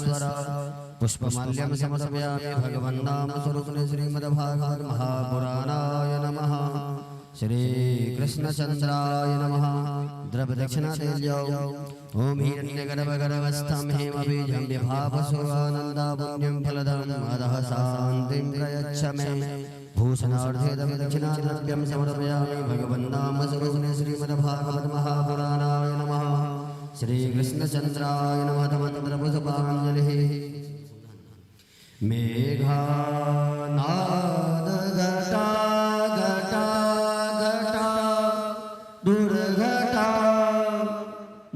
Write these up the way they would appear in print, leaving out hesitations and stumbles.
परमेश्वर। पुष्पमाल्यं समर्पयामि भगवन्नाम स्वरूपिणे श्रीमद्भागवत महापुराणाय नमः। श्री कृष्णचंद्राय नमः। द्रव्यदक्षिणादेव्यौ ॐ हिरण्यगर्भगर्भस्थं हेमबीजं विभावसो आनन्दापुण्यं फलदं अधः शान्तिं प्रयच्छ मे। भूषणार्थे दक्षिणाद्रव्यं समर्पयामि भगवन्नाम स्वरूपिणे श्रीमद्भागवत महापुराणाय नमः। श्रीकृष्णचंद्राय नमः। मन्त्रपुष्पाञ्जलिः। मेघानाद घटा घटा घटा दुर्घटा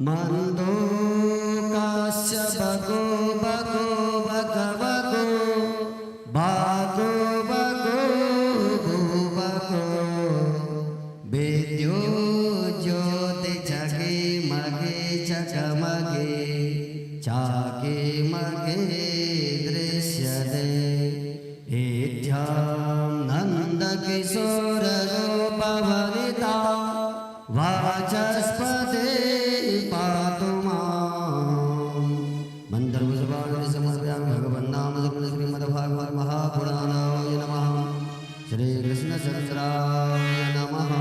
मंदो काश्य बगो बगो बग बगो बागो बगो बगो विद्यो ज्योति जगे मगे चकमगे चाके मगे दृश्यते। इत्थं नन्दकिशोर गोपवनिता वाचस्पते पातु माम्। मन्त्रपुष्पाणि समर्पयामि भगवन्नाम श्रीमद्भागवत महापुराणाय नमः। श्रीकृष्णचन्द्राय नमः।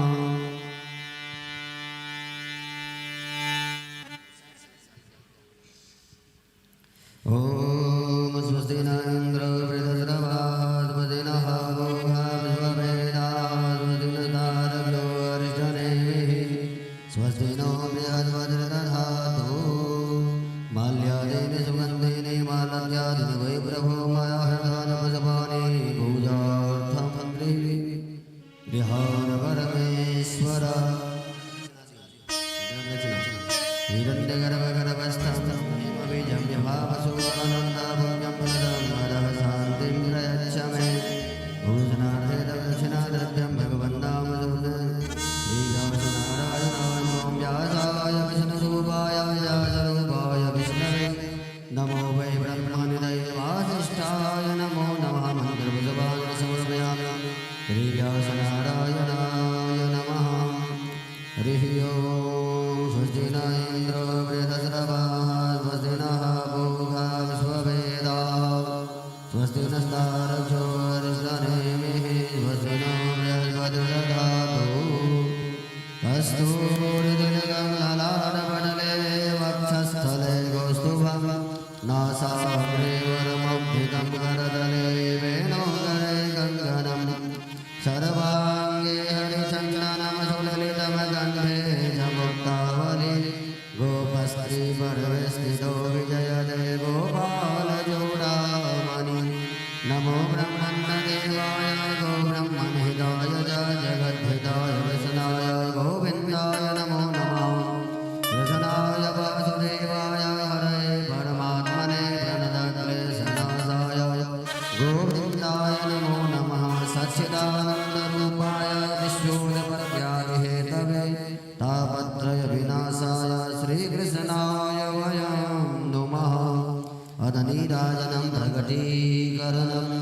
ॐ स्वस्ति न इन्द्रो वृद्धश्रवाः स्वस्ति नः पूषा विश्ववेदाः स्वस्ति नस्तार्क्ष्यो अरिष्टनेमिः स्वस्ति नो बृहस्पतिर्दधातु। माल्यादीनि सुगन्धीनि मालत्यादीनि वै प्रभो मया हृदानि पुष्पाणि पूजार्थं गृहाण परमेश्वर। हिरण्यगर्भगर्भस्थं हेमबीजं विभावसो आनन्दापुण्यं फलदं अधः शान्तिं प्रयच्छ मे। भूषणार्थे दक्षिणाद्रव्यं भगवन्नाम श्रीव्यासनारायणाय नमो व्यासाय विष्णुरूपाय व्यासरूपाय विष्णवे नमो वै ब्रह्मनिधये वासिष्ठाय नमो नमः। मन्त्रपुष्पाणि समर्पयामि श्रीव्यासनारायणाय नमः। हरिः ॐ स्वस्ति न इन्द्रो वृद्धश्रवाः स्वस्ति नः पूषा विश्ववेदाः स्वस्ति नस्तार्क्ष्यो अरिष्टनेमिः स्वस्ति नो बृहस्पतिर्दधातु। कस्तूरितिलकं ललाटपटले वक्षस्थले कौस्तुभं नासाग्रे वरमौक्तिकं करतले वेणुकरे कङ्कणं सर्वाङ्गे हरिचन्दनं सुललितं कण्ठे च मुक्तावली गोपस्त्री परवेस्थितो विजयते गोपालचूडामणि। नमो ब्रह्मण्यदेवाय गोब्रह्मणहिताय च जगद्धिताय कृष्णाय गोविन्दाय नमो नमः। कृष्णाय वासुदेवाय हरये परमात्मने प्रणतक्लेशनाशाय गोविन्दाय नमो नमः। सच्चिदानन्दरूपाय विश्वोत्पत्त्यादिहेतवे तापत्रय विनाशाय श्रीकृष्णाय वयं नुमः। अदनीराजनं प्रकटीकरणम्।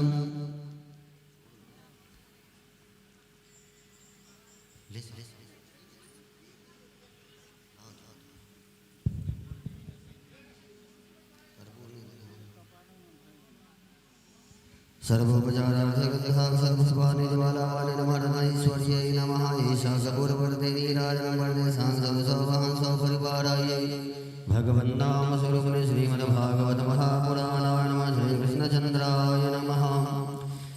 सर्वोपचारार्थे सर्वपुष्पाणि ज्वालावानि नमः ईश्वर्यै नमः। ईशा सपूर्ववर्ते नीराजनं वर्ते सांसं सौवहं सौपरिवारायै भगवन्नाम स्वरूपिणे श्रीमद्भागवत महापुराणाय नमः। श्रीकृष्णचन्द्राय नमः।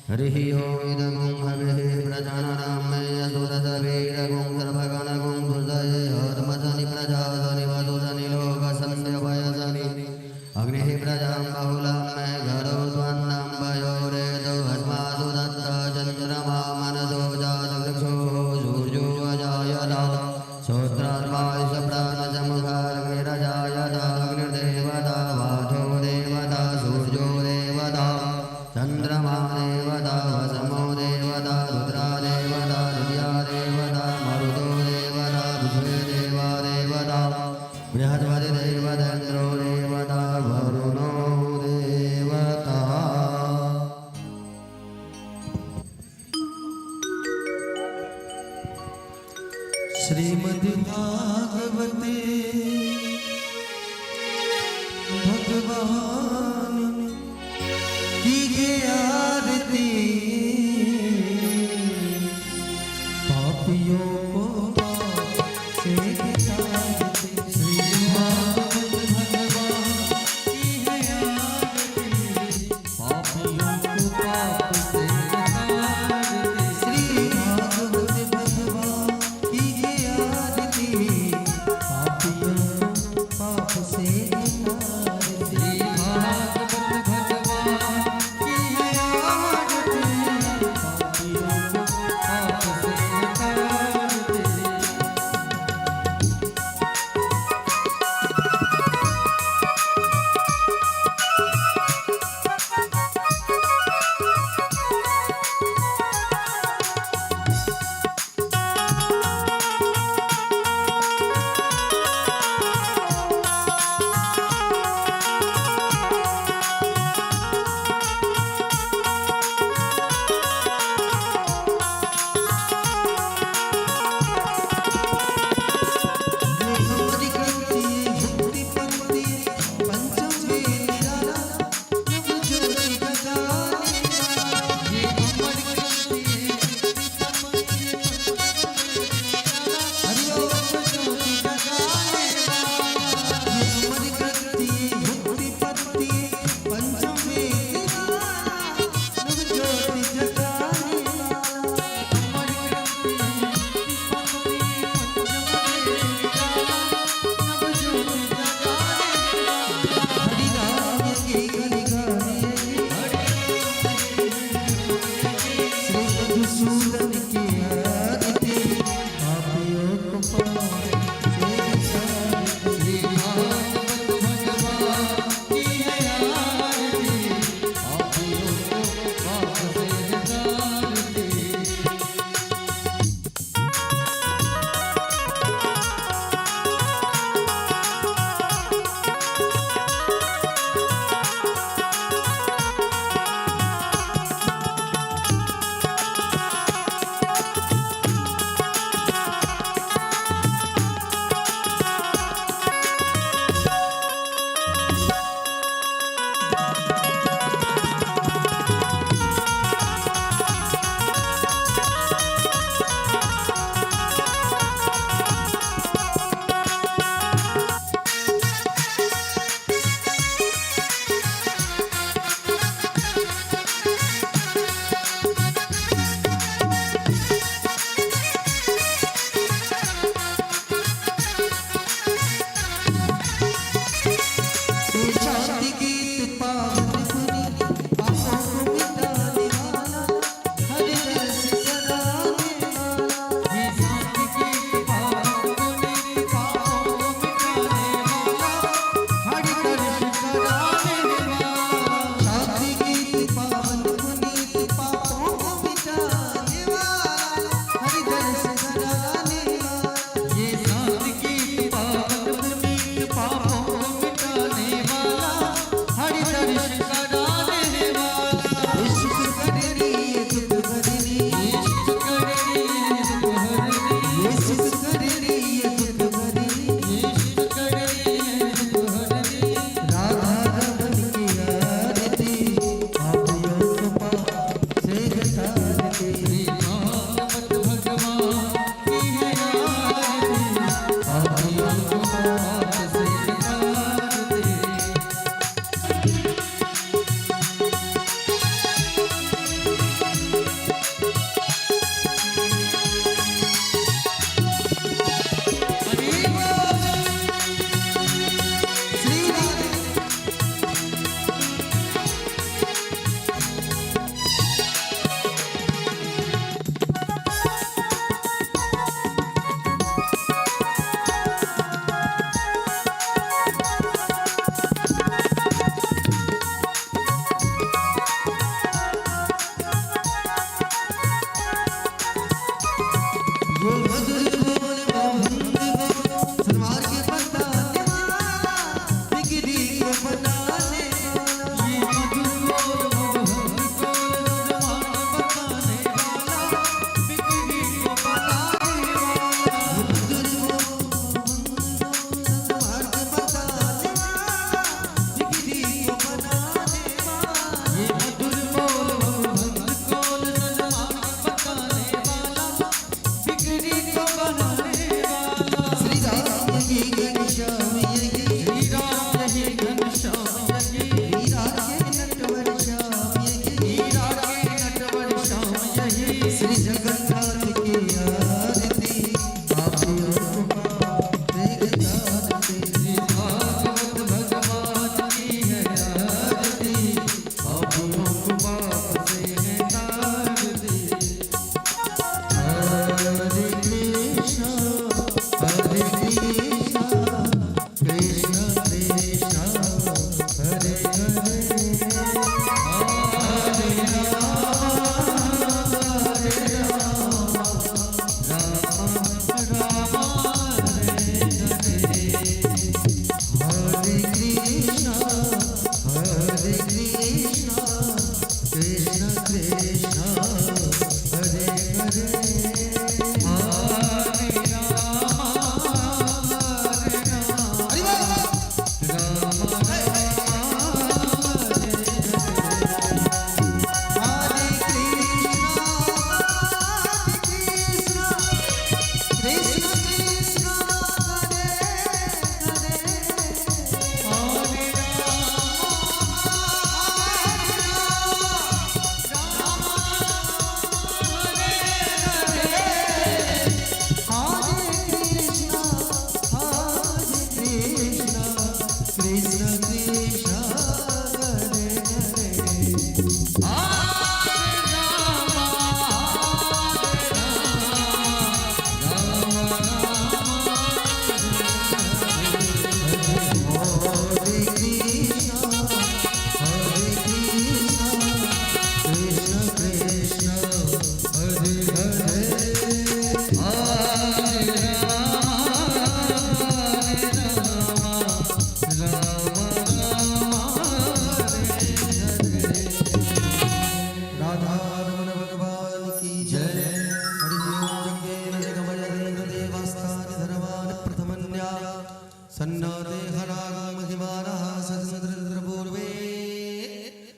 हरिः ॐ इदगुं हविः प्रजानरामयसुरसवीरगुं सर्वगणगुं हृदये आत्मसनि प्रजासनि वसुसनि लोकसन्ध्यवयसनि अग्निः प्रजां बहुलां मे करोत्वन्नं वयोरेतो अस्मासु दत्त चन्द्रमा मनसो जातवृक्षो सूर्यो अजायत श्रोत्रात्मायुष प्राणसमुखाग्निरजायत अग्निर्देवता वाथो देवता सूर्यो देवता चन्द्रमा देवता वसमो देवता रुद्रा देवता दिव्या देवता मरुतो देवता विश्वे देवा देवता बृहस्पति देवतेन्द्रो देवता वरुणो देवता।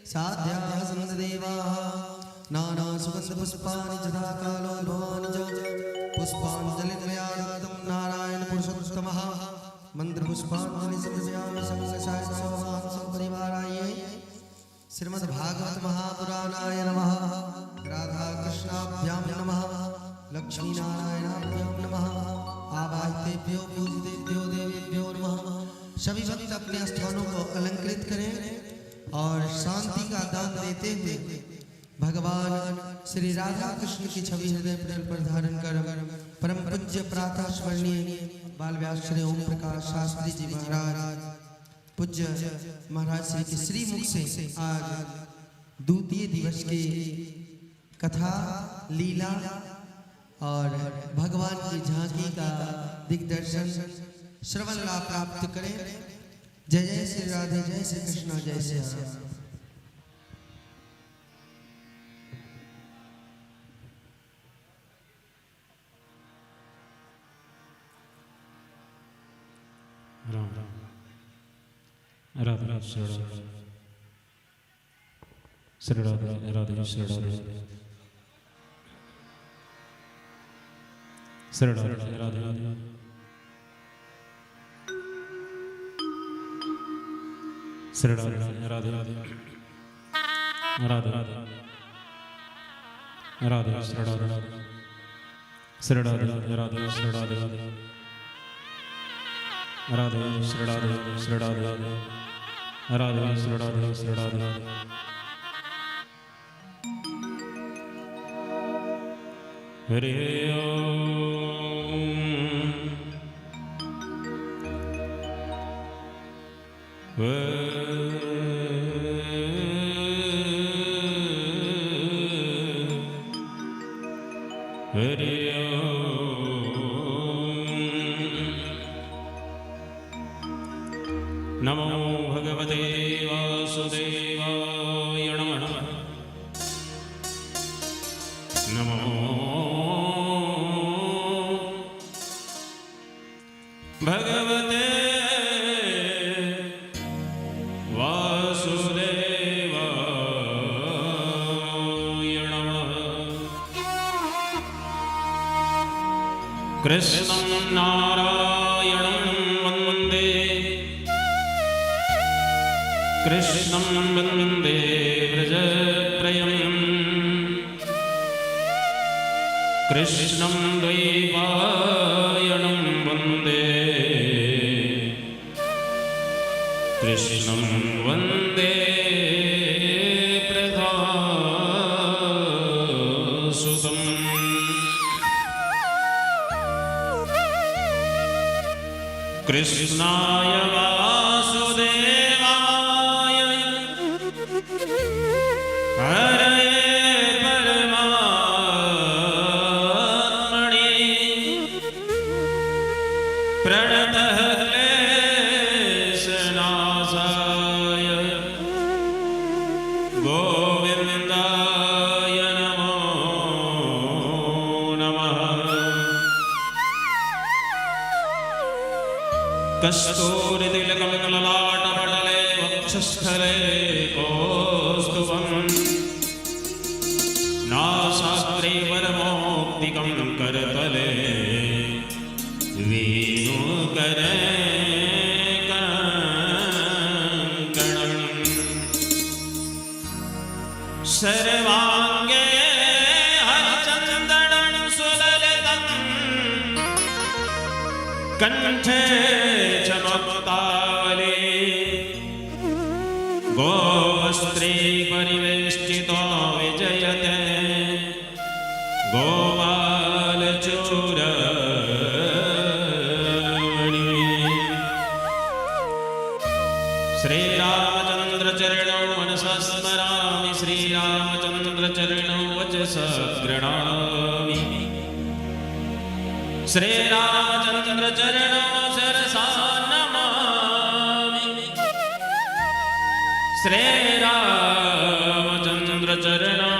साध्याः सन्त देवाः। नानासुगन्धपुष्पाणि तथा कालोद्भवानि च पुष्पाञ्जलिर्मया दत्तं नारायण पुरुषोत्तमः। मन्त्रपुष्पाञ्जलि समर्पयामि संघसाय सौहान् सपरिवाराय। श्रीमद्भागवत महापुराणाय नमः। राधा कृष्णाभ्यां नमः। लक्ष्मीनारायणाभ्यां नमः। आवाहितेभ्यो पूजितेभ्यो देवेभ्यो नमः। सभी भक्त अपने स्थानों को अलंकृत करें और शांति का दान देते हुए भगवान श्री राधा कृष्ण की छवि हृदय पटल पर धारण कर परम पूज्य प्रातः स्मरणीय बाल व्यास श्री ओम प्रकाश शास्त्री जी महाराज पूज्य महाराज श्री के श्रीमुख से आज द्वितीय दिवस की कथा लीला और भगवान की झांकी का दिग्दर्शन श्रवण लाभ प्राप्त करें। जय जय श्री राधे, जय श्री कृष्णा, जय श्री राम। राम राम राधे श्री राधे श्री राधे राधे श्री राधे श्री राधे राधे राधे श्री राधे राधे राधे राधे राधे श्री राधे श्री राधे राधे श्री राधे राधे श्री राधे श्री राधे राधे श्री राधे श्री राधे। हरि ओम। हरि ओम। नमो भगवते वासुदेवाय नमः। नमो भगवते वासुदेवाय नमः। कृष्णं नारायणं वन्दे कृष्णं वन्दे व्रजप्रयम् कृष्णं द्वैपायनं वन्दे कृष्णं वन्दे प्रधासुतम्। कृष्णाय वासुदेवाय हरये परमात्मने प्रणतः क्लेशनाशाय गोविन्दाय नमो नमः। कस्तूरितिलकं ललाटपटले वक्षस्थले कौस्तुभम् नासाग्रे वरमौक्तिकं करतले वेणुकरे कङ्कणम्। सर्वाङ्गे हरिचन्दनं सुललितम् कण्ठे च मुक्तावली गोवस्त्रे परिवेष्टितो विजयते गोपालचूडामणि। श्रीरामचन्द्रचरणौ मनसा स्मरामि श्रीरामचन्द्रचरणौ वचसा गृह्णामि श्रीरामचन्द्रचरणौ शिरसा नमामि श्रीरामचन्द्रचरणौ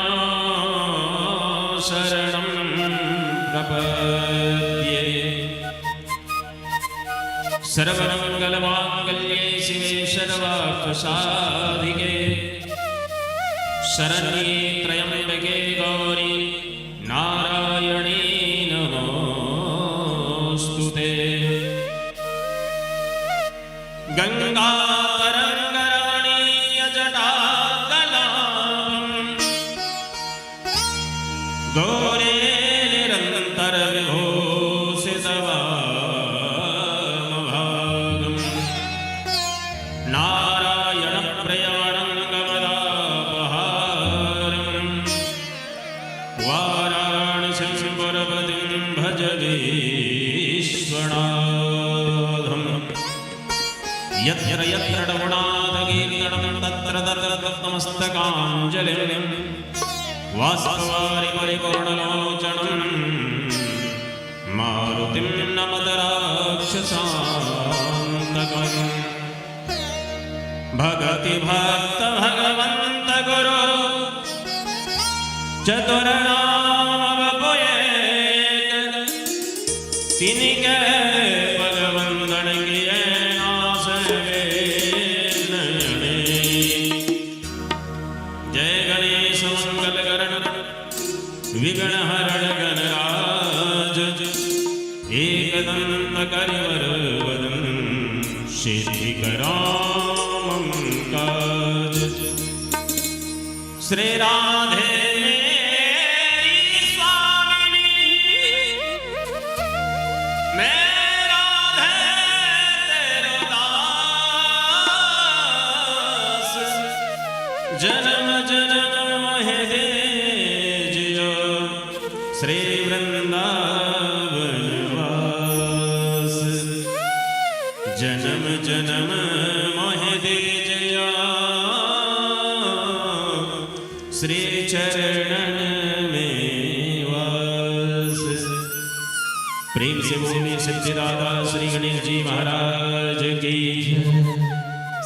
शरणं प्रपद्ये। सर्वमङ्गलमाङ्गल्ये शिवे सर्वार्थसाधिके शरण्ये त्र्यम्बके गौरी नारायणी नमोऽस्तु ते। गंगा तरंगरमणीय जटाकलापम् गौरे निरंतर विभूषितवामभागम् नारायण प्रियवरङ्गमदापहारम् वाराणसीपुरपतिं भज विश्वनाथम्। यत्र यत्र रघुनाथकीर्तनं तत्र तत्र तत्तमस्तकाञ्जलिं वास्तवारि परिपूर्णलोचनं मारुतिं नमत राक्षसान्तकम्। भगति भक्त भगवंत गुरु चतुर नाम एक तिनके पद वंदन किए नासवे नयने। जय गणेश मंगल करण विघ्न हरण गणराज एकदंत करिवर वदन सिद्धि करामं काज। श्री राधे मेरी स्वामिनी मैं राधे तेरो दास जन्म जन्म मोहे दीजियो श्री वृंदावन वास। जन्म जन्म मोहे दीजियो श्री चरणन में वास। प्रेम से बोलिए सिद्धिदाता श्री गणेश जी महाराज की,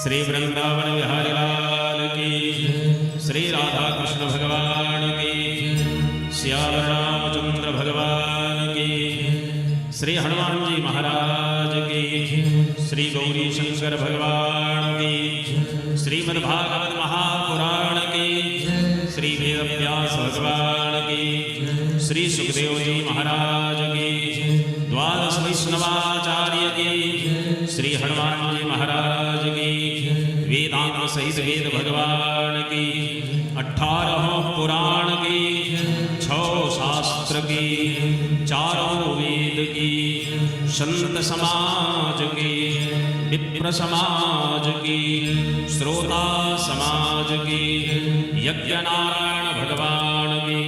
श्री वृंदावन बिहारी लाल की, श्री राधा कृष्ण भगवान की, सियावर रामचंद्र भगवान की, श्री हनुमान जी महाराज की, श्री गौरी शंकर भगवान की, श्रीमद् भागवत महापुराण की, श्री वेद व्यास भगवान की, श्री सुखदेव जी महाराज की, द्वादश वैष्णवाचार्य की, श्री हनुमान जी महाराज की, वेदांत सहित वेद भगवान की, 18 पुराण की, 6 शास्त्र की, चारों वेद की, संत समाज की, विप्र समाज की, श्रोता समाज की, यज्ञ नारायण भगवान की,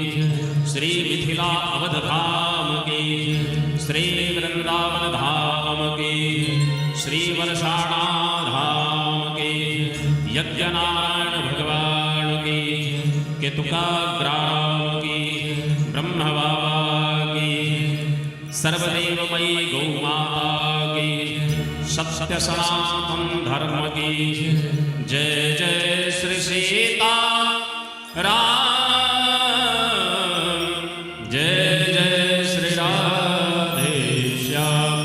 श्री मिथिला अवध धाम की, श्री वृंदावन धाम की, श्री वर्षाणा धाम की, यज्ञ नारायण भगवान की, केतुका ग्राम की, ब्रह्म बाबा की, सर्वदेवमयी गौ माता की, सत्य सनातन धर्म की जय। जय श्री सीता राम, जय जय श्री राधे श्याम।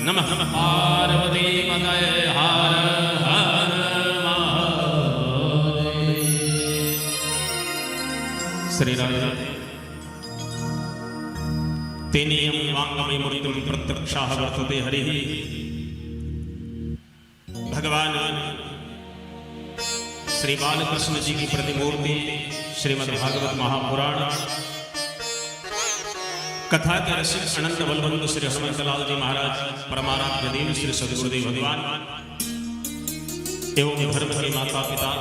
नमः पार्वती पतये हर हर महादेव। श्री राधे। तेनेयं वाङ्मयी मूर्तिं प्रत्यक्षाः वर्तते हरिः। भगवान श्री बालकृष्ण जी की प्रतिमूर्ति श्रीमद् भागवत महापुराण कथा के रसिक अनंत बलवंत श्री हनुमंतलाल जी महाराज, परमाराध्य देव श्री सदगुरुदेव भगवान एवं धर्म के माता पिता,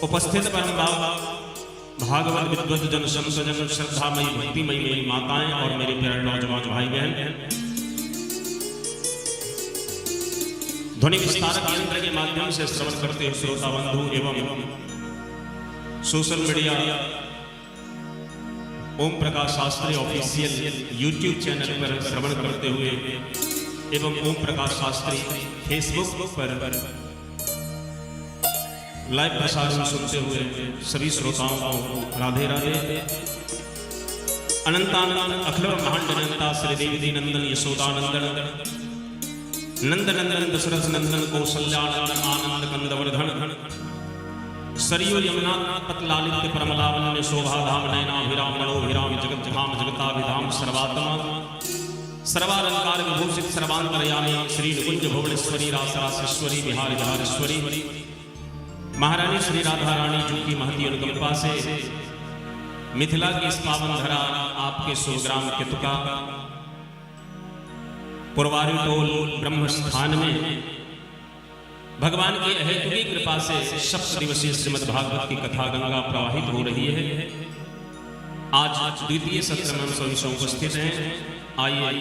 उपस्थित परम भागवत विद्वत जन, संत जन, श्रद्धामयी भक्तिमयी मेरी माताएं और मेरे प्यारे नौजवान भाई बहन, ध्वनि विस्तारक यंत्र के माध्यम से श्रवण करते हुए श्रोता बंधु एवं social media Om Prakash Shastri official YouTube channel पर श्रवण करते हुए एवं ओम प्रकाश शास्त्री फेसबुक पर लाइव प्रसारण सुनते हुए सभी श्रोताओं को राधे राधे। अनंतानंद अखिल ब्रह्मांड नंदा श्री देवी नंदन यशोदानंदन नंद नंदन दशरथ नंदन कौशल्यानंदन आनंद कंदवर्धन। सर्व सरयू यमुना पतलालित्य परमलावण्य शोभाधाम नयनाभिराम मनोभिराम जगद्धाम जगताभिधाम सर्वात्मा सर्वालंकार विभूषित सर्वांतरयामी श्री निकुंज भुवनेश्वरी रासरासेश्वरी बिहारी बिहारेश्वरी महारानी श्री राधा रानी जी की महती अनुकंपा से मिथिला की इस पावन धरा आपके सुग्राम केतुका पुरवारी टोल ब्रह्म स्थान में भगवान की अहेतुकी कृपा से सप्त दिवसीय श्रीमद् भागवत की कथा गंगा प्रवाहित हो रही है। आज द्वितीय सत्र में हम सभी से उपस्थित हैं। आइए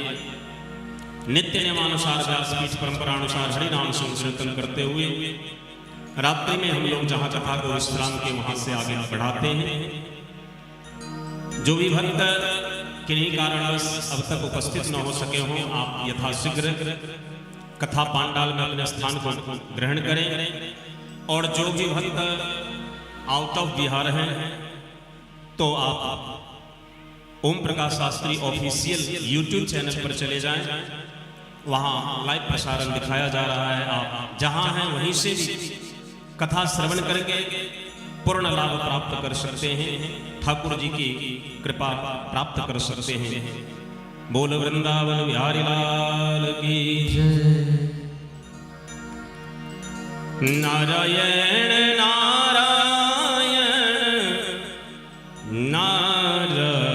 नित्य नियमानुसार व्यासपीठ परंपरा अनुसार हरि नाम संकीर्तन करते हुए रात्रि में हम लोग जहाँ कथा को विश्राम के वहां से आगे बढ़ाते हैं। जो भी भक्त किन्हीं कारणवश अब तक उपस्थित न हो सके हों, आप यथाशीघ्र कथा पांडाल में अपने स्थान को ग्रहण करें। और जो भी भक्त आउट ऑफ बिहार हैं तो आप Om Prakash Shastri official YouTube channel पर चले जाएं, वहां लाइव प्रसारण दिखाया जा रहा है। आप जहां हैं वहीं से भी कथा श्रवण करके पूर्ण लाभ प्राप्त कर सकते हैं, ठाकुर जी की कृपा प्राप्त कर सकते हैं। बोल वृंदावन बिहारी लाल की नारायण नारायण नारायण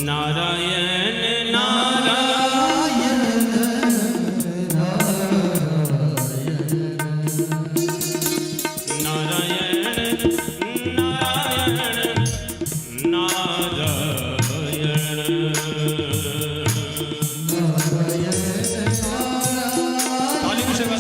नारायण नारायण नारायण नारायण नारायण। ताली से।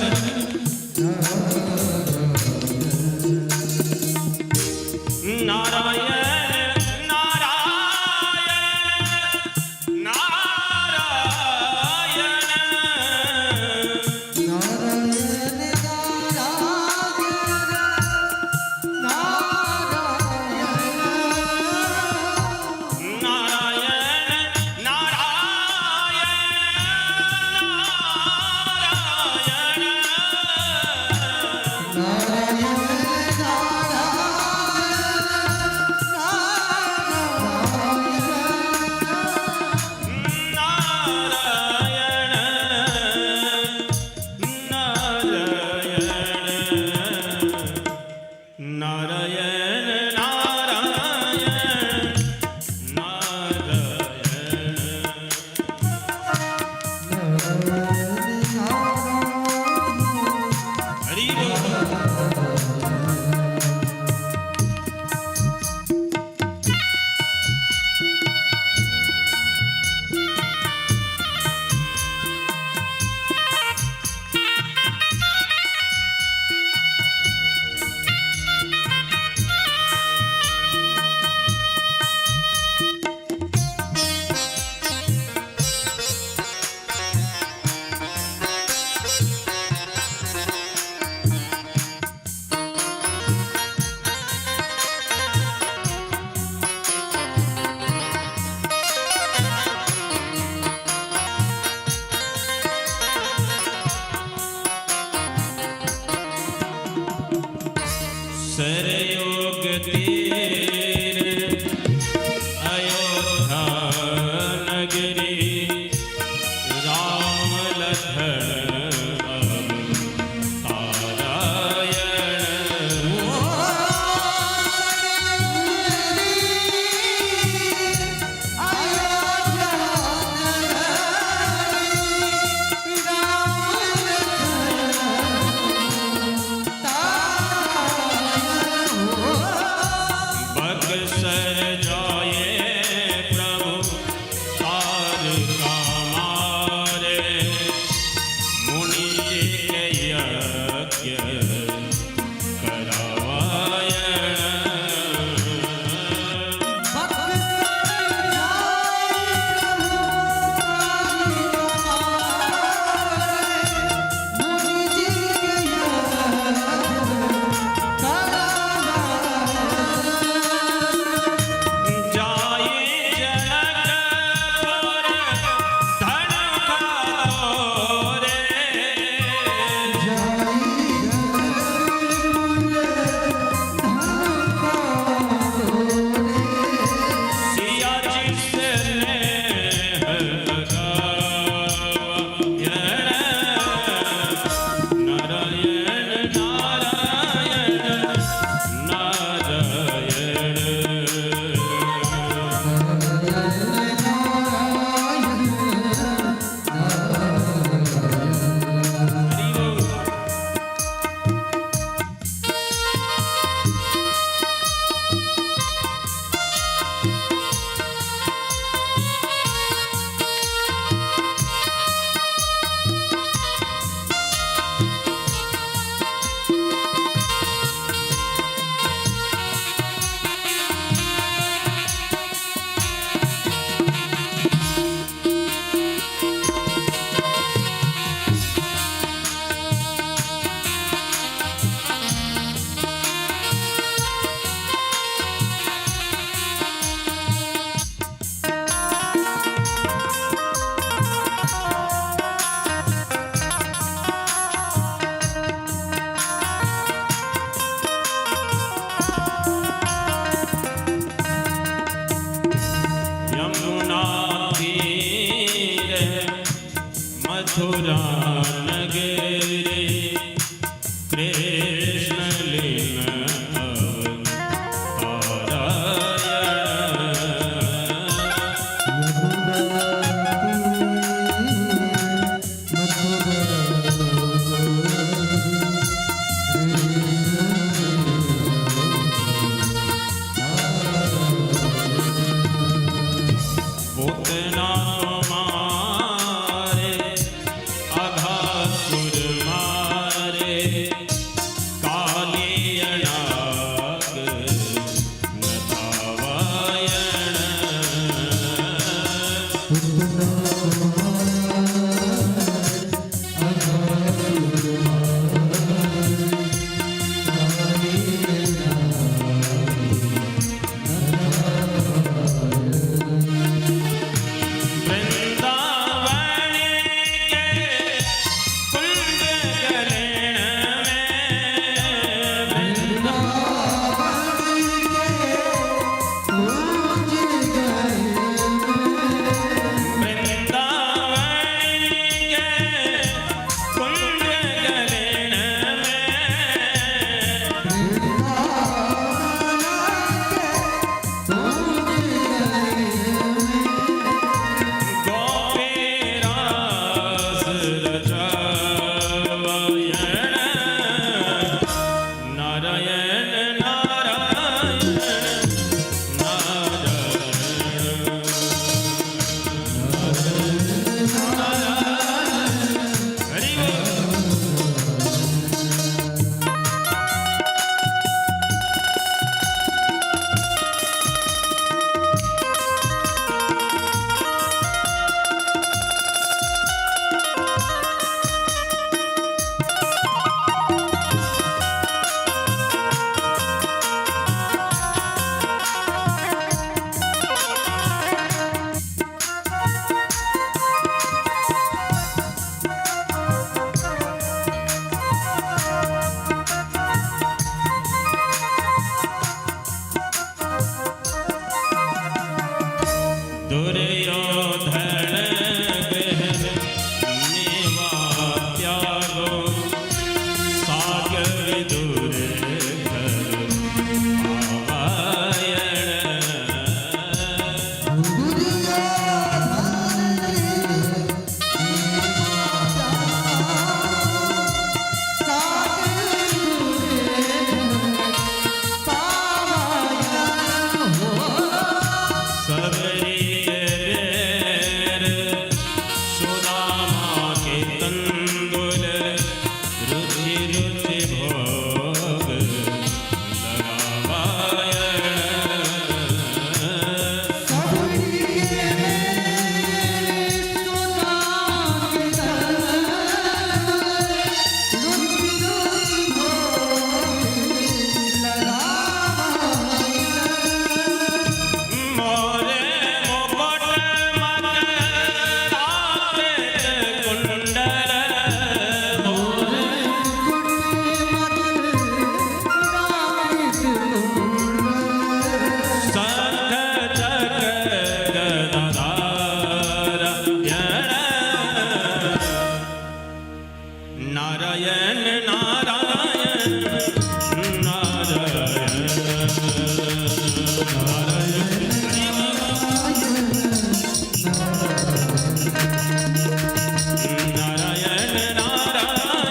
मथुरा नगरी कृष्ण लीन पूतना मारे अघासुर मारे कालियनाग नतावायण। वृंदावन के कुंड गलेण में वृंदावन के कुंड गलेण में गोपीरास रचवायण नारायण नारायण नारायण हरि बोल। दुर्योधन गृह मेवा त्यागो साग विदुर घर आवायण। सबरी के बेर सुदामा के तंदुल रुचि रुचि भोग लगावायण। मोरे मुकुट मकराकृत कुंडल मोरे शंख चक्र गदाधारायण नारायण नारायण नारायण नारायण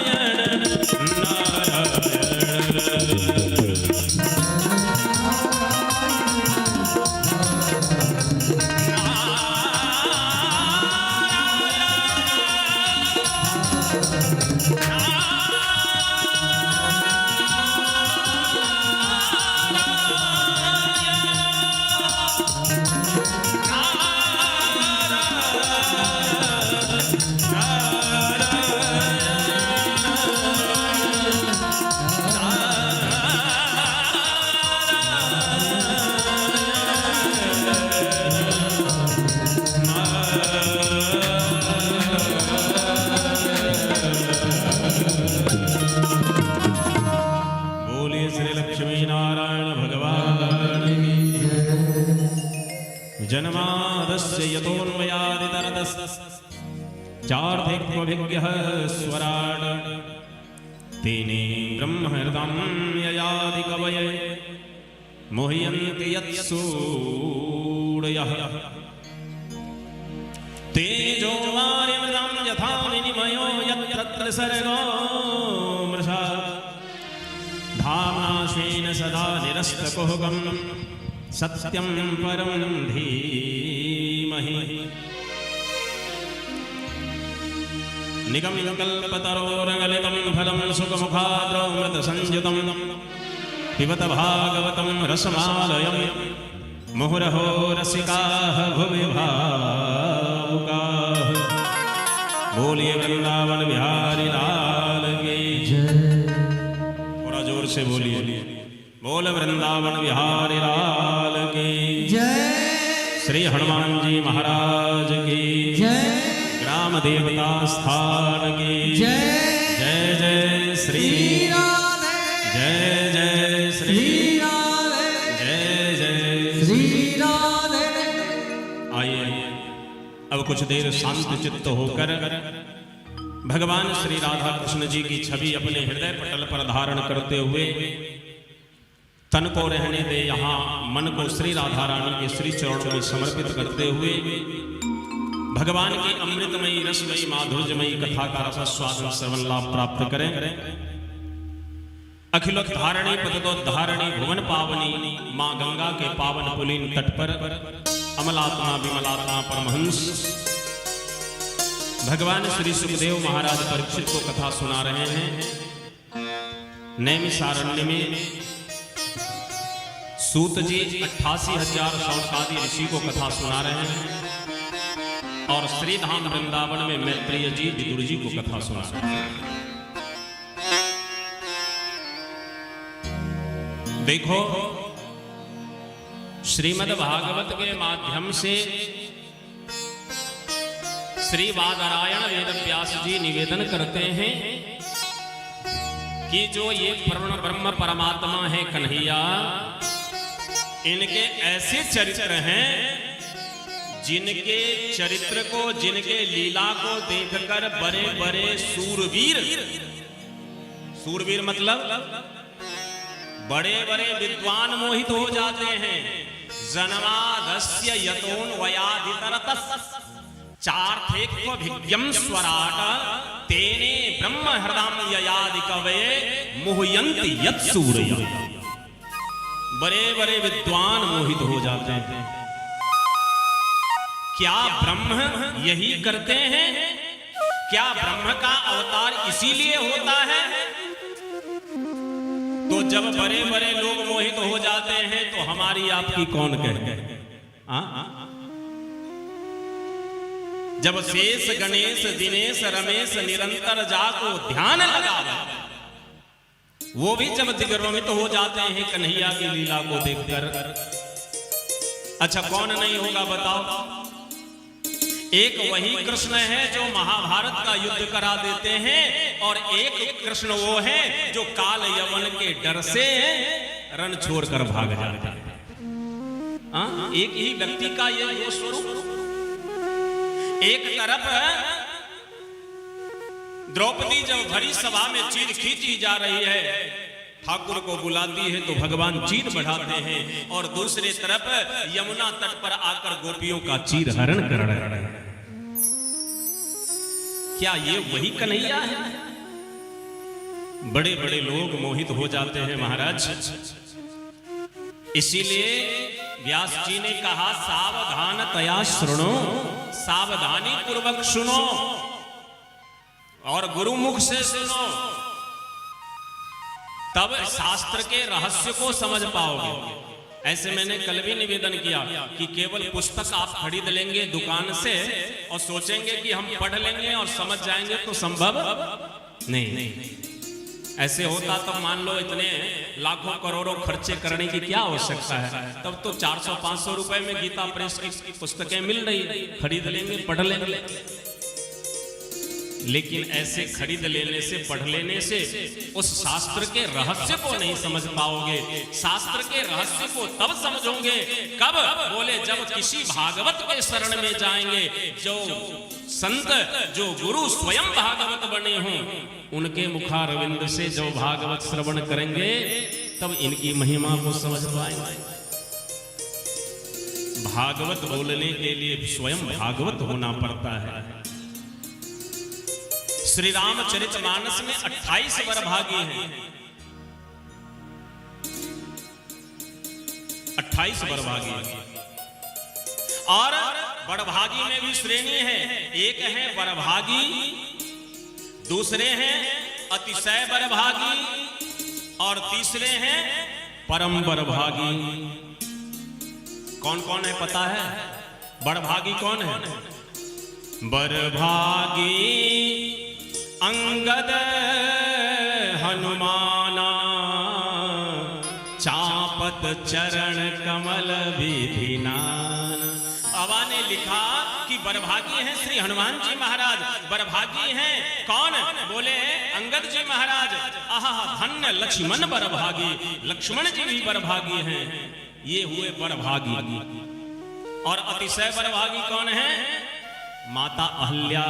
नारायण नारायण। बोलिए श्री लक्ष्मी नारायण भगवान की। जन्मादस्य यतोऽन्वयादितरतः चार्थिक्वभिज्ञः स्वराट्। तेने ब्रह्महृदं ययादि कवये मोहयन्ति यत्सूरयः। तेजो वारिमृदं यथा विनिमयो यत्र सर्गो मृषा। धाम्नाश्वेन सदा निरस्तकुहकं सत्यं परं धीमहि। निगम कल्पतरोरगलितं फलं सुखमुखाद्रौमृतसंयुतं पिबत भागवतं रसमालयं मुहुरहो रसिकाः भुवि भावुकाः। बोलिए वृंदावन बिहारी लाल की जय। थोड़ा जोर से बोलिए, बोल वृंदावन बिहारी लाल की जय। श्री हनुमान जी महाराज की जय। ग्राम देवता स्थान की जय। जय जय श्री राधे। जय जय श्री राधे। जय जय श्री राधे। आइए अब कुछ देर शांत चित्त होकर भगवान श्री राधा कृष्ण जी की छवि अपने हृदय पटल पर धारण करते हुए तन को रहने दे यहाँ, मन को श्री राधा रानी के श्री चरणों में समर्पित करते हुए भगवान की अमृतमयी रसमयी माधुर्यमयी कथा का रसास्वादन श्रवण लाभ प्राप्त करें। अखिलोद्धारणी पतितोद्धारणी भुवन पावनी माँ गंगा के पावन पुलीन तट पर अमलात्मा विमलात्मा परमहंस भगवान श्री सुखदेव महाराज परीक्षित को कथा सुना रहे हैं। नैमिषारण्य में सूत जी 88,000 शौनकादि ऋषि को कथा सुना रहे हैं और श्रीधाम वृंदावन में मैत्रेय जी विदुर जी को कथा सुना रहे हैं। देखो, श्रीमद् भागवत के माध्यम से श्री बादरायण वेद व्यास जी निवेदन करते हैं कि जो ये ब्रह्म परमात्मा है कन्हैया, इनके ऐसे चरित्र हैं जिनके चरित्र को, जिनके लीला को देखकर बड़े बड़े सूरवीर, सूरवीर मतलब बड़े बड़े विद्वान मोहित हो जाते हैं। जन्मादस्य यतोऽन्वयादितरतः चार्थेक्वभिज्ञं स्वराट तेने ब्रह्म हृदां ययादि कवये मुह्यन्ति यत्सूरयः। बड़े बड़े विद्वान मोहित हो जाते हैं। क्या ब्रह्म यही करते हैं? क्या ब्रह्म का अवतार इसीलिए होता है? तो जब बड़े बड़े लोग मोहित हो जाते हैं तो हमारी आपकी कौन कहे? जब शेष गणेश दिनेश रमेश निरंतर जाको ध्यान लगावे, वो भी जब दिग्भ्रमित हो जाते हैं कन्हैया की लीला को देखकर। अच्छा, कौन नहीं होगा बताओ? एक वही कृष्ण है जो महाभारत का युद्ध करा देते हैं और एक कृष्ण वो है जो काल यवन के डर से रण छोड़कर भाग जाते हैं। एक ही व्यक्ति का ये दो स्वरूप। एक तरफ द्रौपदी जब भरी सभा में चीर खींची जा रही है, ठाकुर को बुलाती है तो भगवान चीर बढ़ाते हैं, और दूसरी तरफ यमुना तट पर आकर गोपियों का चीर हरण कर रहे हैं। क्या ये वही कन्हैया है? बड़े बड़े लोग मोहित हो जाते हैं महाराज। इसीलिए व्यास जी ने कहा, सावधान तया शृणु, सावधानी पूर्वक सुनो और गुरुमुख से सुनो, तब शास्त्र के रहस्य को समझ पाओगे। ऐसे मैंने कल भी निवेदन किया कि केवल पुस्तक आप खरीद लेंगे दुकान से और सोचेंगे कि हम पढ़ लेंगे और समझ जाएंगे, तो संभव नहीं। ऐसे होता तो मान लो इतने लाखों करोड़ों खर्चे करने की क्या आवश्यकता है? तब तो 400-500 रुपए में गीता प्रेस की पुस्तकें मिल रही, खरीद लेंगे, पढ़ लेंगे। लेकिन ऐसे खरीद लेने से, पढ़ लेने से उस शास्त्र के रहस्य को नहीं समझ पाओगे। शास्त्र के रहस्य को तब समझोगे कब? बोले जब किसी भागवत के शरण में जाएंगे। जो संत, जो गुरु स्वयं भागवत बने हों, उनके मुखारविंद से जो भागवत श्रवण करेंगे तब इनकी महिमा को समझ पाएंगे। भागवत बोलने के लिए स्वयं भागवत होना पड़ता है। श्री रामचरितमानस में 28 वरभागी हैं, 28 वरभागी। और बड़भागी में भी श्रेणी है। एक है बड़भागी, दूसरे हैं अतिशय बड़भागी और तीसरे हैं परम बड़भागी। कौन कौन है पता है? बड़भागी कौन है? बड़भागी अंगद हनुमाना, चापत चरण कमल विधिनान। अवा ने लिखा कि बड़भागी हैं श्री हनुमान जी महाराज। बड़भागी हैं कौन? बोले अंगद जी महाराज। आहा, धन्य लक्ष्मण बड़भागी, लक्ष्मण जी भी बड़भागी हैं। ये हुए बड़भागी। और अतिशय बड़भागी कौन है? माता अहल्या।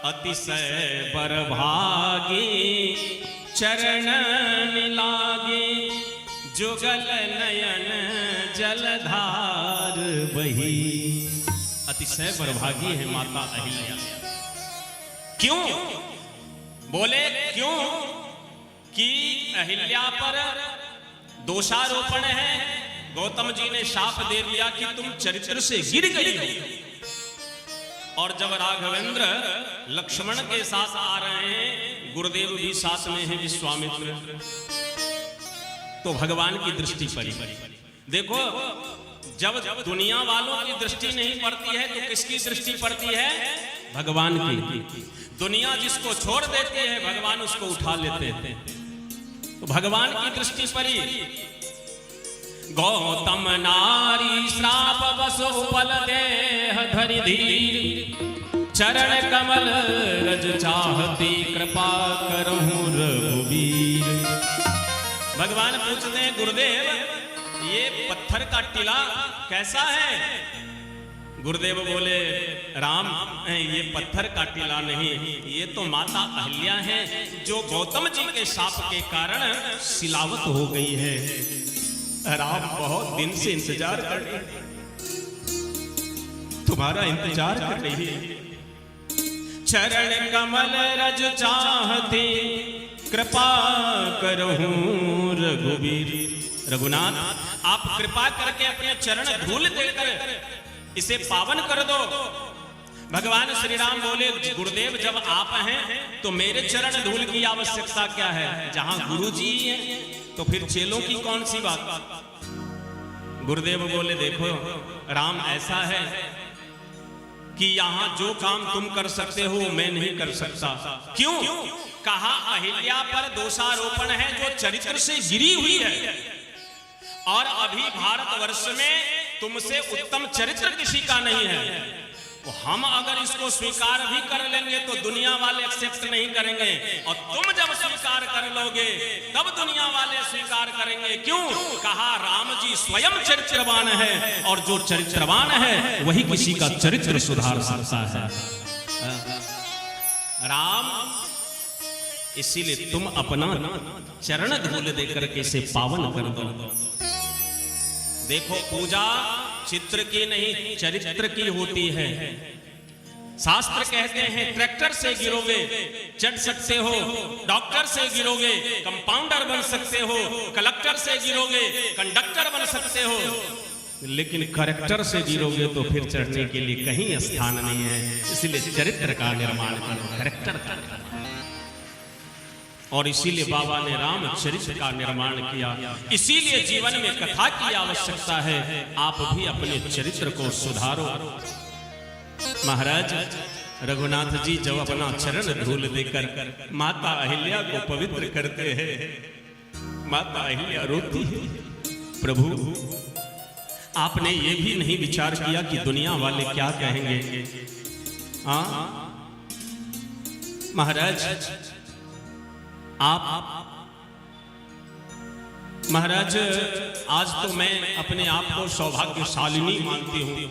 अतिशय बड़भागी चरण लागे, जुगल नयन जलधार बही। अतिशय बड़भागी है माता अहिल्या। क्यों बोले? क्यों कि अहिल्या पर दोषारोपण है। गौतम जी ने शाप दे दिया कि तुम चरित्र से गिर गई हो। और जब राघवेंद्र लक्ष्मण के साथ आ रहे हैं, गुरुदेव भी साथ में हैं विश्वामित्र, तो भगवान की दृष्टि पड़ी। देखो, जब दुनिया वालों की दृष्टि नहीं पड़ती है तो किसकी दृष्टि पड़ती है? भगवान की। दुनिया जिसको छोड़ देती है, भगवान उसको उठा लेते हैं। तो भगवान की दृष्टि पड़ी। गौतम नारी श्राप बसो पल देह धरि धीर, चरण कमल रज चाहती कृपा करहूं रघुबीर। भगवान पूछते हैं, गुरुदेव ये पत्थर का टीला कैसा है? गुरुदेव बोले, राम ये पत्थर का टीला नहीं, ये तो माता अहिल्या है जो गौतम जी के शाप के कारण सिलावत हो गई है। राम बहुत दिन से इंतजार कर रही है, तुम्हारा इंतजार कर रही है। चरण कमल रज चाहती कृपा करहूं रघुबीर। रघुनाथ आप कृपा करके अपने चरण धूल देकर इसे पावन कर दो। भगवान श्री राम बोले, गुरुदेव जब आप हैं तो मेरे चरण धूल की आवश्यकता क्या है? जहां गुरु जी हैं तो फिर चेलों की कौन सी बात? गुरुदेव बोले, देखो राम ऐसा है कि यहां जो काम तुम कर सकते हो मैं नहीं कर सकता। क्यों? कहा अहिल्या पर दोषारोपण है जो चरित्र से गिरी हुई है, और अभी भारतवर्ष में तुमसे उत्तम चरित्र किसी का नहीं है। तो हम अगर इसको स्वीकार भी कर लेंगे तो दुनिया वाले एक्सेप्ट नहीं करेंगे, और तुम जब स्वीकार कर लोगे तब दुनिया वाले स्वीकार करेंगे। क्यों? कहा राम जी स्वयं चरित्रवान है, और जो चरित्रवान है वही किसी का चरित्र सुधार सकता है। राम इसीलिए तुम अपना चरण धूल देकर के इसे पावन कर दो। देखो पूजा चित्र की नहीं चरित्र की होती है। शास्त्र कहते हैं ट्रैक्टर से गिरोगे चढ़ सकते हो, डॉक्टर से गिरोगे कंपाउंडर बन सकते हो, कलेक्टर से गिरोगे कंडक्टर बन सकते हो, लेकिन करेक्टर से गिरोगे तो फिर चढ़ने के लिए कहीं स्थान नहीं है। इसलिए चरित्र का निर्माण करो, करेक्टर का। और इसीलिए बाबा ने रामचरित्र का निर्माण किया। इसीलिए जीवन में कथा की आवश्यकता है। आप भी अपने चरित्र को सुधारो। महाराज रघुनाथ जी जब अपना चरण धूल देकर माता अहिल्या को पवित्र करते हैं, माता अहिल्या रोती है, प्रभु आपने ये भी नहीं विचार किया कि दुनिया वाले क्या कहेंगे? हाँ, महाराज आप, महाराज आज तो मैं अपने आप को सौभाग्यशालिनी मानती हूं।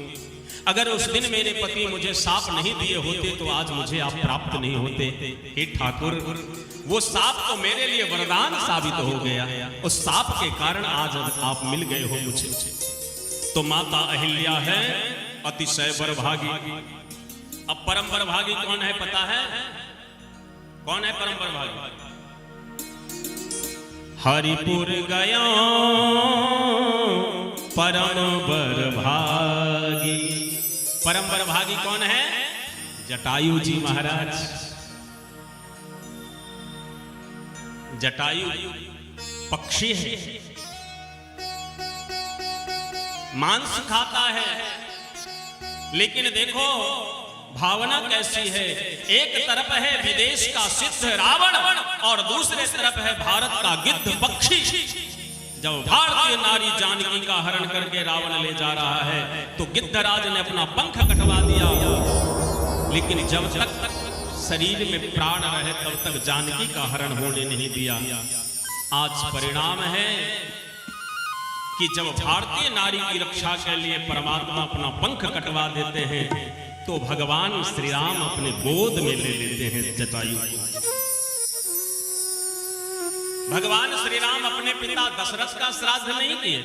अगर उस दिन मेरे पति मुझे साप नहीं दिए होते तो आज मुझे आप प्राप्त नहीं होते। हे ठाकुर, वो साप तो मेरे लिए वरदान साबित हो गया, उस साप के कारण आज आप मिल गए हो मुझे। तो माता अहिल्या है अतिशय बरभागी। अब परम बरभागी कौन है पता है? कौन है परम बरभागी? हरिपुर गया परम बरभागी। परम बरभागी कौन है? जटायु जी महाराज। जटायु पक्षी है, मांस खाता है, लेकिन देखो भावना कैसी है। एक तरफ है विदेश का सिद्ध रावण और दूसरे तरफ है भारत का गिद्ध पक्षी। जब भारतीय नारी जानकी का हरण करके रावण ले जा रहा है तो गिद्धराज ने अपना पंख कटवा दिया, लेकिन जब तक शरीर में प्राण रहे तब तक जानकी का हरण होने नहीं दिया। आज परिणाम है कि जब भारतीय नारी की रक्षा के लिए परमात्मा अपना पंख कटवा देते हैं तो भगवान श्री राम अपने गोद में ले लेते हैं जटायु को। भगवान श्री राम अपने पिता दशरथ का श्राद्ध नहीं किए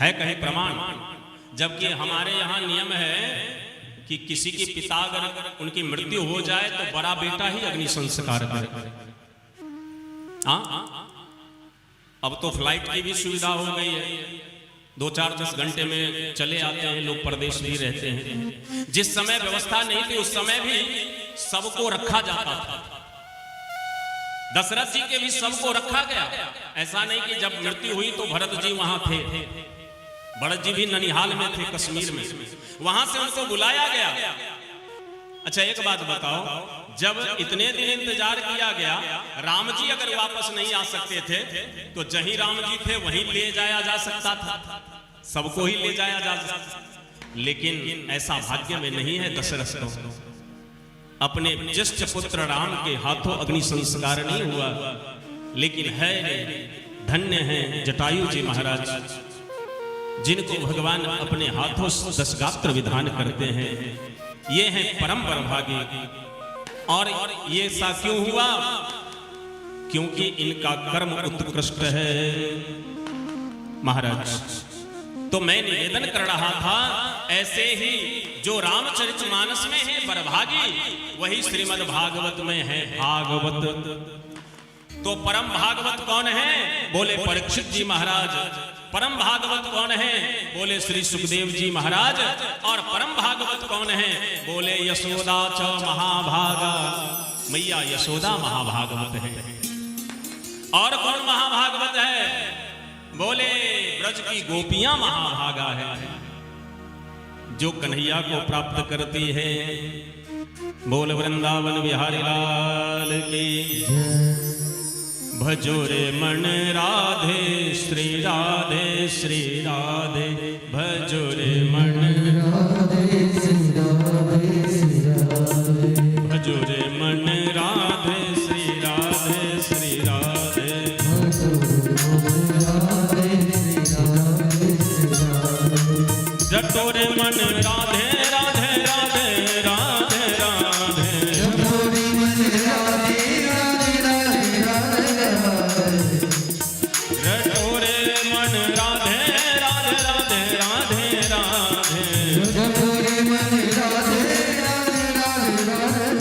है कहीं प्रमाण? जबकि हमारे यहाँ नियम है कि किसी के पिता अगर उनकी मृत्यु हो जाए तो बड़ा बेटा ही अग्नि संस्कार करे। हाँ, अब तो फ्लाइट की भी सुविधा हो गई है, 2-4-10 घंटे में चले आते हैं लोग, परदेश भी रहते हैं। जिस समय व्यवस्था नहीं थी उस समय भी सबको रखा जाता था। दशरथ जी के भी सबको रखा गया, ऐसा नहीं कि जब मृत्यु हुई तो भरत जी वहां थे। भरत जी भी ननिहाल में थे, कश्मीर में, वहां से उनको बुलाया गया। अच्छा एक बात बताओ, जब इतने दिन इंतजार किया गया, राम जी अगर वापस नहीं आ सकते थे तो जहीं राम जी थे वहीं ले जाया जा सकता था, सबको ही ले जाया जा सकता। लेकिन ऐसा भाग्य में नहीं है दशरथ को। अपने ज्येष्ठ पुत्र राम के हाथों अग्नि संस्कार नहीं हुआ, लेकिन है धन्य है जटायु जी महाराज, जिनको भगवान अपने हाथों दशगात्र विधान करते हैं। ये हैं परम बरभागी। और ये सा क्यों हुआ? क्योंकि इनका कर्म उत्कृष्ट है महाराज। तो मैं निवेदन कर रहा था, ऐसे ही जो रामचरितमानस में है बरभागी, वही श्रीमद् भागवत में है भागवत। तो परम भागवत कौन है? बोले परीक्षित जी महाराज। परम भागवत कौन है? बोले श्री सुखदेव जी महाराज। और परम भागवत कौन है? बोले यशोदा च महाभागा, मैया यशोदा महाभागवत है। और कौन महाभागवत है? बोले ब्रज की गोपियां महाभागा है, जो कन्हैया को प्राप्त करती है। बोल वृंदावन बिहारी लाल की। भजो रे मन राधे श्री राधे श्री राधे, भजो रे मन राधे श्री राधे श्री राधे, भजो रे मन राधे श्री राधे श्री राधे, भजो रे मन राधे श्री राधे श्री राधे, रटो रे मन राधे राधे राधे राधे राधे, रटो रे मन राधे राधे राधे राधे राधे, रटो रे मन राधे राधे राधे राधे राधे, रटो रे मन राधे राधे राधे राधे राधे,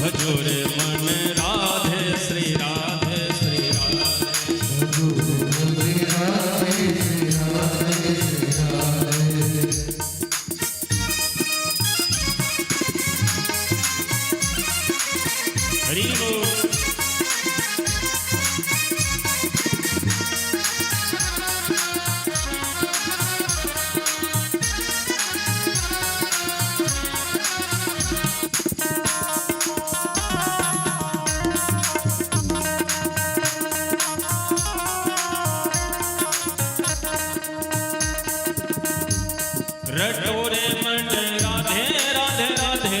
भजो रे मन राधे श्री राधे श्री राधे, भजो रे मन राधे श्री राधे श्री राधे। हरि बोल। रटो रे मन राधे राधे राधे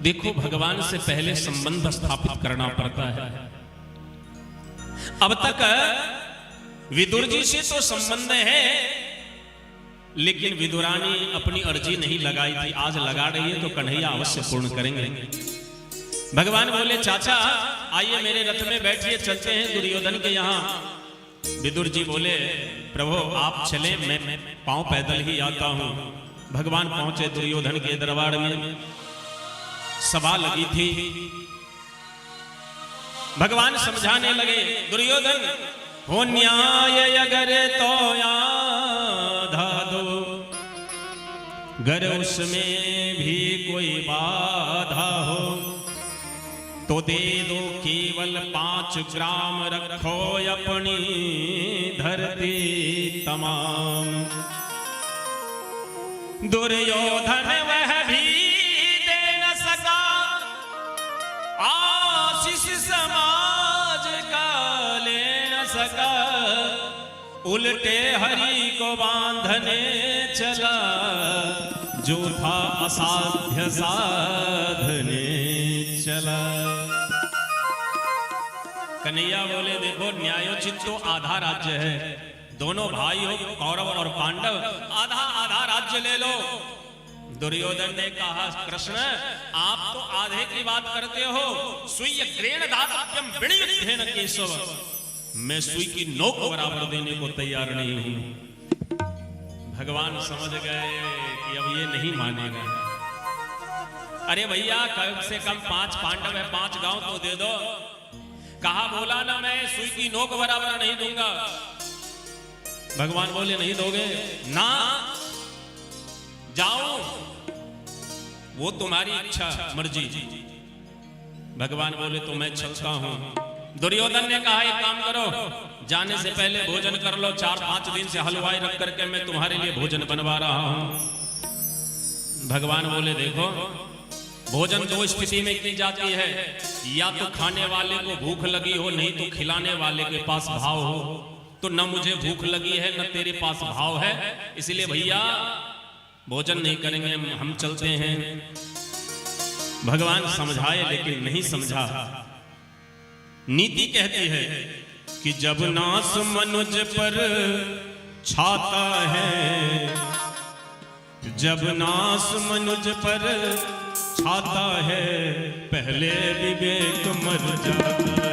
देखो, भगवान से पहले संबंध स्थापित करना पड़ता है। अब तक विदुर जी से तो संबंध है, लेकिन विदुरानी अपनी अर्जी नहीं लगाई थी। आज लगा रही है तो कन्हैया अवश्य पूर्ण करेंगे। भगवान बोले, चाचा आइए मेरे रथ में बैठिए, चलते हैं दुर्योधन के यहां। विदुर जी बोले, प्रभु आप चले, मैं पांव पैदल ही आता हूं। भगवान पहुंचे दुर्योधन के दरबार में। सभा लगी थी। भगवान समझाने लगे, दुर्योधन हो न्याय अगर तो आधा दो, गर उसमें भी कोई बाधा हो तो दे दो केवल 5 ग्राम, रखो अपनी धरती तमाम। दुर्योधन वह भी दे न सका, आशीष समाज का ले न सका, उल्टे हरि को बांधने चला, जो था असाध्य साधने चला। कन्हैया बोले, देखो न्यायोचित तो आधा राज्य है, दोनों भाई हो कौरव और पांडव, आधा आधा राज्य ले लो। दुर्योधन ने कहा, कृष्ण आप तो आधे की बात करते हो, सुई ग्रेण दातव्यम विणयुद्धेन केशव, मैं सुई की नोक बराबर देने को तैयार नहीं हूं। भगवान समझ गए कि अब ये नहीं मानेगा। अरे भैया कम से कम 5 पांडव है, 5 गांव तो दे दो। कहा, बोला ना मैं सुई की नोक बराबर नहीं दूंगा। भगवान बोले, नहीं दोगे ना, जाओ, वो तुम्हारी इच्छा मर्जी। भगवान बोले, तो मैं चलता हूं। दुर्योधन ने कहा, एक काम करो, जाने से पहले भोजन कर लो, 4-5 दिन से हलवाई रख करके मैं तुम्हारे लिए भोजन बनवा रहा हूं। भगवान बोले, देखो भोजन 2 स्थिति में की जाती है, या तो खाने वाले को भूख लगी हो, नहीं तो खिलाने वाले के पास भाव हो। तो न मुझे भूख लगी है न तेरे पास भाव है, इसलिए भैया भोजन नहीं करेंगे, हम चलते हैं। भगवान समझाए लेकिन नहीं समझा। नीति कहती है कि जब नाश मनुज पर छाता है, जब नाश मनुज पर छाता है, पहले विवेक मर जाता है।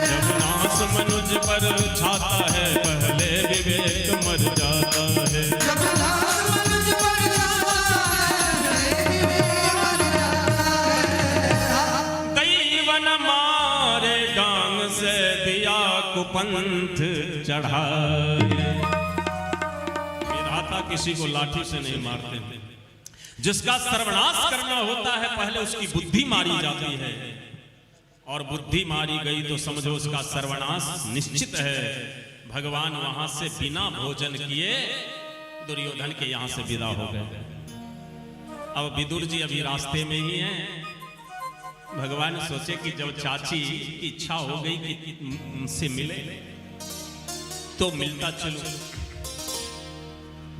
जब नाश मनुज पर छाता है, पहले विवेक मर जाता है। जब नाश मनुज पर छाता है, विवेक मर जाता है। दैवन मारे डांग से दिया कुपंथ चढ़ाए। विधाता किसी को लाठी से नहीं मारते हैं। जिसका सर्वनाश करना होता है पहले उसकी बुद्धि मारी जाती है, और बुद्धि मारी गई तो समझो उसका सर्वनाश निश्चित है। भगवान वहां से बिना भोजन किए दुर्योधन के यहां से विदा हो गए। अब विदुर जी अभी रास्ते में ही हैं। भगवान सोचे कि जब चाची की इच्छा हो गई कि उनसे मिले तो मिलता चलो।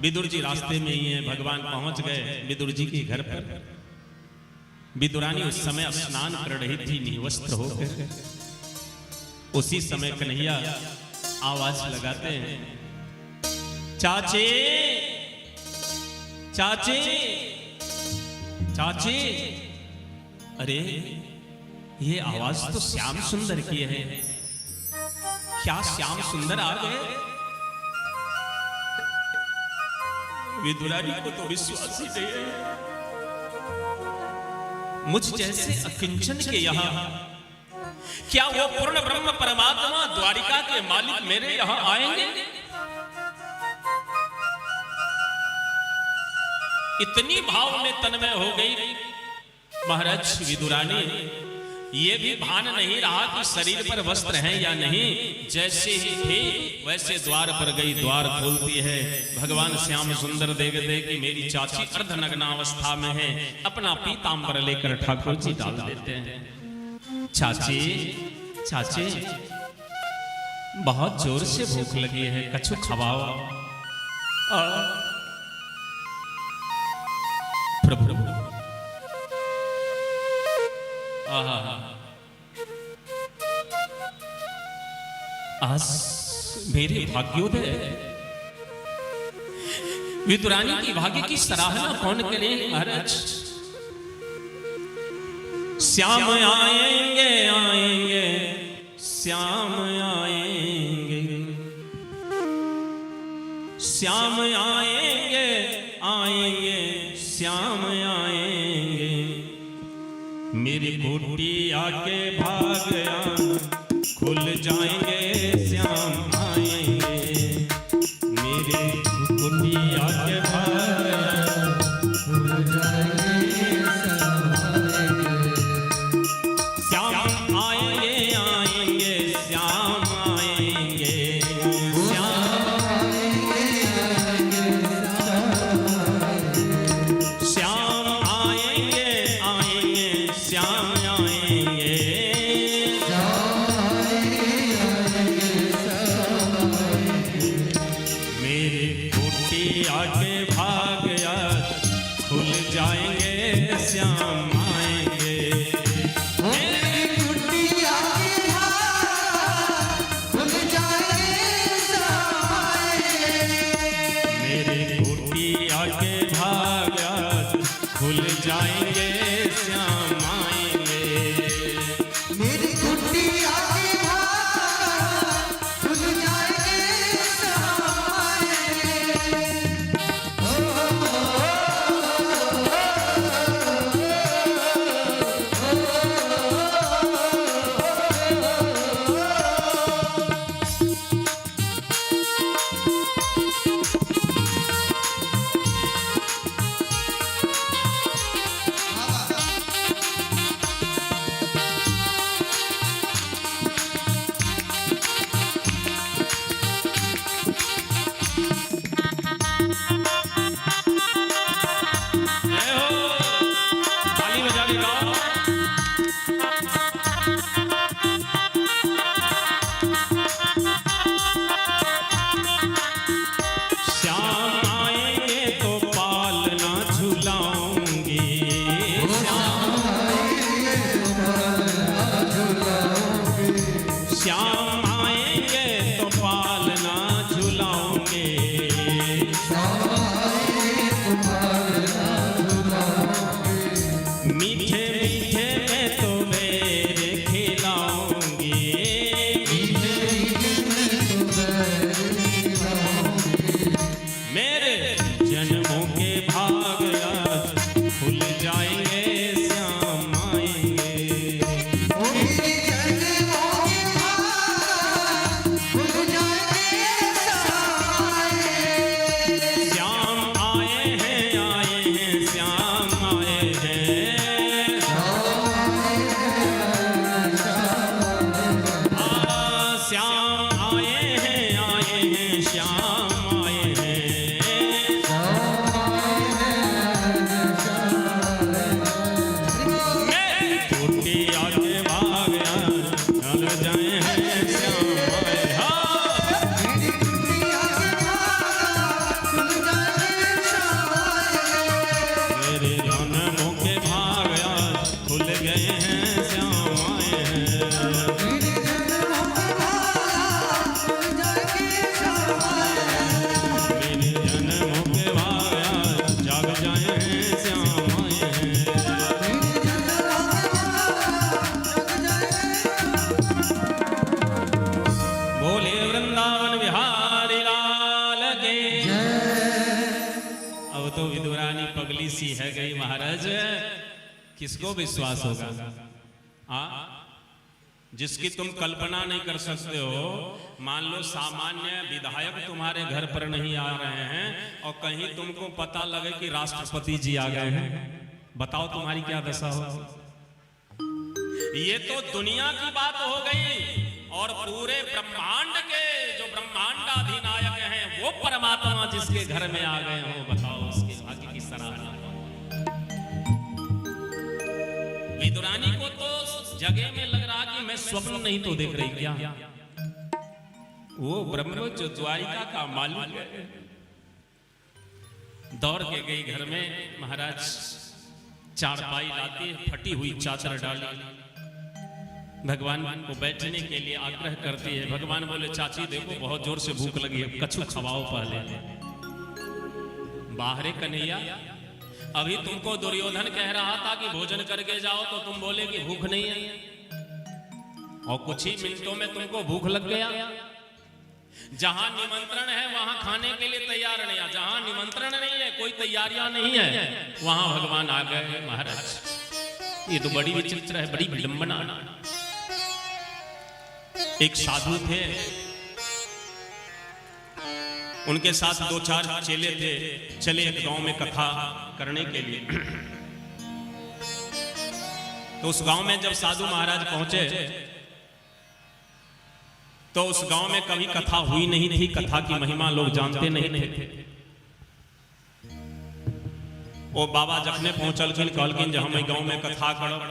विदुर जी रास्ते में ही हैं, भगवान पहुंच गए विदुर जी के घर पर। विदुरानी उस समय स्नान कर रही थी निवस्त्र होकर। उसी समय कन्हैया आवाज लगाते हैं, चाची चाची चाची। अरे ये आवाज तो श्याम सुंदर की है, क्या श्याम सुंदर आ गए? विदुरानी को तो विश्वास ही नहीं है, मुझ जैसे अकिंचन के यहां क्या वो पूर्ण ब्रह्म परमात्मा द्वारिका के मालिक मेरे यहां आएंगे? इतनी भाव में तन्मय हो गई महाराज विदुरानी, ये भी भान नहीं रहा कि शरीर पर वस्त्र है या नहीं। जैसे ही थे वैसे द्वार पर गई, द्वार खोलती है, भगवान श्याम सुंदर देखते कि मेरी चाची अर्धनग्नावस्था में है, अपना पीताम्बर लेकर ठाकुर जी डाल देते हैं। चाची चाची बहुत जोर से भूख लगी है, कछु खवाओ। आहा, आज मेरे भाग्योदय। विदुरानी की भाग्य की सराहना कौन करे महाराज? श्याम आएंगे आएंगे, श्याम आएंगे, श्याम आएंगे आएंगे, श्याम आएंगे, मेरी कुटिया के भाग खुल जाएंगे, श्याम आएंगे, मेरे कुटिया के भाग खुल जाएंगे, श्याम आएंगे। श्याम आएंगे आएंगे, श्याम आएंगे, श्याम श्याम आएंगे आएंगे, श्याम आएंगे, मेरे कुटिया के भाग खुल जाएंगे, श्याम आएंगे। मेरी कुटिया के भाग खुल जाएंगे, श्याम आएंगे। मेरे कुटिया के भाग खुल जाएंगे, श्याम आएंगे। मेरी कुटिया के भाग खुल जाएंगे, श्याम आएंगे। जय हो, ताली बजा के गाओ। श्याम आएंगे तो पालना झुलाऊंगी, श्याम आएंगे तो पालना झुलाऊंगे, मीठे मीठे मैं तो मेरे खिलाऊंगी, मेरे जन्मों के भाग आज खुल जाएंगे, श्याम आएंगे। मेरे जन्मों के भाग खुल जाएंगे, श्याम आएंगे। श्याम आए हैं आए हैं, श्याम आए हैं, श्याम आए हैं आए हैं, श्याम आए हैं, मेरी कुटिया के भाग चल जाए हैं, श्याम आए। हाँ। मेरी कुटिया के भाग खुल जाएंगे, श्याम आएंगे। मेरे जन्मों के भाग आज खुल गए हैं, श्याम आए हैं। मेरे जन्मों के भाग खुल जाएंगे, श्याम आएंगे। मेरे जन्मों के भाग आज जाग जाए हैं, श्याम आए हैं। मेरे जन्मों के भाग जग जाएंगे। बोले वृंदावन बिहारी लाल के। अब तो विदुरानी पगली सी है गई महाराज, किसको विश्वास होगा? आ जिसकी तुम कल्पना नहीं कर सकते हो। मान लो सामान्य विधायक तुम्हारे घर पर नहीं आ रहे हैं और कहीं तुमको पता लगे कि राष्ट्रपति जी आ गए हैं, बताओ तुम्हारी क्या दशा हो। ये तो दुनिया की बात हो गई, और पूरे ब्रह्मांड के जो ब्रह्मांडाधिनायक हैं वो परमात्मा जिसके घर में आ गए हो, बताओ उसके भाग्य की सराहना। विदुरानी को तो जगह में लग रहा कि मैं स्वप्न नहीं तो देख रही क्या, वो ब्रह्म जो द्वारिका का मालिक है। दौड़ के गई घर में महाराज, चारपाई लाती, फटी हुई चादर डाली, भगवान को बैठने के लिए आग्रह करती है। भगवान बोले चाची देखो बहुत जोर से भूख लगी है, कछु खवाओ पहले। बाहरे कन्हैया, अभी तुमको दुर्योधन कह रहा था कि भोजन करके जाओ, तो तुम बोले कि भूख नहीं है, और कुछ ही मिनटों में तुमको भूख लग गया। जहां निमंत्रण है वहां खाने के लिए तैयार नहीं है, जहां निमंत्रण नहीं है, कोई तैयारियां नहीं है, वहां भगवान आ गए। महाराज ये तो बड़ी विचित्र है, बड़ी विडंबना। एक साधु थे, उनके साथ दो चार चेले थे, चले एक गांव में कथा करने के लिए। तो उस गांव में जब साधु महाराज पहुंचे तो उस गांव में कभी कथा हुई नहीं थी, कथा की महिमा लोग जानते नहीं थे। ओ बाबा जखने पहुंचलखिन कहलखिन जे हम एहि गांव में कथा करब।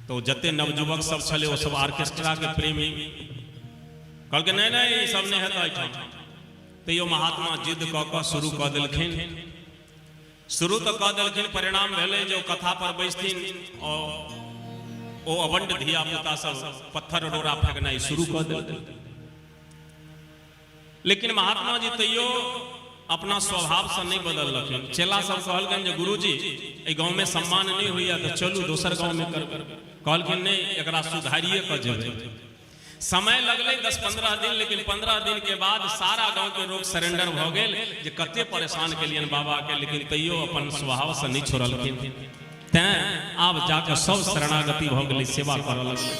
तो जते नवयुवक सब छले ओ सब ऑर्केस्ट्रा के प्रेमी, कहलकै नहीं नहीं ई सब नहीं हेतै एहिठाम। तैयो महात्मा जिद कऽ कऽ शुरू कऽ देलखिन। शुरू तऽ कऽ देलखिन, परिणाम भेलै जे ओ कथा पर बैसथिन और ओ अबंड धिया पुता सब पत्थर रोड़ा फेंकनाइ शुरू कऽ देलखिन। लेकिन महात्मा जी तैयो अपना स्वभाव से नहीं बदललखिन। चेला सब कहलखिन जे गुरुजी एहि गाँव में सम्मान नहीं होइया तऽ चलू दोसर गाँव में करबै। कहलखिन नहीं, एकरा सुधारिए कऽ जेबै। समय लगलै 10-15 दिन, लेकिन 15 दिन के बाद सारा गाँव के लोग सरेंडर भऽ गेल जे कते परेशान केलियनि बाबा के, लेकिन तैयो अपन स्वभाव से नहीं छोड़लखिन। तैं आब जाके सब शरणागति भऽ गेलै, सेवा करऽ लगलै।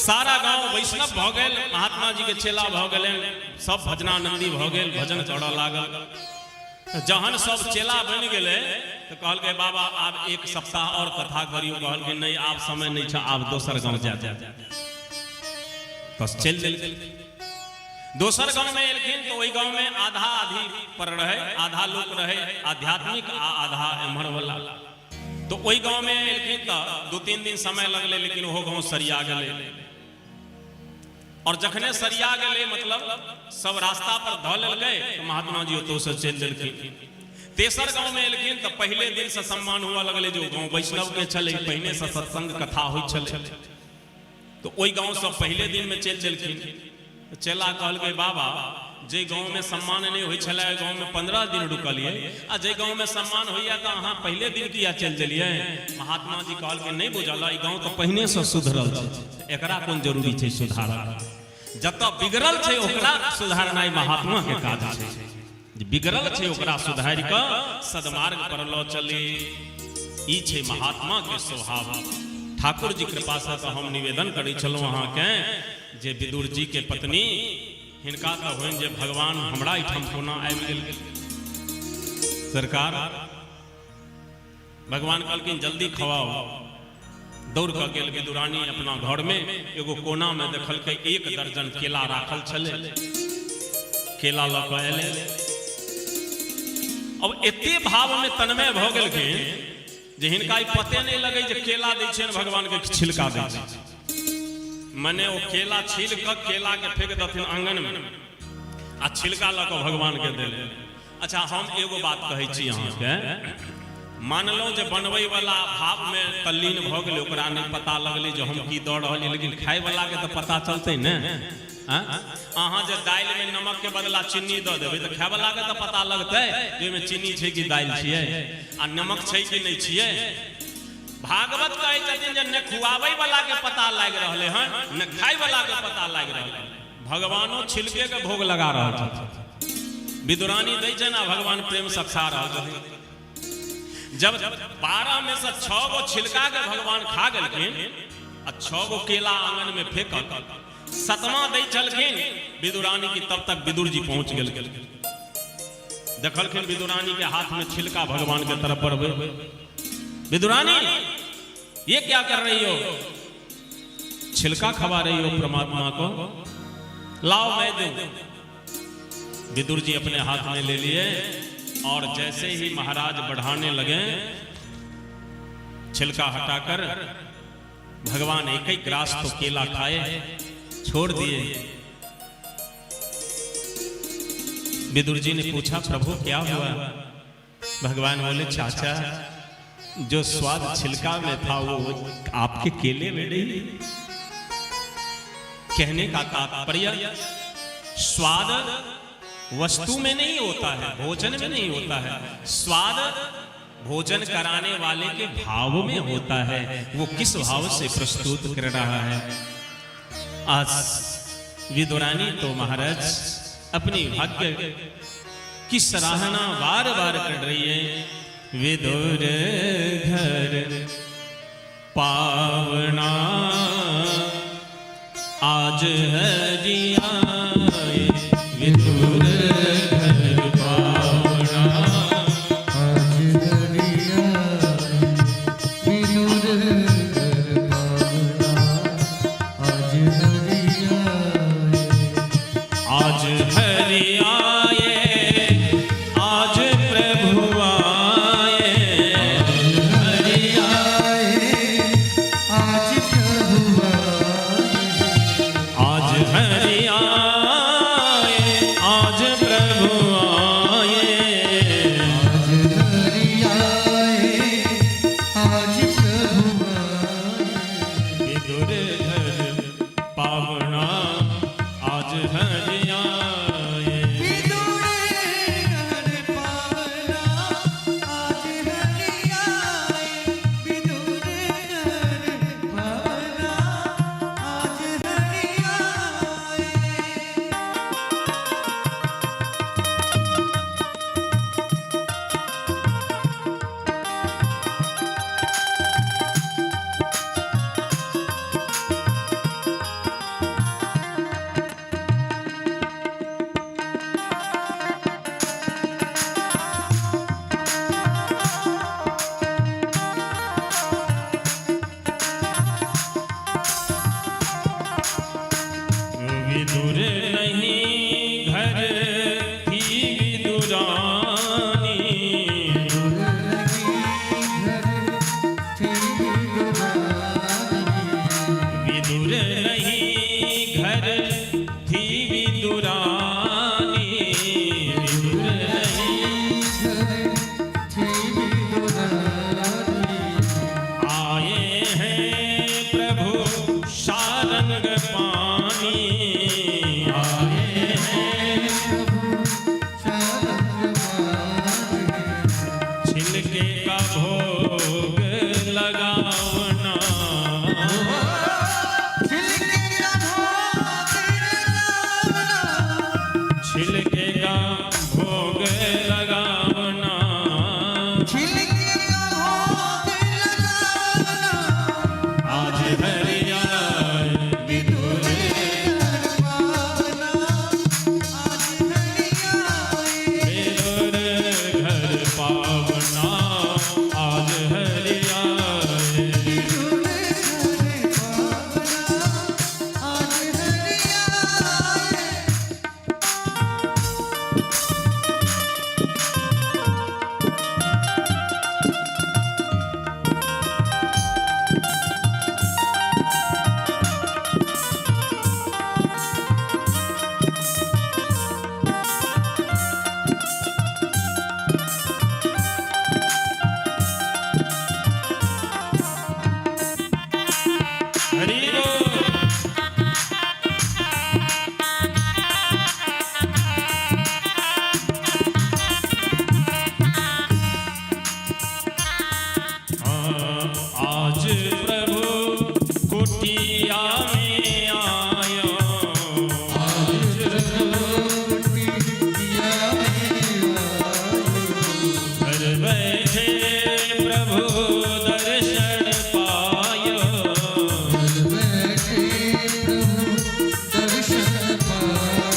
सारा गांव वैष्णव भऽ गेल, महात्मा जी के चेला भऽ गेलनि, सब भजनानंदी भऽ गेल, भजन करऽ लागल। जहन सब चेला बनि गेलै तऽ कहलकै बाबा आब एक सप्ताह और कथा करियौ। कहलकै नहीं आब समय नहीं छै, आब दोसर गांव जाय। बस चलि देलखिन। दोसर गांव में एलखिन तऽ ओहि गांव में आधा आधी पर रहै, आधा लोक रहै आध्यात्मिक आ आधा एम्हर वाला। तो ओहि गांव में एलखिन तऽ 2-3 दिन समय लगलै, लेकिन ओहो गांव सरिया गेलै। और जखने सरिया गेलै मतलब सब रास्ता पर धऽ लेलकै तऽ महात्मा जी ओतौ से चलि देलखिन। तेसर गांव में एलखिन तऽ पहिले दिन से सम्मान हुआ लगलै जे ओ गांव वैष्णव के छलै, पहिने से सत्संग कथा होइ छलै। तो ओहि गांव से पहिले दिन में चलि देलखिन। चेला कहलकै बाबा जे गांव में सम्मान नहीं होइ छलै ओहि गांव में 15 दिन रुकलियै, आ जे गांव में सम्मान होइया तऽ अहाँ पहिले दिन किया चलि देलियै? महात्मा जी कहलकै नहीं बुझल, ई गांव तऽ पहिने से सुधरल छै, एकरा कोन जरूरी छै सुधारक? जतऽ बिगड़ल छै ओकरा सुधारनाइ महात्मा के काज छै। जे बिगड़ल छै ओकरा सुधारि कऽ सदमार्ग पर लऽ चली, ई छै महात्मा के स्वभाव। ठाकुर जी कृपा से तऽ हम निवेदन करै छलहुँ अहाँके जे विदुर जी के पत्नी हिनका तऽ होइन जे भगवान हमरा एहिठाम कोना आबि गेल। सरकार भगवान कहलखिन जल्दी खवाओ। दौड़ कऽ गेल विदुरानी अपना घर में, एगो कोना में देखलकै 1 दर्जन केला राखल छलै, केला लऽ कऽ एलै। अब एते भाव में तन्मय भऽ गेलखिन जे हिनका ई पते नहि लगै जे केला दै छियनि भगवान के छिलका दै छै। मने ओ केला छील कऽ केला के फेंक देथिन आंगन में आ छिलका लऽ कऽ भगवान के देले। अच्छा हम एगो बात कहै छी अहाँके, मानलहुँ जे बनबै वाला भाव में तल्लीन भऽ गेलै, ओकरा नहि पता लगलै जे हम की दऽ रहलियै, लेकिन खाय वाला के तऽ पता चलतै ने। अहाँ जे दालि में नमक के बदला चीनी दऽ देबै तऽ खाय वाला के तऽ पता लगतै जे ओहिमे चीनी छै कि दालि छियै आ नमक छै कि नहि छियै। भागवत कहै छथिन जे ने खुआबै वाला के पता लागि रहलै हन ने खाय वाला के पता लागि रहलै हन। भगवानो छिलके के भोग लगा रहल छथिन, विदुरानी दै छै ने, भगवान प्रेम से खा रहल छथिन। जब 12 में से 6 गो छिलका के भगवान खा गेलखिन आ 6 गो केला आंगन में फेंकल, 7वां दै छलखिन विदुरानी की, तब तक विदुर जी पहुंच गेलखिन। देखलखिन विदुरानी के हाथ में छिलका भगवान के तरफ बढ़बे। विदुरानी ये क्या कर रही हो? छिलका खवा रही हो परमात्मा को, लाओ मैं दूं। विदुर जी अपने हाथ में ले लिए और जैसे ही महाराज बढ़ाने लगे, छिलका हटाकर भगवान एक ही ग्रास तो केला खाए, छोड़ दिए। विदुर जी ने पूछा प्रभु क्या हुआ? भगवान बोले चाचा जो स्वाद छिलका में था वो आपके केले में नहीं। कहने का तात्पर्य, स्वाद वस्तु में नहीं होता है, भोजन में नहीं होता है। स्वाद भोजन कराने वाले के भाव में होता है, वो किस भाव से प्रस्तुत कर रहा है। आज विदुरानी तो महाराज अपनी भाग्य की सराहना बार बार कर रही है। विदुर घर पावना आज हरि आए, विदुर घर पावना आज हरि आए, विदुर घर पावना, आज हरि आए। आज हरि आए, आज प्रभु आए, हरि आए, आज प्रभु आए। आज हरि आए, आज प्रभु आए। आज हरि आए, आज प्रभु आए। विदुर घर पावना आज हरि आए। विदुर घर पावना आज हरि आए, विदुर घर पावना आज हरि आए। विदुर नहीं घर थी विदुरानी, विदुर नहीं घर थी विदुरानी, विदुर नहीं घर थी विदुरानी, विदुर नहीं घर थी विदुरानी। आए हैं प्रभु सारंग पानी, आए हैं प्रभु सारंग पानी, छिलके का भोग लगावना, छिलके का भोग लगावना, छिलके का भोग लगावना, छिलके का भोग लगावना। आज हरि आए विदुर घर पावना आज हरि आए। विदुर घर पावना आज हरि आए। विदुर घर पावना आज हरि आए। हरि बोल। आज प्रभु कुटिया में आयो, आज प्रभु कुटिया में आयो, घर बैठे प्रभु दर्शन पायो, घर बैठे प्रभु दर्शन पायो,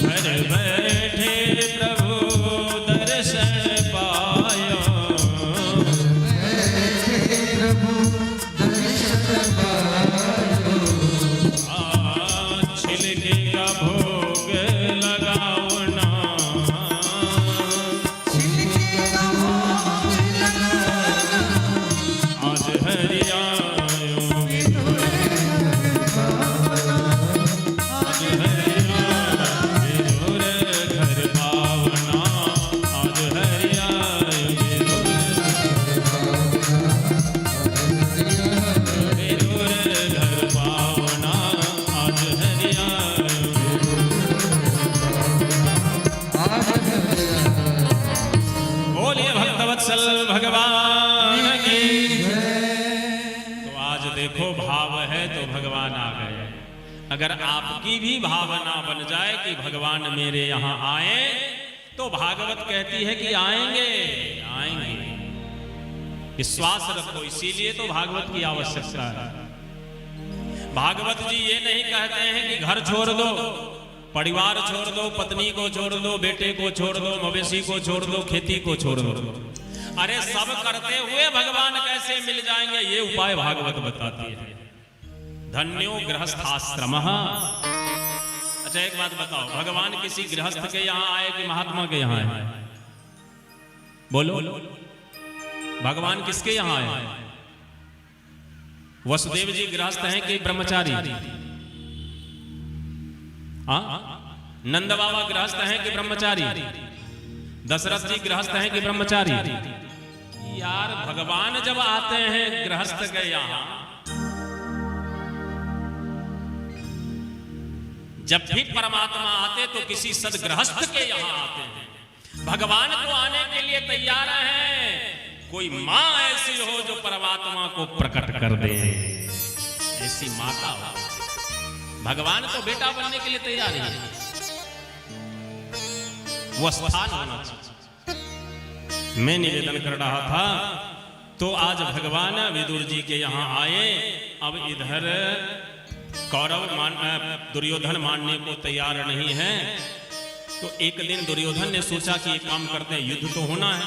घर बैठे प्रभु दर्शन पायो, बैठे प्रभु दर्शन पायो। देखो भाव है तो भगवान आ गए। अगर आपकी भी भावना बन जाए कि भगवान मेरे यहां आए, तो भागवत कहती है कि आएंगे, आएंगे। विश्वास रखो, इसीलिए तो भागवत की आवश्यकता है। भागवत जी ये नहीं कहते हैं कि घर छोड़ दो, परिवार छोड़ दो, पत्नी को छोड़ दो, बेटे को छोड़ दो, मवेशी को छोड़ दो, खेती को छोड़ दो। अरे सब करते हुए भगवान कैसे मिल जाएंगे, ये उपाय भागवत बताती है। धन्यो गृहस्थाश्रम। अच्छा एक बात बताओ, भगवान किसी गृहस्थ के यहां आए कि महात्मा के यहां आए? बोलो, भगवान किसके यहां आए? वसुदेव जी गृहस्थ हैं कि ब्रह्मचारी? हाँ, नंद बाबा गृहस्थ हैं कि ब्रह्मचारी? दशरथ जी गृहस्थ हैं कि ब्रह्मचारी? यार भगवान जब आते हैं गृहस्थ के यहां, जब भी परमात्मा आते तो किसी सदगृहस्थ के यहां आते हैं। भगवान को आने के लिए तैयार हैं, कोई मां ऐसी हो जो परमात्मा को प्रकट कर दे, ऐसी माता हो। भगवान तो बेटा बनने के लिए तैयार है, वो स्थान होना चाहिए। मैं निवेदन कर रहा था, तो आज भगवान विदुर जी के यहां आए। अब इधर कौरव दुर्योधन मानने को तैयार नहीं है। तो एक दिन दुर्योधन ने सोचा कि एक काम करते हैं, युद्ध तो होना है,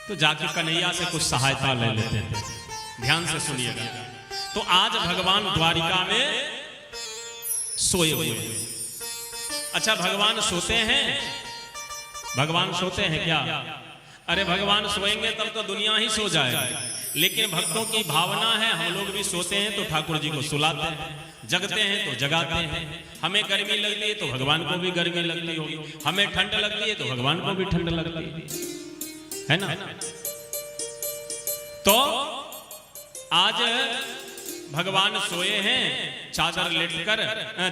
तो जाके कन्हैया से कुछ सहायता ले लेते हैं। ध्यान से सुनिएगा। तो आज भगवान द्वारिका में सोए हुए हैं। अच्छा, भगवान सोते हैं? भगवान सोते हैं क्या? अरे भगवान सोएंगे तब तो दुनिया ही सो जाएगी। लेकिन भक्तों की भावना है, हम लोग भी सोते हैं तो ठाकुर जी को सुलाते हैं, जगते हैं तो जगाते हैं। हमें गर्मी लगती है तो भगवान को भी गर्मी लगती होगी, हमें ठंड लगती है तो भगवान को भी ठंड लगती है ना। तो आज भगवान सोए हैं, चादर लेटकर,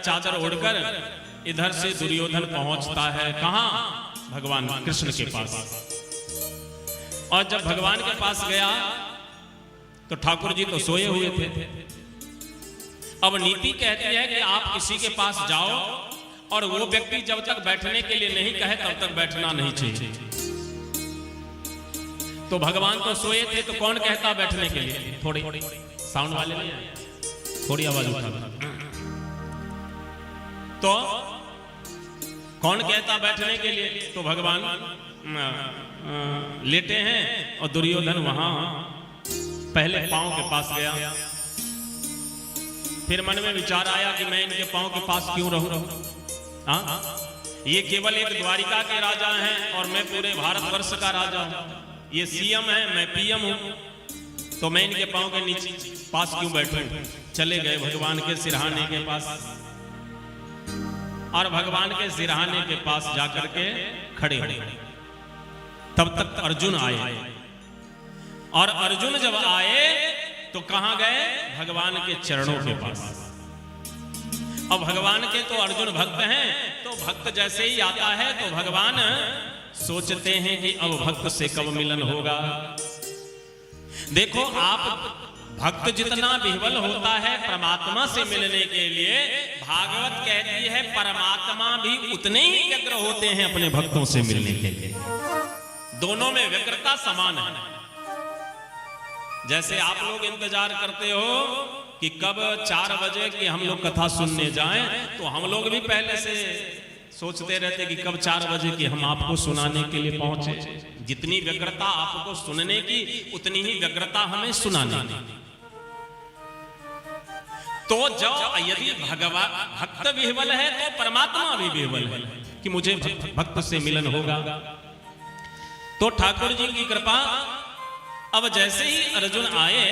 चादर ओढ़कर। इधर से दुर्योधन पहुंचता है कहां? भगवान कृष्ण के पास। और जब भगवान के पास गया तो ठाकुर जी तो सोए हुए थे। अब नीति कहती है कि आप किसी के पास जाओ और वो व्यक्ति जब तक बैठने के लिए नहीं कहे तब तक बैठना नहीं चाहिए। तो भगवान तो सोए थे, तो कौन कहता बैठने के लिए? थोड़ी साउंड वाले नहीं आए, थोड़ी आवाज उठा। तो कौन कहता बैठने के लिए? तो भगवान लेटे हैं और दुर्योधन वहां पहले पांव के पास गया। फिर मन में विचार आया कि मैं इनके पांव के पास क्यों रहूं? हाँ, ये केवल एक द्वारिका के राजा हैं और मैं पूरे भारतवर्ष का राजा हूं। ये सीएम है, मैं पीएम हूं, तो मैं इनके पांव के नीचे पास क्यों बैठूं? चले गए भगवान के सिरहाने के पास और भगवान के सिरहाने के पास जाकर के खड़े हो गए। तब तक अर्जुन आए और अर्जुन जब आए तो कहां गए? भगवान के चरणों के पास। अब भगवान के तो अर्जुन भक्त हैं, तो भक्त जैसे ही आता है तो भगवान सोचते हैं कि अब भक्त से कब मिलन होगा। देखो, आप भक्त जितना विह्वल होता है परमात्मा से मिलने के लिए, भागवत कहती है परमात्मा भी उतने ही व्यग्र होते हैं अपने भक्तों से मिलने के लिए। दोनों में व्यग्रता समान है। जैसे आप लोग इंतजार करते हो कि कब 4 बजे कि हम लोग कथा सुनने जाएं, तो हम लोग भी पहले से सोचते रहते कि कब 4 बजे कि हम आपको सुनाने के लिए पहुंचे। जितनी व्यग्रता आपको सुनने की, उतनी ही व्यग्रता हमें सुनाने की। तो जब यदि भगवान भक्त विह्वल है तो परमात्मा भी विह्वल है कि मुझे भक्त से मिलन होगा। तो ठाकुर जी की कृपा, अब जैसे ही अर्जुन आए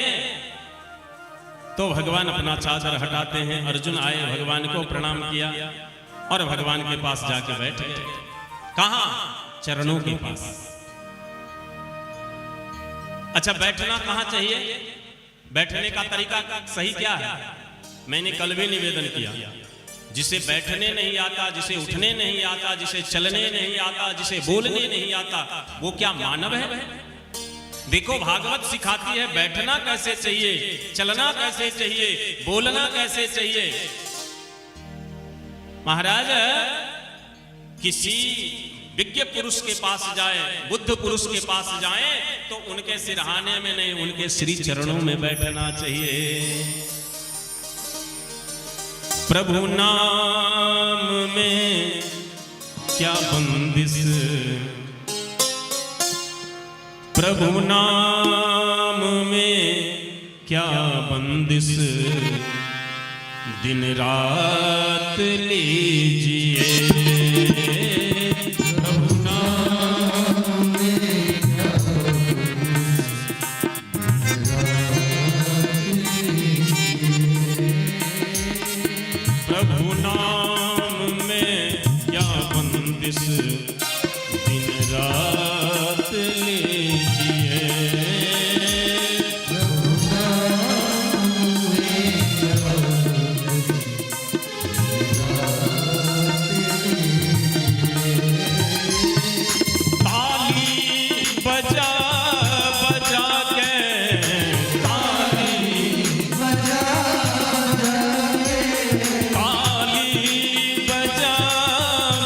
तो भगवान अपना चादर हटाते हैं। अर्जुन आए, भगवान को प्रणाम किया और भगवान के पास जाके बैठ गए। कहां? चरणों के पास। अच्छा, बैठना कहां चाहिए? बैठने का तरीका सही क्या है? मैंने कल भी निवेदन किया, जिसे बैठने नहीं आता, जिसे उठने नहीं आता, जिसे चलने नहीं आता, जिसे बोलने नहीं आता, वो क्या मानव है? देखो भागवत सिखाती है बैठना कैसे चाहिए, चलना कैसे चाहिए, बोलना कैसे चाहिए। महाराज किसी विज्ञ पुरुष के पास जाए, बुद्ध पुरुष के पास जाए तो उनके सिरहाने में नहीं, उनके श्री चरणों में बैठना चाहिए। प्रभु नाम में क्या बंदिश, प्रभु नाम में क्या बंदिश, दिन रात लीजिए। प्रभु नाम में क्या बंदिश, प्रभु नाम में क्या बंदिश, दिन रात लीजिए। ताली बजा बजा के, ताली बजा बजा के, ताली बजा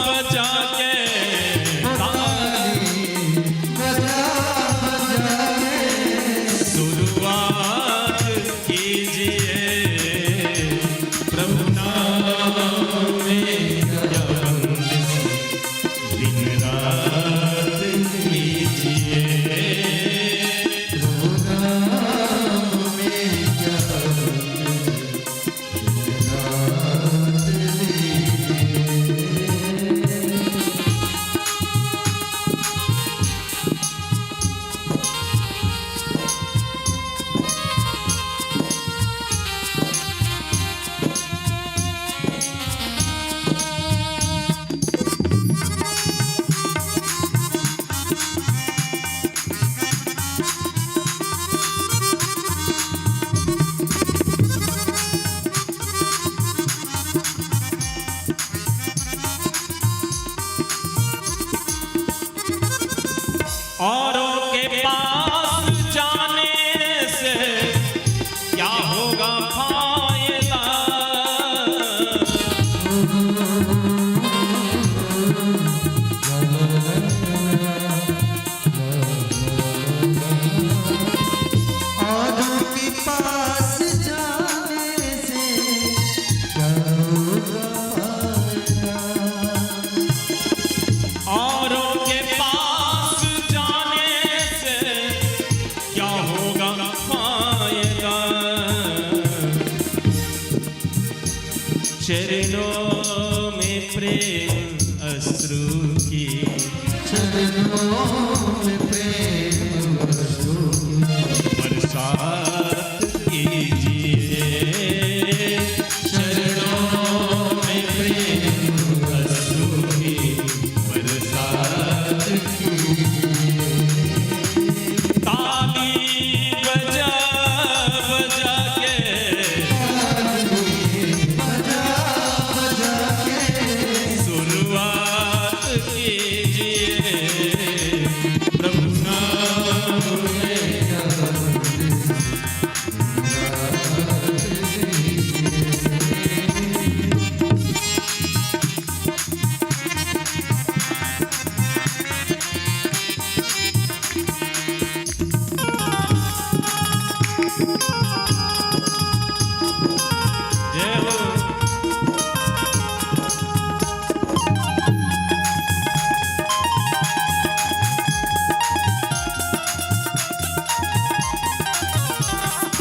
बजा के, ताली बजा बजा के शुरुआत कीजिए। प्रभु नाम में क्या बंदिश, दिन रात लीजिए। प्रभु नाम में क्या बंदिश, दिन रात लीजिए। औरों के पास जाने से क्या होगा फायदा, औरों के पास जाने से क्या होगा फायदा, औरों के पास जाने से क्या होगा फायदा। चरणों में प्रेम अश्रु की, चरणों में प्रेम अश्रु की बरसात कीजिए। चरणों में प्रेम अश्रु की बरसात कीजिए। ताली बजा बजा के, बजा बजा के शुरुआत कीजिए। प्रभु नाम में क्या बंदिश, जय हो।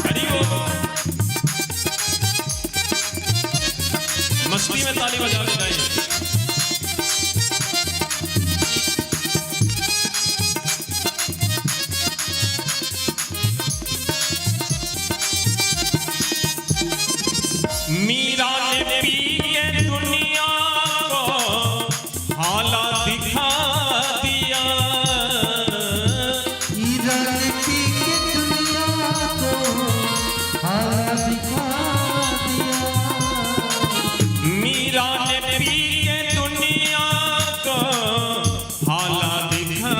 हरि बोल। मस्ती में ताली बजा के गाइए। मीरा ने पी के दुनिया को हाला दिखा दिया, मीरा ने पी के दुनिया को हाला दिखा दिया, मीरा ने पी के दुनिया को हाला दिखा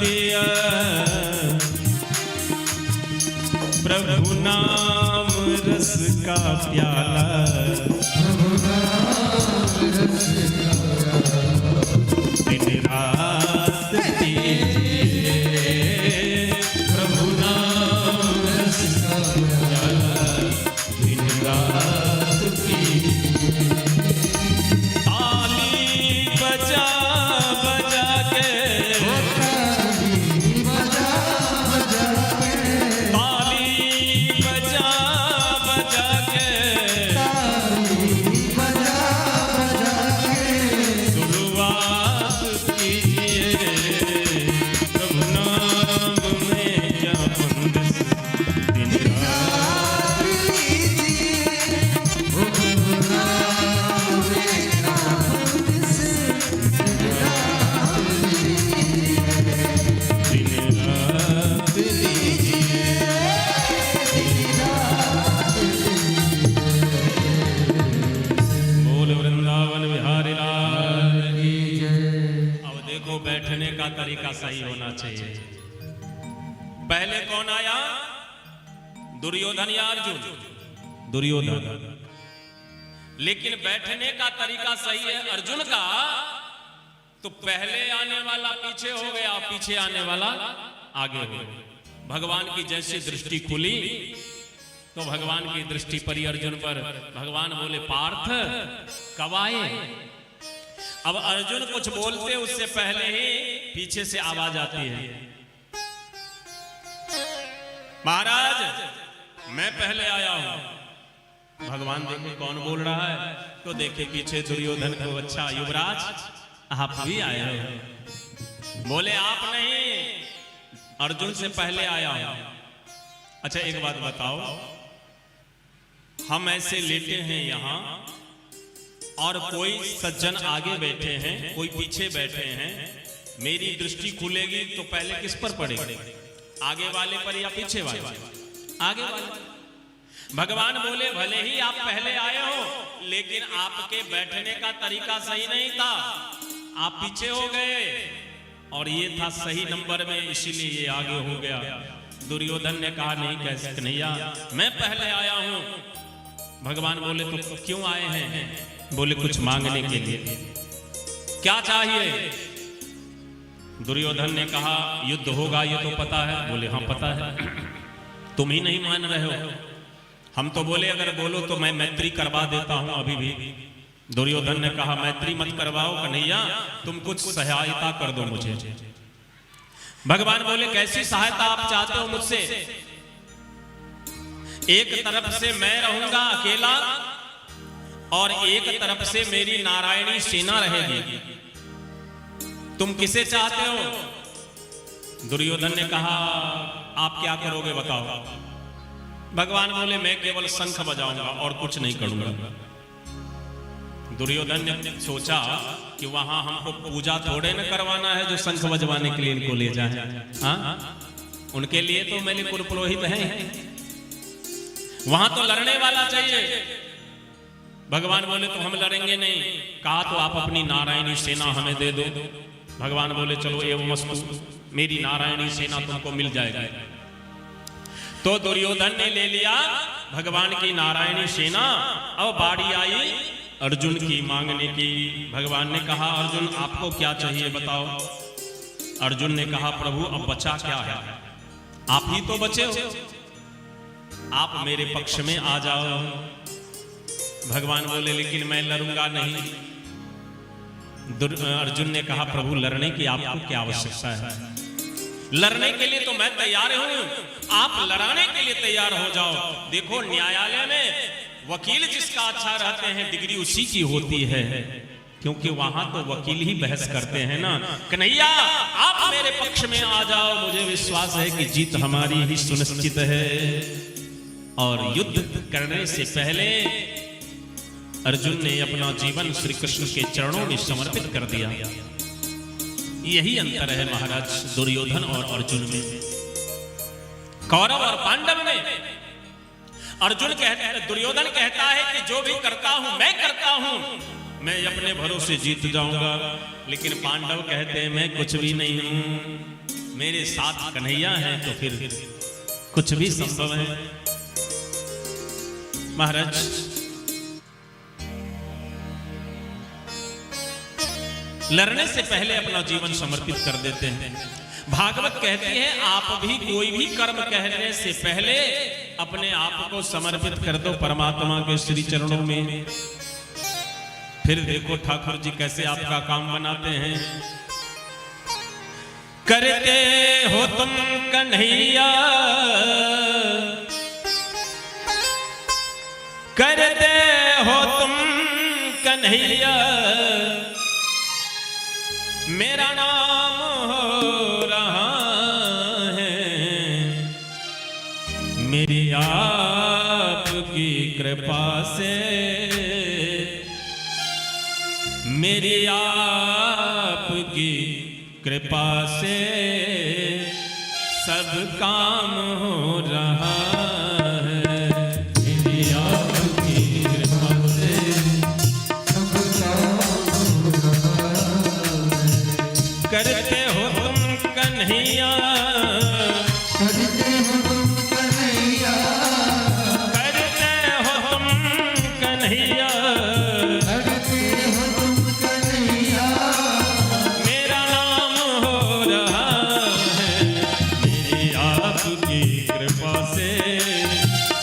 दिया। प्याला। दिन रात पीजिए प्रभु नाम रस का प्याला, दिन रात पीजिए। ताली बजा बजा के, ताली बजा बजा के, शुरुआत कीजिए प्रभु नाम में क्या बंदिश, दिन रात लीजिए प्रभु नाम में क्या बंदिश, दिन रात लीजिए दिन रात। बोल वृंदावन बिहारी लाल की जय। अब देखो बैठने का तरीका सही होना चाहिए। पहले कौन आया, दुर्योधन या अर्जुन? दुर्योधन। लेकिन बैठने का तरीका सही है अर्जुन का, तो पहले आने वाला पीछे हो गया, पीछे आने वाला आगे हो गया। भगवान की जैसी दृष्टि खुली तो भगवान की दृष्टि पड़ी अर्जुन पर। भगवान बोले पार्थ कब आए? अब अर्जुन कुछ बोलते उससे पहले ही पीछे से आवाज आती है, महाराज मैं पहले आया हूं। भगवान देखे कौन बोल रहा है, तो देखे पीछे दुर्योधन को। अच्छा युवराज आप भी आए हो? बोले आप नहीं, अर्जुन से पहले आया हूं। अच्छा एक बात बताओ, हम ऐसे लेटे हैं यहां और कोई सज्जन आगे बैठे हैं, कोई पीछे बैठे हैं, मेरी दृष्टि खुलेगी तो पहले किस पर पड़ेगी, आगे वाले पर या पीछे वाले? आगे वाले। भगवान बोले भले ही आप पहले आए हो, लेकिन आपके बैठने का तरीका सही नहीं था, आप पीछे हो गए और ये था सही नंबर में, इसीलिए ये आगे हो गया। दुर्योधन ने कहा नहीं कैसे कन्हैया, मैं पहले आया हूं। भगवान बोले तो क्यों आए हैं? बोले कुछ मांगने के लिए। क्या चाहिए? दुर्योधन ने कहा युद्ध होगा ये तो पता है। बोले हाँ पता है, तुम ही नहीं मान रहे हो। हम तो बोले अगर बोलो तो मैं मैत्री करवा देता हूं अभी भी। दुर्योधन ने कहा मैत्री मत करवाओ कन्हैया, तुम कुछ सहायता कर दो मुझे। भगवान बोले कैसी सहायता आप चाहते हो मुझसे? एक तरफ से मैं रहूंगा अकेला और एक तरफ से मेरी नारायणी सेना रहेगी, तुम किसे चाहते हो? दुर्योधन ने कहा आप क्या करोगे बताओ। भगवान बोले मैं केवल शंख बजाऊंगा और कुछ नहीं करूंगा। दुर्योधन ने सोचा कि वहां हमको पूजा थोड़े न करवाना है जो शंख बजवाने के लिए इनको ले जाए। हाँ, उनके लिए तो मैंने कुलपुरोहित हैं, वहां तो लड़ने वाला चाहिए। भगवान बोले तो हम लड़ेंगे नहीं। कहा तो आप अपनी नारायणी सेना हमें दे दो। भगवान बोले चलो एवं मेरी नारायणी सेना तुमको मिल जाएगी। तो दुर्योधन ने ले लिया भगवान की नारायणी सेना। अब बारी आई अर्जुन की मांगने की। भगवान ने कहा अर्जुन आपको क्या चाहिए बताओ। अर्जुन ने कहा प्रभु अब बचा क्या है, आप ही तो बचे हो, आप मेरे पक्ष में आ जाओ। भगवान बोले लेकिन मैं लड़ूंगा नहीं। अर्जुन ने कहा प्रभु लड़ने की आपको क्या आवश्यकता है, लड़ने के लिए तो मैं तैयार हूं, आप लड़ाने के लिए तैयार हो जाओ। देखो न्यायालय में वकील जिसका अच्छा रहते हैं डिग्री उसी की होती है, क्योंकि वहां तो वकील ही बहस करते हैं ना। कन्हैया आप मेरे पक्ष में आ जाओ, मुझे विश्वास है कि जीत हमारी ही सुनिश्चित है। और युद्ध करने से पहले अर्जुन ने अपना जीवन श्री कृष्ण के चरणों में समर्पित कर दिया। यही अंतर है महाराज दुर्योधन और अर्जुन में, कौरव और पांडव में। अर्जुन कहता है, दुर्योधन कहता है कि जो भी करता हूं मैं करता हूं, मैं अपने भरोसे जीत जाऊंगा। लेकिन पांडव कहते हैं मैं कुछ भी नहीं हूं, मेरे साथ कन्हैया है तो फिर कुछ भी संभव है। महाराज लड़ने से पहले अपना जीवन समर्पित कर देते हैं। भागवत कहती है आप भी कोई भी कर्म कहने से पहले अपने आप को समर्पित कर दो परमात्मा के श्री चरणों में। फिर देखो ठाकुर जी कैसे आपका काम बनाते हैं। करते हो तुम कन्हैया, करते हो तुम कन्हैया, मेरा नाम हो रहा है, मेरी आपकी कृपा से, मेरी आपकी कृपा से सब काम हो रहा है, मेरी आपकी कृपा से सब काम हो रहा है। करते हो तुम कन्हैया, करते हो तुम कन्हैया, करते हो तुम कन्हैया, करते हो तुम कन्हैया, मेरा नाम हो रहा है, मेरी आपकी कृपा से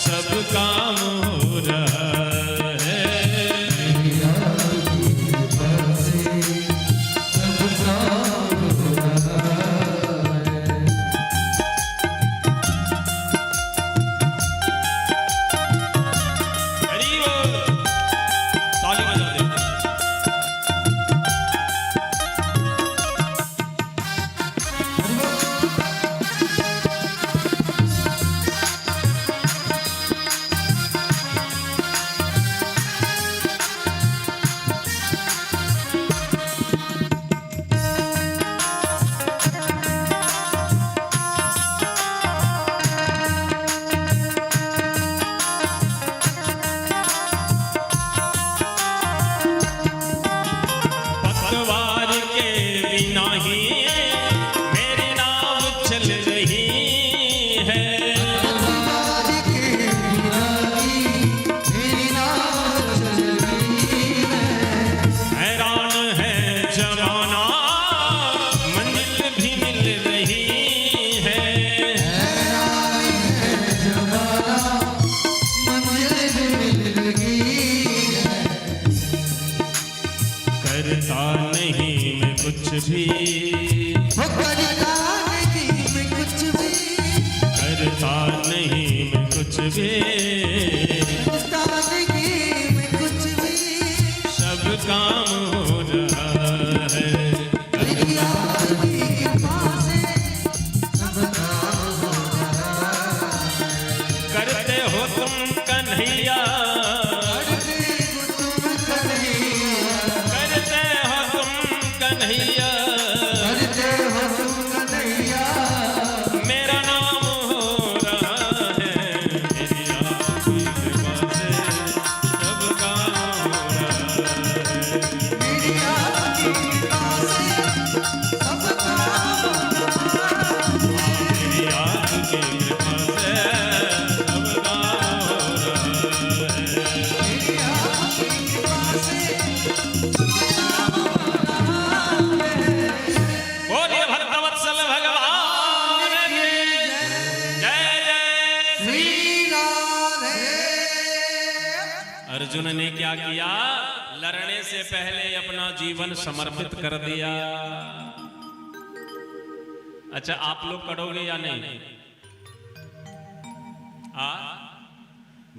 सब काम हो रहा है, मेरी आपकी कृपा से सब काम हो रहा है। हरि बोल। ताली बजा दे। पतवार के बिना ही मेरी नाव चल रही है, पतवार के बिना ही मेरी नाव चल रही है, हैरान है जमाना मंजिल भी मिल रही है, हैरान है जमाना मंजिल भी मिल रही है, करता नहीं मैं कुछ भी, वो करता नहीं मैं कुछ भी, करता नहीं मैं कुछ भी, करता नहीं मैं कुछ भी, सब काम हो रहा है, मेरी आपकी कृपा से सब काम हो रहा है। करते हो तुम कन्हैया, करते हो तुम कन्हैया, करते हो तुम कन्हैया, करते हो तुम कन्हैया, मेरा नाम हो रहा है, मेरी आपकी कृपा से सब काम हो रहा है, मेरी आपकी कृपा से सब काम हो रहा है। मेरी आपकी कृपा से सब काम हो रहा है। मेरी आपकी कृपा से सब काम हो रहा है। बोलिए भक्तवत्सल भगवान की जय जय। श्री राधे। अर्जुन ने क्या किया? लड़ने से पहले अपना जीवन समर्पित कर दिया। अच्छा, आप लोग करोगे या नहीं? आ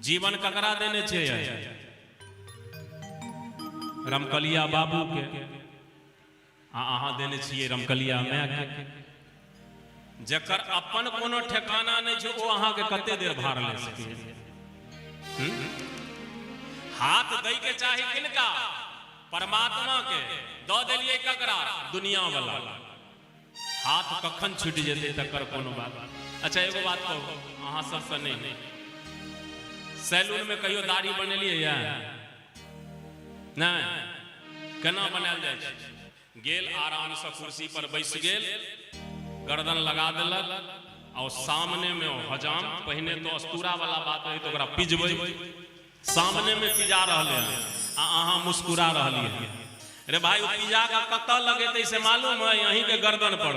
जीवन ककरा देने छे? रमकलिया बाबू के। आ अहाँ देने छियै रमकलिया my के। जकर अपन कोनो ठेकाना नहीं छै ओ अहाँ के कते देर भार ले सकैए? हाथ दै के चाही किनका? परमात्मा के। द देलियै ककरा? दुनिया वाला। हाथ कखन छूटि जेतै तकर कोनो बात। अच्छा, एगो बात कहू, अहाँ सबसँ नहीं, सैलून में कहियो दाढ़ी बनेलियै या नहीं? केना बनायल जाइ छै? गेल, आरामसँ कुर्सी पर बैस गेल, गर्दन लगा देलक और सामने में ओ हजाम, पहिने तो अस्तूरा वाला बात रही तो ओकरा पिजबै। सामने में पिजा रहले हन आ अहाँ मुस्कुरा रहलियै हन। रे भाई, ओ पिजा के कतऽ लगेतै से मालूम है? अहीं के गर्दन पर।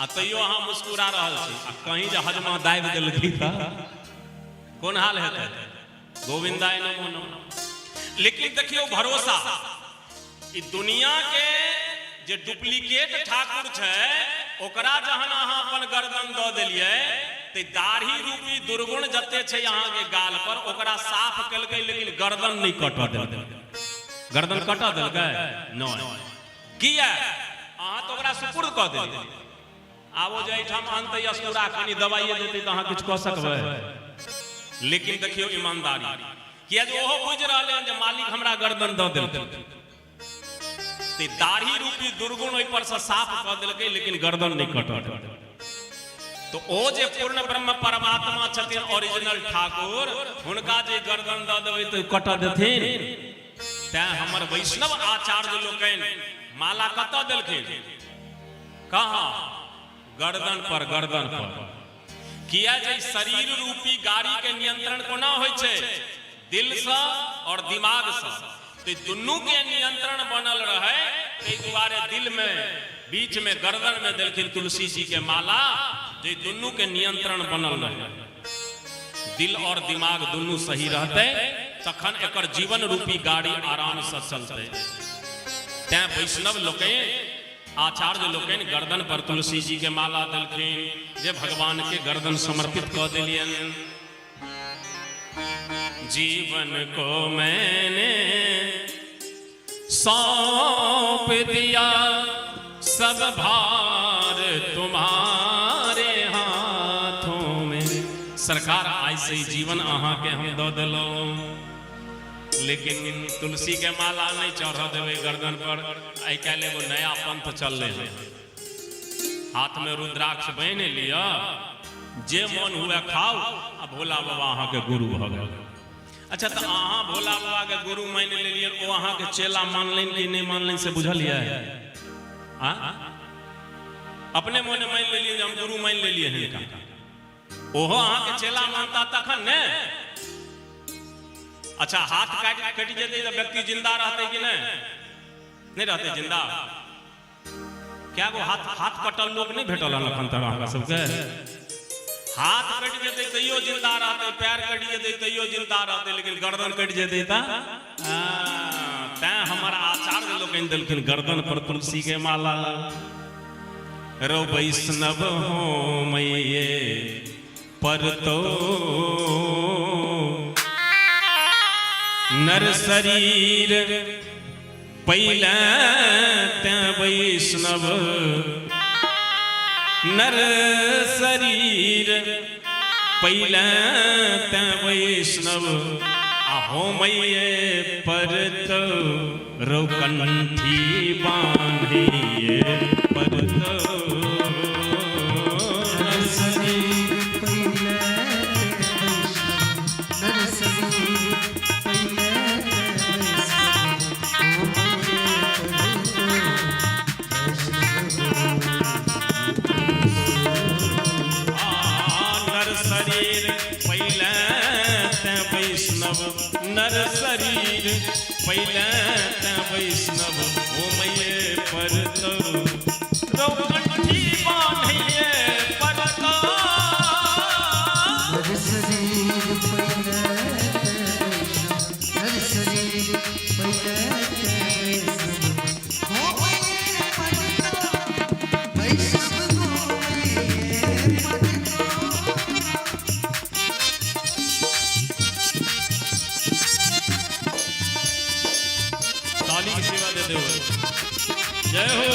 आ तैयो अहाँ मुस्कुरा रहल छी। आ कहीं जे हजमा दाबि देलकै तऽ कोन हाल हेतै? गोविंदाय नमो नमः। लेकिन देखियौ भरोसा, ई दुनिया के जे डुप्लीकेट ठाकुर छै ओकरा जहन अहाँ अपन गर्दन दऽ देलियै तऽ दाढ़ी रूपी दुर्गुण जते छै अहाँके गाल पर ओकरा साफ केलकै, लेकिन गर्दन नहि कटऽ देलकै। गर्दन कटऽ देलकै नहि। किया? अहाँ तऽ ओकरा सुपुर्द कऽ देलियै। आब ओ जे एहिठाम आनतै अस्कुरा कनि दवाइए देतै तऽ अहाँ किछु कऽ सकबै? लेकिन देखियौ ईमानदारी, किया जे ओहो बुझि रहलै हन जे मालिक हमरा गर्दन दऽ देलकै, ते दाढ़ी रूपी दुर्गुण ओहि पर से साफ कऽ देलकै, लेकिन गर्दन नहि कटल। तो ओ जे पूर्ण ब्रह्म परमात्मा छथिन, ओरिजिनल ठाकुर, हुनका जे गर्दन दऽ देबै तऽ कटऽ देथिन? तैं हमर वैष्णव आचार्य लोकनि माला कतऽ देलखिन? कहाँ? गर्दन पर, गर्दन पर। किया जे शरीर रूपी गाड़ी के नियंत्रण कोना होइ छै? दिल से और दिमाग से। तो दुनू के नियंत्रण बनल रहे ताहि दुआरे दिल में, बीच में, गर्दन में देलखिन तुलसी जी के माला, जे दुनू के नियंत्रण बनल रहे। दिल और दिमाग दुनू सही रहते तखन एकर जीवन रूपी गाड़ी आराम से चलते। तैं वैष्णव लोकनि, आचार्य लोकनि गर्दन पर तुलसी जी के माला देलखिन जे भगवान के गर्दन समर्पित कऽ देलियनि। जीवन को मैंने सौंप दिया सब भार तुम्हारे हाथों में। सरकार, आइ से ई जीवन अहाँ के हम दऽ देलहुँ, लेकिन तुलसी के माला नहीं चढ़ देबै गर्दन पर। आइ काल्हि एगो नया पंथ चललै हन, हाथ में रुद्राक्ष बान्हि लिअ, जे मन हुए खाउ आ भोला बाबा अहाँके गुरु भऽ गेल। अच्छा, तऽ अहाँ भोला बाबा के गुरु मानि लेलियनि, ओ अहाँके चेला मानलनि कि नहि मानलनि से बुझलियै? आ अपने मोने मानि लेलियै जे हम गुरु मानि लेलियै हिनका। ओहो अहाँके चेला मानता तखन ने। अच्छा, हाथ काटि कटि जेतै तऽ व्यक्ति जिंदा रहतै कि नहि? नहि रहतै जिंदा। क्या गो हाथ हाथ कटल लोक नहि भेटल हन एखन तक अहाँके सबके? हाथ कटि जेतै तैयो जिंदा रहतै, पैर कटि जेतै तैयो जिंदा रहतै, लेकिन गर्दन कटि जेतै तऽ? तैं हमर आचार्य लोकनि देलखिन गर्दन पर तुलसी के माला। रो वैष्णव हो मैये पर तो नर शरीर पहिले तें वैष्णव, नर शरीर पहिले तें वैष्णव आ होमैये पर तो रौ कंठी बान्हिये पर तो नर शरीर पहिले ते वैष्णव, नर शरीर पहिले ते वैष्णव, होमैये पर तो वैष्णव। नर शरीर पहिले ते वैष्णव, नर शरीर पहिले ते वैष्णव होमैये पर तो रौ कंठी बान्हिये पर तो। नर शरीर पहिले ते वैष्णव, नर शरीर पहिले ते वैष्णव, होमैये पर तो वैष्णव, होमैये पर तो। ताली की सेवा देते हुए जय हो।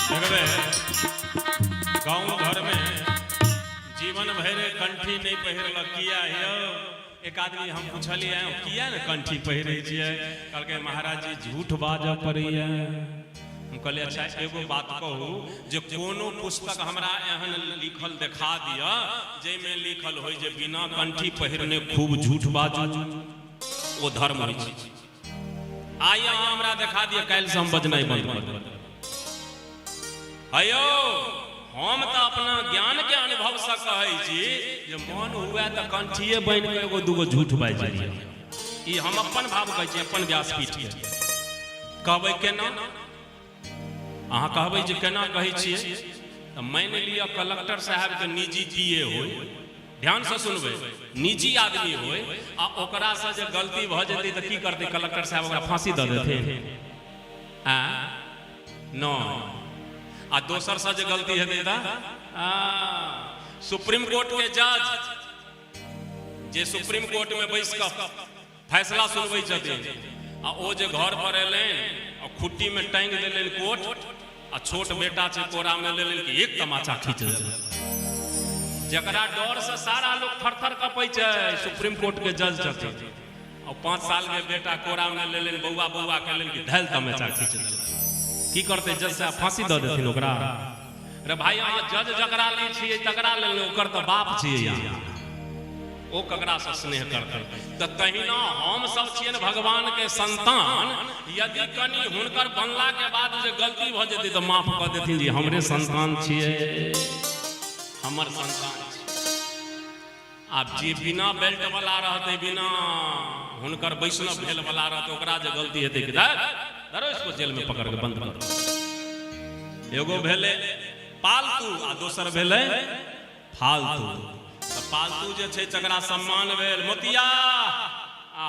देखबै गाँव घर में जीवन भरि कंठी नहि पहिरलक। किया यौ? एक आदमी हम पुछलियै, किया ने कंठी पहिरै छियै? कहलकै, महाराज जी, झूठ बाजऽ पड़ैया। हम कहलियै अच्छा एगो बात कहू जे कोनो पुस्तक हमरा एहन लिखल देखा दिअ जाहिमे लिखल होय जे बिना कंठी पहिरने खूब झूठ बाजू, ओ धर्म होइ छै। आइ अहाँ हमरा देखा दिअ, काल्हि से हम बजनाइ बंद कऽ देब। हयौ, हम तऽ अपना ज्ञान के अनुभव से कहै छी जे मन हुए तऽ कंठिए बनि कऽ एगो दूगो झूठ बाजि लिअ। ई हम अपन भाव कहै छी, अपन व्यासपीठ के। कहबै केना? अहाँ कहबै जे केना कहै छियै? तऽ मानि लिअ कलेक्टर साहबके निजी पी ए होय, ध्यानसँ सुनबै, निजी आदमी होय आ ओकरासँ जे गलती भऽ जेतै तऽ की करतै कलेक्टर साहब? ओकरा फांसी दऽ देथिन? आ नहि। आ दोसरसँ जे गलती हेतै तऽ सुप्रीम कोर्ट के जज जे सुप्रीम कोर्ट में बैस कऽ फैसला सुनबै छथिन आ ओ जे घर पर एलनि आ खुट्टी में टांगि देलनि कोट आ छोट बेटा छै कोरा में लेलनि कि एक तमाचा खींच देलनि, जकरा डर से सारा लोग थर-थर कपै छै, सुप्रीम कोर्ट के जज छथिन आ 5 साल के बेटा कोरा में लेलनि, बौआ बौआ केलनि कि धैल तमाचा खींच देलनि, की करतै जज साहब? फांसी दऽ देथिन ओकरा? रे भाई, अहाँ जज जकरा लै छियै तकरा लेल, ओकर तऽ बाप छियै अहाँ, ओ ककरासँ स्नेह करतै? तऽ तहिना हम सब छियनि भगवान के संतान। यदि कनि हुनकर बनला के बाद जे गलती भऽ जेतै तऽ माफ कऽ देथिन जी हमरे संतान छियै, हमर संतान छियै। आब जे बिना बेल्ट वाला रहतै, बिना हुनकर वैष्णव भेल वाला रहतै, ओकरा जे गलती हेतै कि धरो इसको जेल में पकड़ के बंद करो। एगो भेलै पालतू आ दोसर भेलै फालतू। तऽ पालतू जे छै तकरा सम्मान भेल मोतिया, आ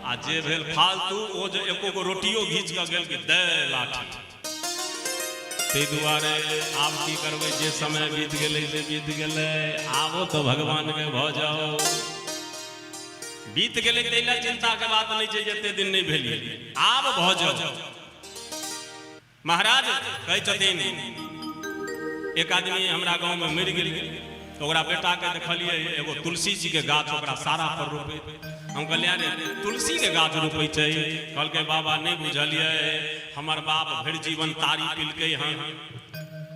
आ जे भेल फालतू ओ जे एको गो रोटियो घीच कऽ गेल कि दे लाठी। ताहि दुआरे आब की करबै, जे समय बीत गेलै से बीत गेलै, आबो तऽ भगवानके भऽ जाओ। बीत गेलै ताहि लए चिन्ताके बात नहि छै, जते दिन नहि भेलियै, आब भऽ जाओ। महाराज कहै छथिन एक आदमी हमरा गाँवमे मरि गेल तऽ ओकरा बेटाके देखलियै एगो तुलसी जीके गाछ ओकरा सारा पर रोपैत। हम कहलियै अरे तुलसीके गाछ रोपै छै? कहलकै बाबा नहि बुझलियै, हमर बाप भरि जीवन तारी पिलकै हन,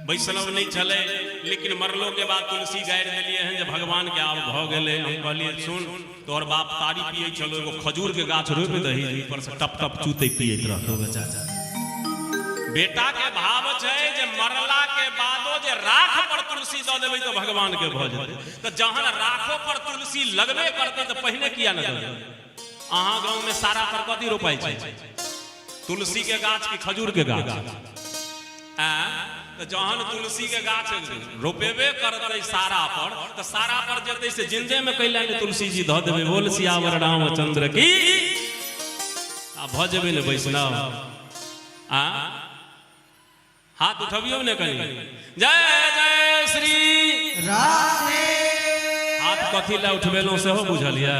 वैष्णव नहि छलै, लेकिन मरलोके बाद तुलसी गाड़ि देलियै हन जे भगवानके आब भऽ गेलै। हम कहलियै सुन, तोहर बाप तारी पियै छलो, एगो खजूरके गाछ रोपि दही, ओहि पर से टप टप चूतै पियैत रहतौ बेचारा। बेटा के भाव छै जे मरला के बादो जे राख पर तुलसी दऽ देबै तऽ भगवान के भऽ जेतै। तऽ जहन राखो पर तुलसी लगबे करतै तऽ पहिने किया ने दऽ देबै? अहाँ गाँव में सारा पर कथी रोपाइ छै, तुलसी के गाछ कि खजूर के गाछ? तऽ जहन तुलसी के गाछ रोपेबे करतै सारा पर तऽ सारा पर जेतै से जिंदे में कैला ने तुलसी जी धऽ देबै? बोल सियावर रामचंद्र की। आ भऽ जेबै ने वैष्णव? आ हाथ उठबियौ ने कनि, जय जय श्री राधे। हाथ कथी लए उठबेलहुँ सेहो बुझलियै?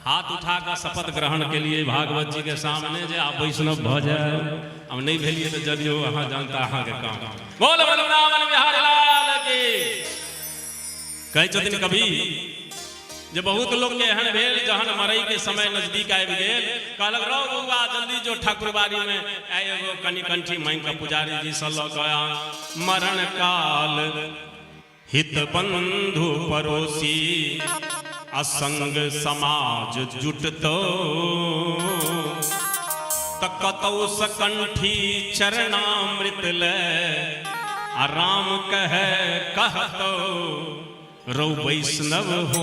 हाथ उठा कऽ शपथ ग्रहण केलियै भागवत जी के सामने जे आब वैष्णव भऽ जाय। हम नहि भेलियै तऽ जलियौ, अहाँ जानता अहाँके काम। बोल वृंदावन बिहारी लाल की। कहै छथिन कवि जे बहुत लोक के एहन भेल जहन मरै के समय नजदीक आबि गेल, कहलक रौ बौआ जल्दी जो ठाकुरबाड़ी में आइ एगो कनि कंठी मांगि कऽ पुजारी जी सँ लऽ कऽ आ। मरण काल हित बंधु पड़ोसी असंग समाज जुटतो त कतौ सकंठी चरणामृत ले आ राम कहे कहतो रौ वैष्णव हो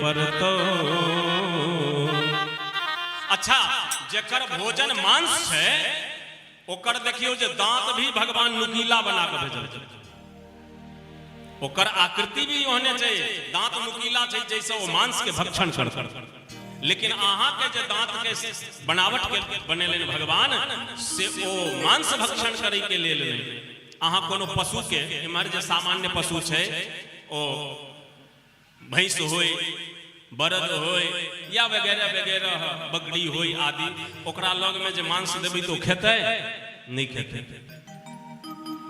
परतो। अच्छा, जकर भोजन मांस छै ओकर देखियौ जे दांत भी भगवान नुकीला बना के भेजल छै, ओकर आकृति भी ओहने छै, दांत नुकीला छै जैसे ओ मांस के भक्षण करत। लेकिन अहाँ के जे दांत के बनावट के बनेलनि भगवान से ओ मांस भक्षण करे के लेल नहि। अहाँ कोनो पशु के, इम्हर जे सामान्य पशु छै ओ भैंस होय, बरद होय या वगैरह वगैरह, बकरी होय आदि, ओकरा लग में जे मांस देबै तऽ ओ खेतै? नहि खेतै।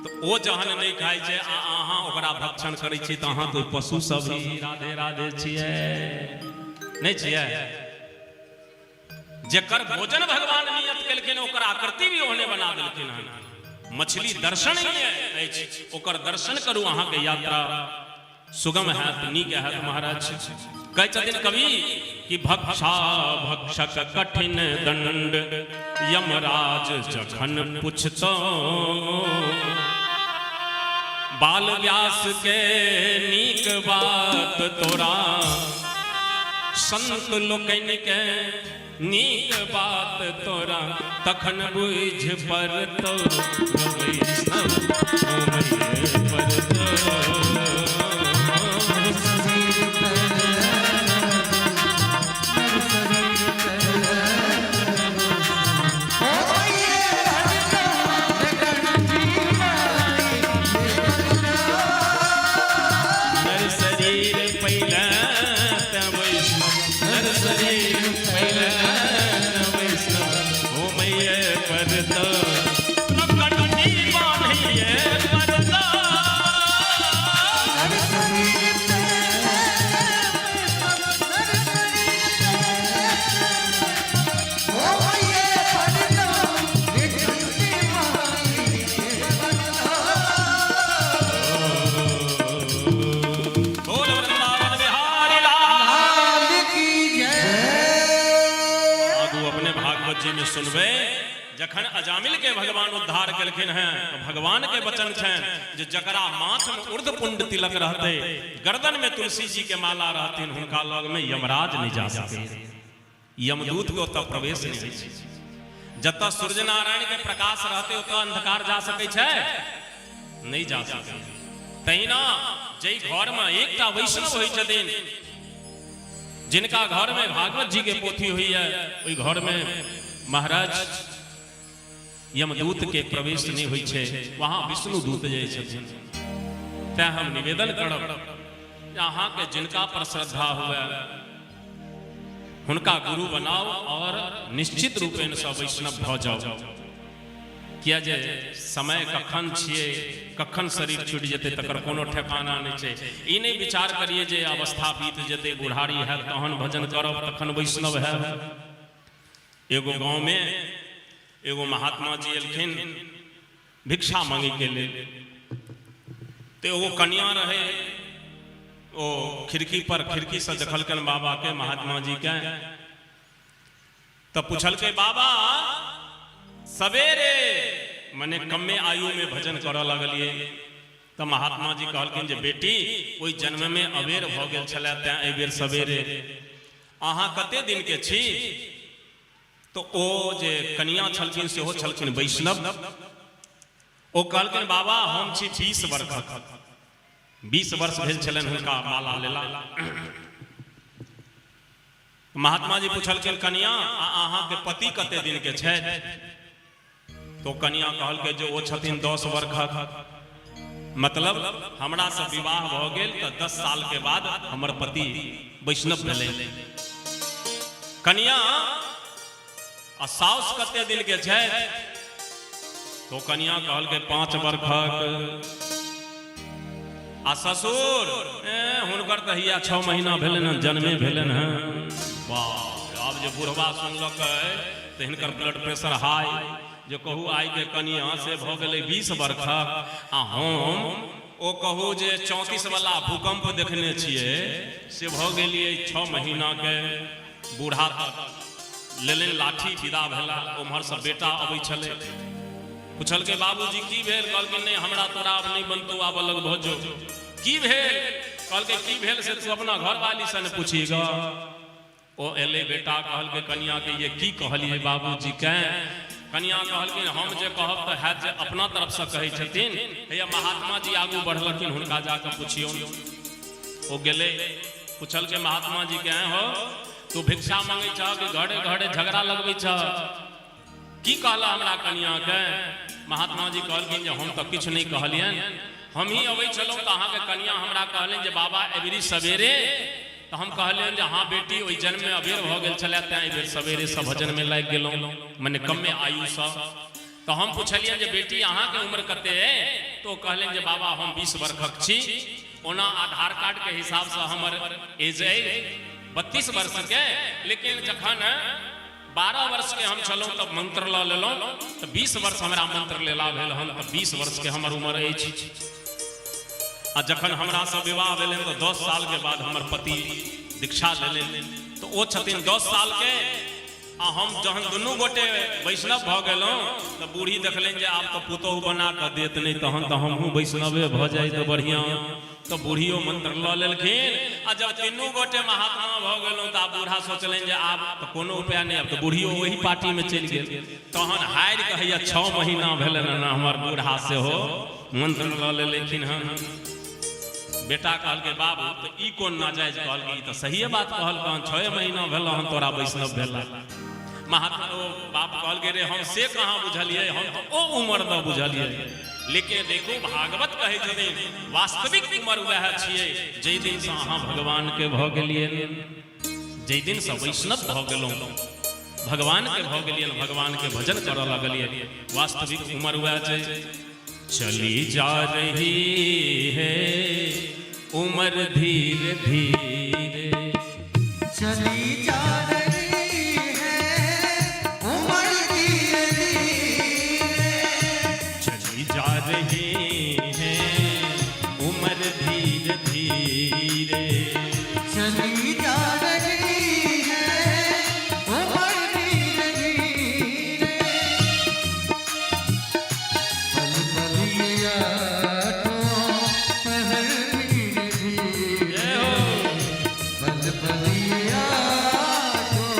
तऽ ओ जहन नहि खाइ छै आ अहाँ ओकरा भक्षण करै छियै तऽ अहाँ तऽ ओहि पशु सब ही राधे राधे छियै, नहि छियै? जकर भोजन भगवान नियत केलखिन ओकर आकृति भी ओहने बना देलखिन हन। मछली दर्शनीय अछि, ओकर दर्शन करू, अहाँके यात्रा सुगम हैत, नीक हैत। महाराज कहै छथिन कवि कि भक्षा भक्षक कठिन दंड यमराज जखन पुछतो, बाल व्यास के नीक बात तोरा, संत लोकनि के नीक बात तोरा, तखन बुझ पड़तौ वैष्णव पड़तौ। नर शरीर पहिले ते वैष्णव, नर शरीर पहिले ते वैष्णव होमैये पड़तौ, कंठी बान्हैये पड़तौ। बोल वृंदावन बिहारी लाल आगू अपने भागवत जी में सुनबै, जखन अजामिल के भगवान उद्धार केलखिन हैं तो भगवान के वचन छनि जे जकरा माथ में ऊर्ध्व पुंड तिलक रहते, गर्दन में तुलसी जी के माला रहथिन, हुनका लग में यमराज नहीं जा सके, यमदूत के ओतऽ प्रवेश नहीं होइ छै। जतऽ सूर्य नारायण के प्रकाश रहते ओतऽ अंधकार जा सकै छै? नहीं जा सकै। तहिना जाहि घर में एकटा वैष्णव होइ छथिन, जिनका घर में भागवत जी के पोथी हुई है, ओहि घर में महाराज यमदूत के प्रवेश नहीं होइ छै, वहां विष्णु दूत जाइ छथिन। तैं हम निवेदन करब, अहाँके जिनका पर श्रद्धा हुए हुनका गुरु बनाओ और निश्चित रूपेण सँ वैष्णव भऽ जाओ। किया जे समय कखन छियै, कखन शरीर छूटि जेतै, तकर कोनो ठेकाना नहि छै। ई नहि विचार करियै जे अवस्था बीत जेतै, बुढ़ारी हैत, तहन भजन करब, तखन वैष्णव हैब। एगो गाँवमे एगो महात्मा जी एलखिन भिक्षा मांगैके लेल, तऽ एगो कनिया रहै, ओ खिड़की पर खिड़कीसँ देखलकनि बाबाके, महात्मा जीके, तऽ पुछलकै, बाबा सवेरे मने कमे आयुमे भजन करऽ लगलियै? तऽ महात्मा जी कहलखिन जे बेटी, ओहि जन्ममे अबेर भऽ गेल छलै, तैं एहि बेर सवेरे। अहाँ कते दिनके छी? तऽ ओ जे कनिया छलखिन सेहो छलखिन वैष्णव। ओ कहलखिन, बाबा हम छी 20 वर्षक। 20 वर्ष भेल छलनि हुनका माला लेला। महात्मा जी पुछलखिन, कनिया आ अहाँके पति कते दिन के छथि? तो कनिया कहलकै जे ओ छथिन 10 वर्षक, मतलब हमरा से विवाह भऽ गेल तऽ 10 साल के बाद हमर पति वैष्णव भेलै। कनिया आ साउस कते दिन के छथि? तो कनिया कहलकै 5 वर्षक। आ ससुर? हुनकर तऽ हिया 6 महीना भेलनि हँ, जन्मे भेलनि हँ। वाह, आब जे बुढ़वा सुनलकै तऽ हिनकर ब्लड प्रेशर हाई, जे कहू आइके कनिया से भऽ गेलै 20 वर्षक आ हम ओ कहू जे 34 वाला भूकंप देखने छियै से भऽ गेलियै 6 महीनाके बूढ़ा। लेलनि लाठी, विदा भेला। ओम्हरसँ बेटा अबै छलै, पुछलकै, बाबूजी की भेल? कहलकै, नहि हमरा तोरा आब नहि बनतौ, आब अलग भऽ जो। की भेल? कहलकै, की भेल से तू अपना घरवाली से ने पूछी ग। ओ एलै बेटा, कहलकै कनियाके, ये की कहलियै बाबूजीके? कनिया कहलखिन, हम जे कहब तऽ हैत जे अपना तरफसँ कहै छथिन। हैया महात्मा जी आगू बढ़लखिन, हुनका जाकऽ पुछियौ। ओ गेलै, पुछलकै महात्मा जी के, हो तू भिक्षा मांगै छह कि घरे घरे झगड़ा लगबै छह? की कहला हमरा कनियाके? महात्मा जी कहलखिन जे हम तऽ किछु नहि कहलियनि, हमही अबै छलहुँ तऽ अहाँके कनिया हमरा कहलनि जे बाबा एबरी सवेरे, तऽ हम कहलियनि जे हाँ बेटी, ओहि जन्ममे अबेर भऽ गेल छलै, तैं एहि बेर सवेरेसँ भजनमे लागि गेलहुँ, मने कमे आयुसँ। तऽ हम पुछलियनि जे बेटी अहाँके उम्र कते अइ? तऽ ओ कहलनि जे बाबा हम 20 वर्षक छी, ओना आधार कार्डके हिसाबसँ हमर एज अइ 32 वर्षके, लेकिन जखन 12 वर्ष के हम छलहुँ तऽ मंत्र लऽ लेलहुँ, तऽ 20 वर्ष हमरा मंत्र लेला भेल हन, तऽ 20 वर्ष के हमर उम्र अछि। आ जखन हमरा से विवाह भेलनि तऽ 10 साल के बाद हमर पति दीक्षा लेलनि, तऽ ओ छथिन 10 साल के, आ हम जहन दुनू गोटे वैष्णव भऽ गेलहुँ तऽ बूढ़ी देखलनि जे आब तऽ पुतोहु बना कऽ देत नहि, तहन तऽ हमहूँ वैष्णवे भऽ जाइ तऽ बढ़िआँ। तऽ बूढ़ियो मंत्र लऽ लेलखिन। आ जब तीनू गोटे महात्मा भऽ गेलहुँ तऽ आब बूढ़ा सोचलनि जे आब तऽ कोनो उपाय नहि, आब तऽ बूढ़ियो ओही पार्टीमे चलि गेल। तहन हारि कऽ हैया 6 महीना भेलनि हन हमर बूढ़ा सेहो मंत्र लऽ लेलखिन हन। बेटा कहलकै बाबू तऽ ई कोन नाजायज कहलकै, ई तऽ सहिए बात कहलकै हन, 6 महीना भेल हन तोरा वैष्णव भेला। महात्मा ओ बाप कहलकै रे हम से कहाँ बुझलियै, हम तऽ ओ उम्र दऽ बुझलियै। लेकिन देखू भागवत कहै छथिन वास्तविक उम्र वएह छियै जाहि दिनसँ अहाँ भगवानके भऽ गेलियै, जाहि दिनसँ वैष्णव भऽ गेलहुँ, भगवानके भऽ गेलियै, भगवानके भजन करऽ लगलियै, वास्तविक उम्र वएह छै। चली जा रही है उम्र धीरे धीरे, चली जा रही है उम्र धीरे धीरे, चली जा रही है उम्र धीरे धीरे, चली जा रही है उम्र धीरे धीरे। पल पल ये आठों पहर धीरे धीरे, पल पल ये आठों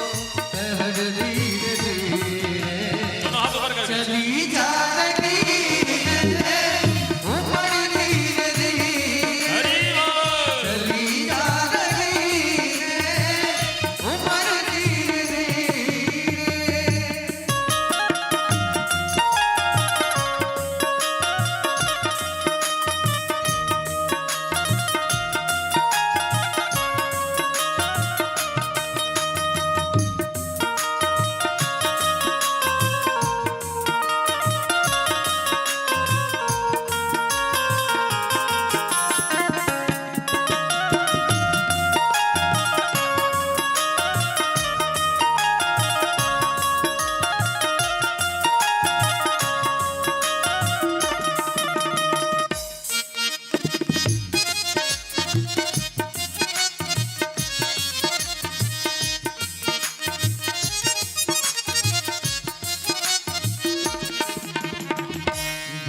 पहर धीरे धीरे, दोनों हाथ ऊपर करके। चली जा रही है उम्र धीरे धीरे, हरि बोल। चली जा रही है उम्र धीरे धीरे।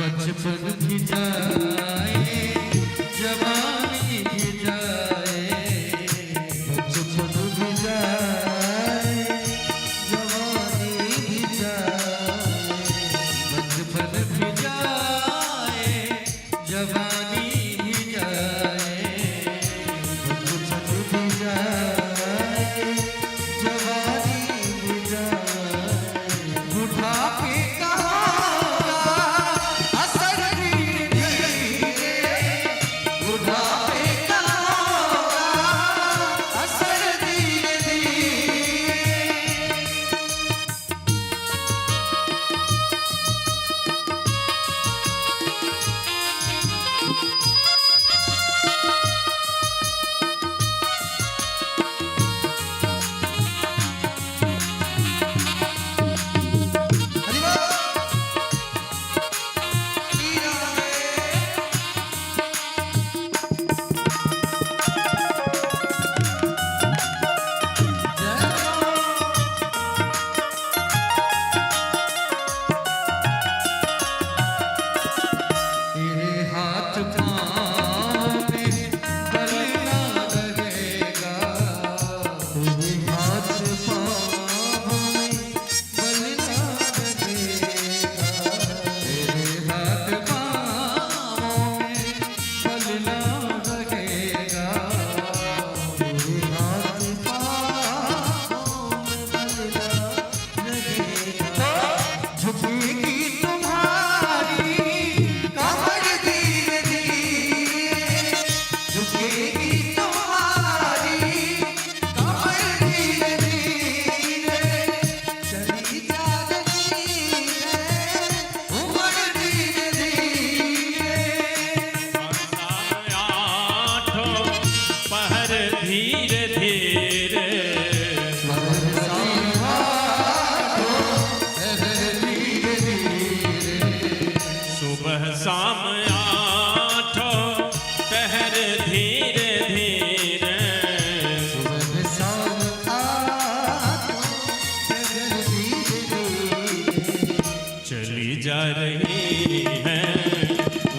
बचपन भी जाए जवानी भी जाए, बचपन भी जाए जवानी भी जाए, बचपन भी जाए जवानी भी जाए, बचपन भी जाए जवानी भी जाए, बुढ़ापे का होगा असर धीरे धीरे, जा रही है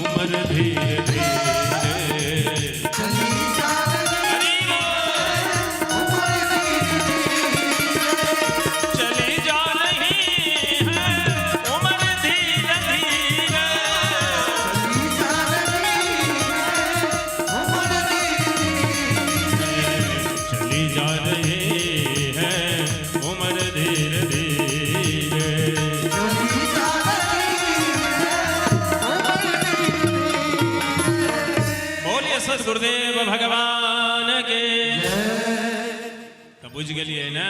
उम्र धीरे धीरे। चली जा रही उम्र धीरे धीरे। चली जा रही है उम्र धीरे धीरे। चली जा रही है उम्र धीरे धीरे। चली जा रही है उम्र धीरे धीरे। चली जा रही है उम्र धीरे धीरे। बोलिए सदगुरुदेव भगवान के। तऽ बुझि गेलियै ने,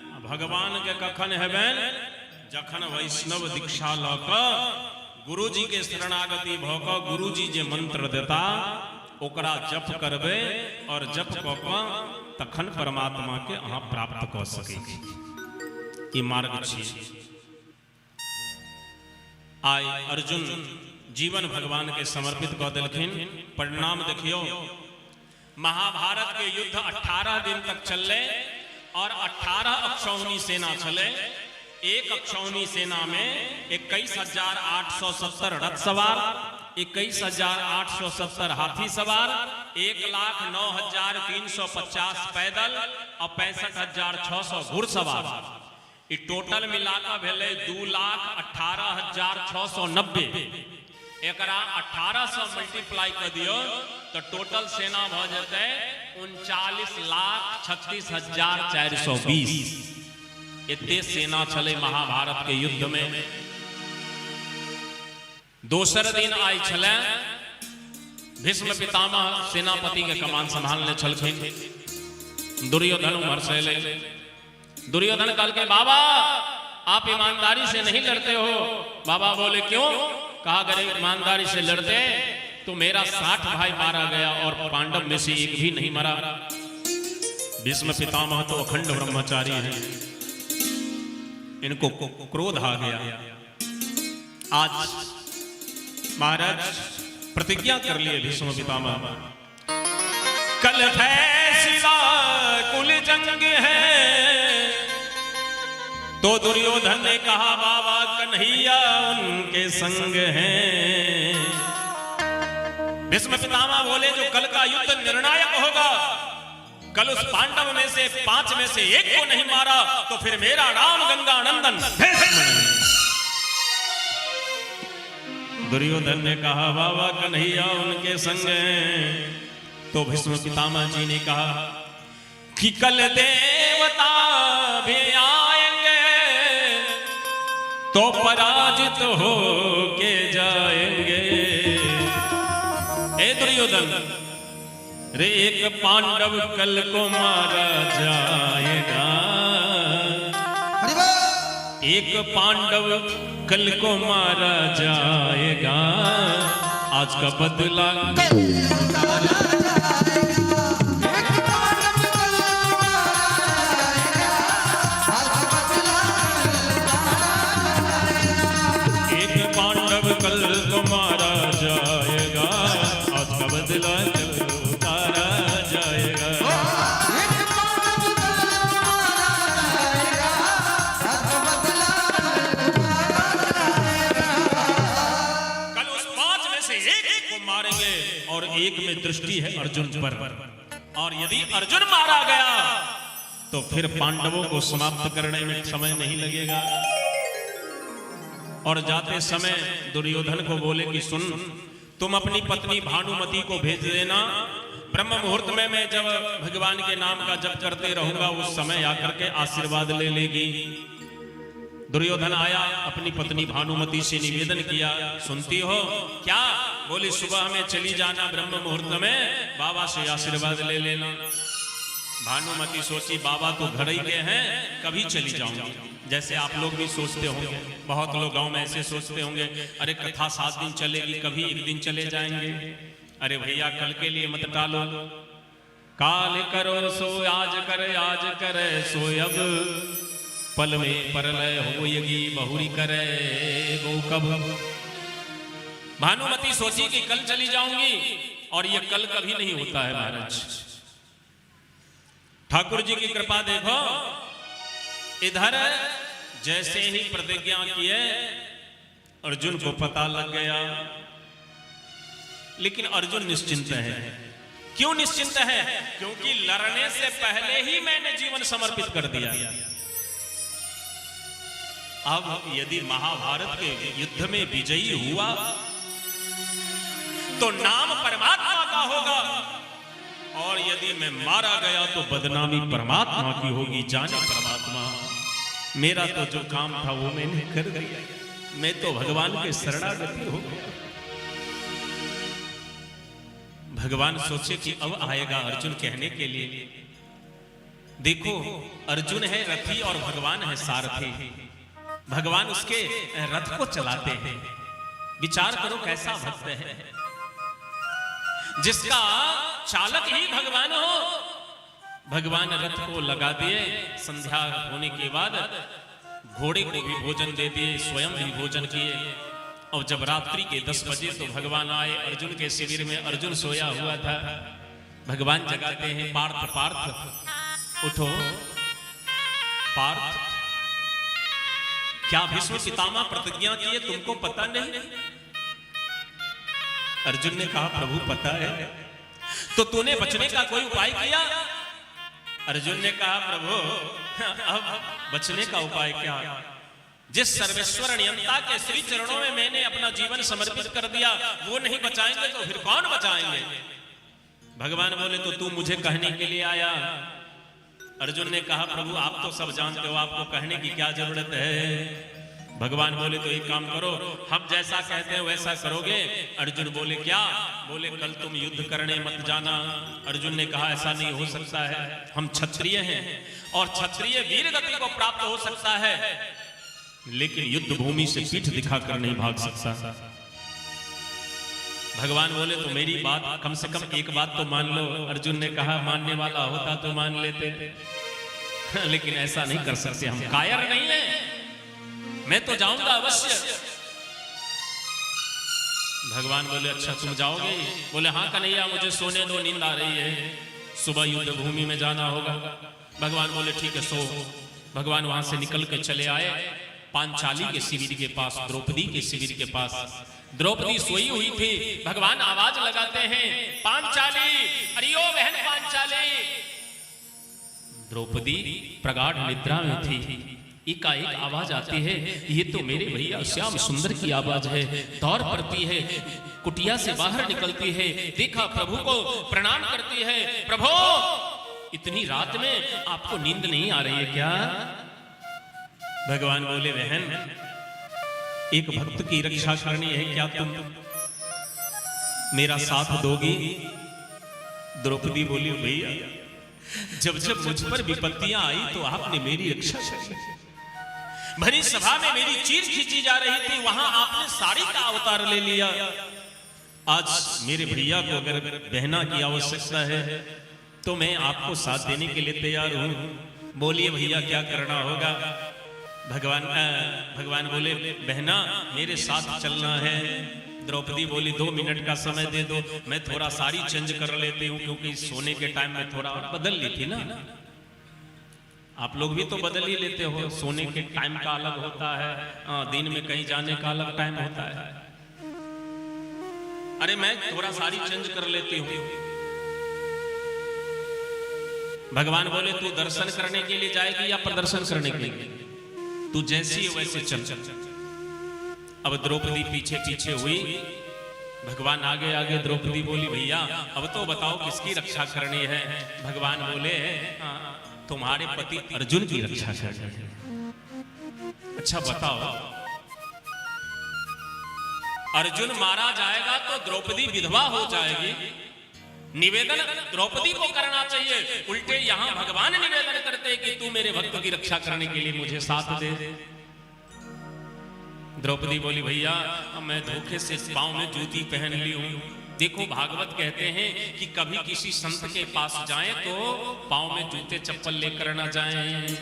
आ भगवान के कखन हेबनि? जखन वैष्णव दीक्षा लऽ कऽ गुरुजी के शरणागति भऽ कऽ गुरुजी जे मंत्र देता ओकरा जप करबै और जप कऽ कऽ तखन परमात्मा के अहाँ प्राप्त कऽ सकै छी। ई मार्ग छी। आइ अर्जुन जीवन भगवान के समर्पित कऽ देलखिन। परिणाम देखियौ, महाभारत के युद्ध 18 दिन तक चललै और 18 अक्षौहिणी सेना छलै। एक अक्षौहिणी सेना में 21,870 रथ सवार, 21,870 हाथी सवार, 1,09,350 पैदल और 65,600 घुड़सवार। ई टोटल मिला कऽ भेलै 2,18,690। एकरा 18 सँ मल्टीप्लाई कऽ दियौ तऽ टोटल सेना भऽ जेतै 39,36,420। एते सेना छलै महाभारत के युद्ध में। दोसर दिन आइ छलै, भीष्म पितामह सेनापति के कमान संभालने छलखिन। दुर्योधन उम्हर से एलै। दुर्योधन कहलकै, बाबा, आप ईमानदारी से नहीं लड़ते हो। बाबा बोले, क्यों? कहा, अगर ईमानदारी से लड़ते तो मेरा 60 भाई मारा गया और पांडव में से एक भी नहीं मरा। भीष्म पितामह तो अखंड ब्रह्मचारी हैं, इनको क्रोध आ गया। आज महाराज प्रतिज्ञा कर लिए भीष्म पितामह, कल फैसला कुल जंग है। तो दुर्योधन ने कहा, बाबा, कन्हैया उनके संग हैं। भीष्म पितामह बोले, जो कल का युद्ध निर्णायक होगा, कल उस पांडव में से पांच में से एक को नहीं मारा तो फिर मेरा नाम गंगा नंदन भीष्म नहीं। दुर्योधन ने कहा, बाबा, कन्हैया उनके संग हैं। तो भीष्म पितामह जी ने कहा कि कल देवता भी आएंगे तो पराजित हो के जाएंगे। ए दुर्योधन रे, एक पांडव कल को मारा जाएगा। हरि बोल। एक पांडव कल को मारा जाएगा, आज का बदला कल उतारा जाएगा। एक पांडव कल मारा जाएगा, आज का बदला कल उतारा जाएगा। एक पांडव कल को मारा जाएगा, आज का बदला कल उतारा जाएगा। एक पांडव कल मारा जाएगा, आज का बदला कल उतारा जाएगा। कल उस पांच में से एक को मारेंगे और एक में दृष्टि है अर्जुन पर, और यदि अर्जुन मारा गया तो फिर पांडवों को समाप्त करने में समय नहीं लगेगा। और जाते समय दुर्योधन को बोले कि सुन, तुम अपनी पत्नी भानुमति को भेज देना, ब्रह्म मुहूर्त में मैं जब भगवान के नाम का जप करते रहूंगा उस समय आकर के आशीर्वाद ले लेगी। दुर्योधन आया, अपनी पत्नी भानुमति से निवेदन किया, सुनती हो क्या? बोली, सुबह में चली जाना, ब्रह्म मुहूर्त में बाबा से आशीर्वाद ले लेना। भानुमति सोची, बाबा तो घर ही के हैं, कभी चली जाऊंगी। जैसे आप लोग भी सोचते होंगे, बहुत लोग गांव में ऐसे सोचते होंगे, अरे कथा 7 दिन चलेगी, कभी एक दिन चले जाएंगे। अरे भैया, कल के लिए मत टालो। काल करो सो आज करे, आज करे सो अब, पल में परलय होएगी, बहुरी करे गो कब। भानुमति सोची कि कल चली जाऊंगी, और ये कल कभी नहीं होता है महाराज। ठाकुर जी की कृपा देखो, इधर जैसे ही प्रतिज्ञा किए अर्जुन को पता लग गया, लेकिन अर्जुन निश्चिंत है। क्यों निश्चिंत है? क्योंकि लड़ने से पहले ही मैंने जीवन समर्पित कर दिया। अब यदि महाभारत के युद्ध में विजयी हुआ तो नाम परमात्मा का होगा, और यदि मैं मारा गया तो बदनामी परमात्मा की होगी। जाने परमात्मा, मेरा तो जो काम था वो मैंने कर दिया, मैं तो भगवान के शरणागति हो गया। भगवान सोचे कि अब आएगा अर्जुन कहने के लिए, देखो अर्जुन है रथी और भगवान है सारथी। भगवान उसके रथ को चलाते हैं। विचार करो कैसा भक्त है जिसका चालक ही भगवान हो। भगवान रथ को लगा दिए। संध्या होने के बाद घोड़े को भी भोजन दे दिए, स्वयं भी भोजन किए। और जब रात्रि के 10 बजे तो भगवान आए अर्जुन के शिविर में। अर्जुन सोया हुआ था। भगवान जगाते हैं, पार्थ पार्थ उठो, पार्थ क्या भीष्म पितामह प्रतिज्ञा किए तुमको पता नहीं? अर्जुन ने कहा प्रभु पता है। तो तूने बचने का कोई उपाय किया? अर्जुन ने कहा प्रभु अब बचने का उपाय क्या? जिस सर्वेश्वर नियंता के श्री चरणों में मैंने अपना जीवन समर्पित कर दिया, वो नहीं बचाएंगे तो फिर कौन बचाएंगे? भगवान बोले तो तू मुझे कहने के लिए आया? अर्जुन ने कहा प्रभु आप तो सब जानते हो, आपको कहने की क्या जरूरत है? भगवान बोले तो एक काम करो, हम जैसा कहते हैं वैसा करोगे? अर्जुन बोले क्या? बोले कल तुम युद्ध करने मत जाना। अर्जुन ने कहा ऐसा नहीं हो सकता है, हम क्षत्रिय हैं और क्षत्रिय वीर गति को प्राप्त हो सकता है, लेकिन युद्ध भूमि से पीठ दिखाकर नहीं भाग सकता। भगवान बोले तो मेरी बात कम से कम एक बात तो मान लो। अर्जुन ने कहा मानने वाला होता तो मान लेते, लेकिन ऐसा नहीं कर सकते, हम कायर नहीं है, मैं तो जाऊंगा अवश्य। भगवान बोले अच्छा तुम जाओगे? बोले हाँ कन्हैया, मुझे सोने दो, नींद आ रही है, सुबह युद्ध भूमि में जाना होगा। भगवान बोले ठीक है सो। भगवान वहां से निकल के चले आए पांचाली के शिविर के पास, द्रौपदी के शिविर के पास। द्रौपदी सोई हुई थी। भगवान आवाज लगाते हैं, पांचाली, अरे ओ बहन पांचाली। द्रौपदी प्रगाढ़ निद्रा में थी। एकाएक आवाज आती है, ये तो मेरे भैया श्याम सुंदर की आवाज है। दौड़ पड़ती है, कुटिया से बाहर निकलती है, देखा प्रभु को, प्रणाम करती है, प्रभु इतनी रात में आपको नींद नहीं आ रही है क्या? भगवान बोले बहन एक भक्त की रक्षा करनी है, क्या तुम मेरा साथ दोगी? द्रौपदी बोली भैया जब जब मुझ पर विपत्तियां आई तो आपने मेरी रक्षा की। भरी सभा में मेरी चीर खींची जा रही थी, वहां आपने साड़ी का अवतार ले लिया। आज मेरे भैया को अगर बहना की आवश्यकता है तो मैं आपको साथ देने के लिए तैयार हूं। बोलिए भैया क्या करना होगा? भगवान भगवान बोले बहना मेरे साथ चलना है। द्रौपदी बोली 2 मिनट का समय दे दो, मैं थोड़ा साड़ी चेंज कर लेती हूँ, क्योंकि सोने के टाइम में थोड़ा बदल ली थी ना। आप लोग भी तो बदल ही लेते हो, सोने के टाइम का अलग होता है, दिन में कहीं जाने का अलग टाइम होता है। अरे मैं थोड़ा साड़ी चेंज कर लेती हूँ। भगवान बोले तू दर्शन करने के लिए जाएगी या प्रदर्शन करने के लिए? तू जैसी है वैसे चल। अब द्रौपदी पीछे पीछे हुई, भगवान आगे आगे। द्रौपदी बोली भैया अब तो बताओ किसकी रक्षा करनी है? भगवान बोले तुम्हारे पति अर्जुन की रक्षा करनी है। अच्छा बताओ, अर्जुन मारा जाएगा तो द्रौपदी विधवा हो जाएगी। निवेदन द्रौपदी को करना चाहिए, उल्टे यहां भगवान निवेदन करते हैं कि तू मेरे भक्त की रक्षा करने के लिए मुझे साथ दे। द्रौपदी बोली भैया मैं धोखे से पांव में जूती पहन ली हूं। देखो भागवत कहते हैं कि कभी किसी संत के पास जाएं तो पांव में जूते चप्पल लेकर ना जाएं।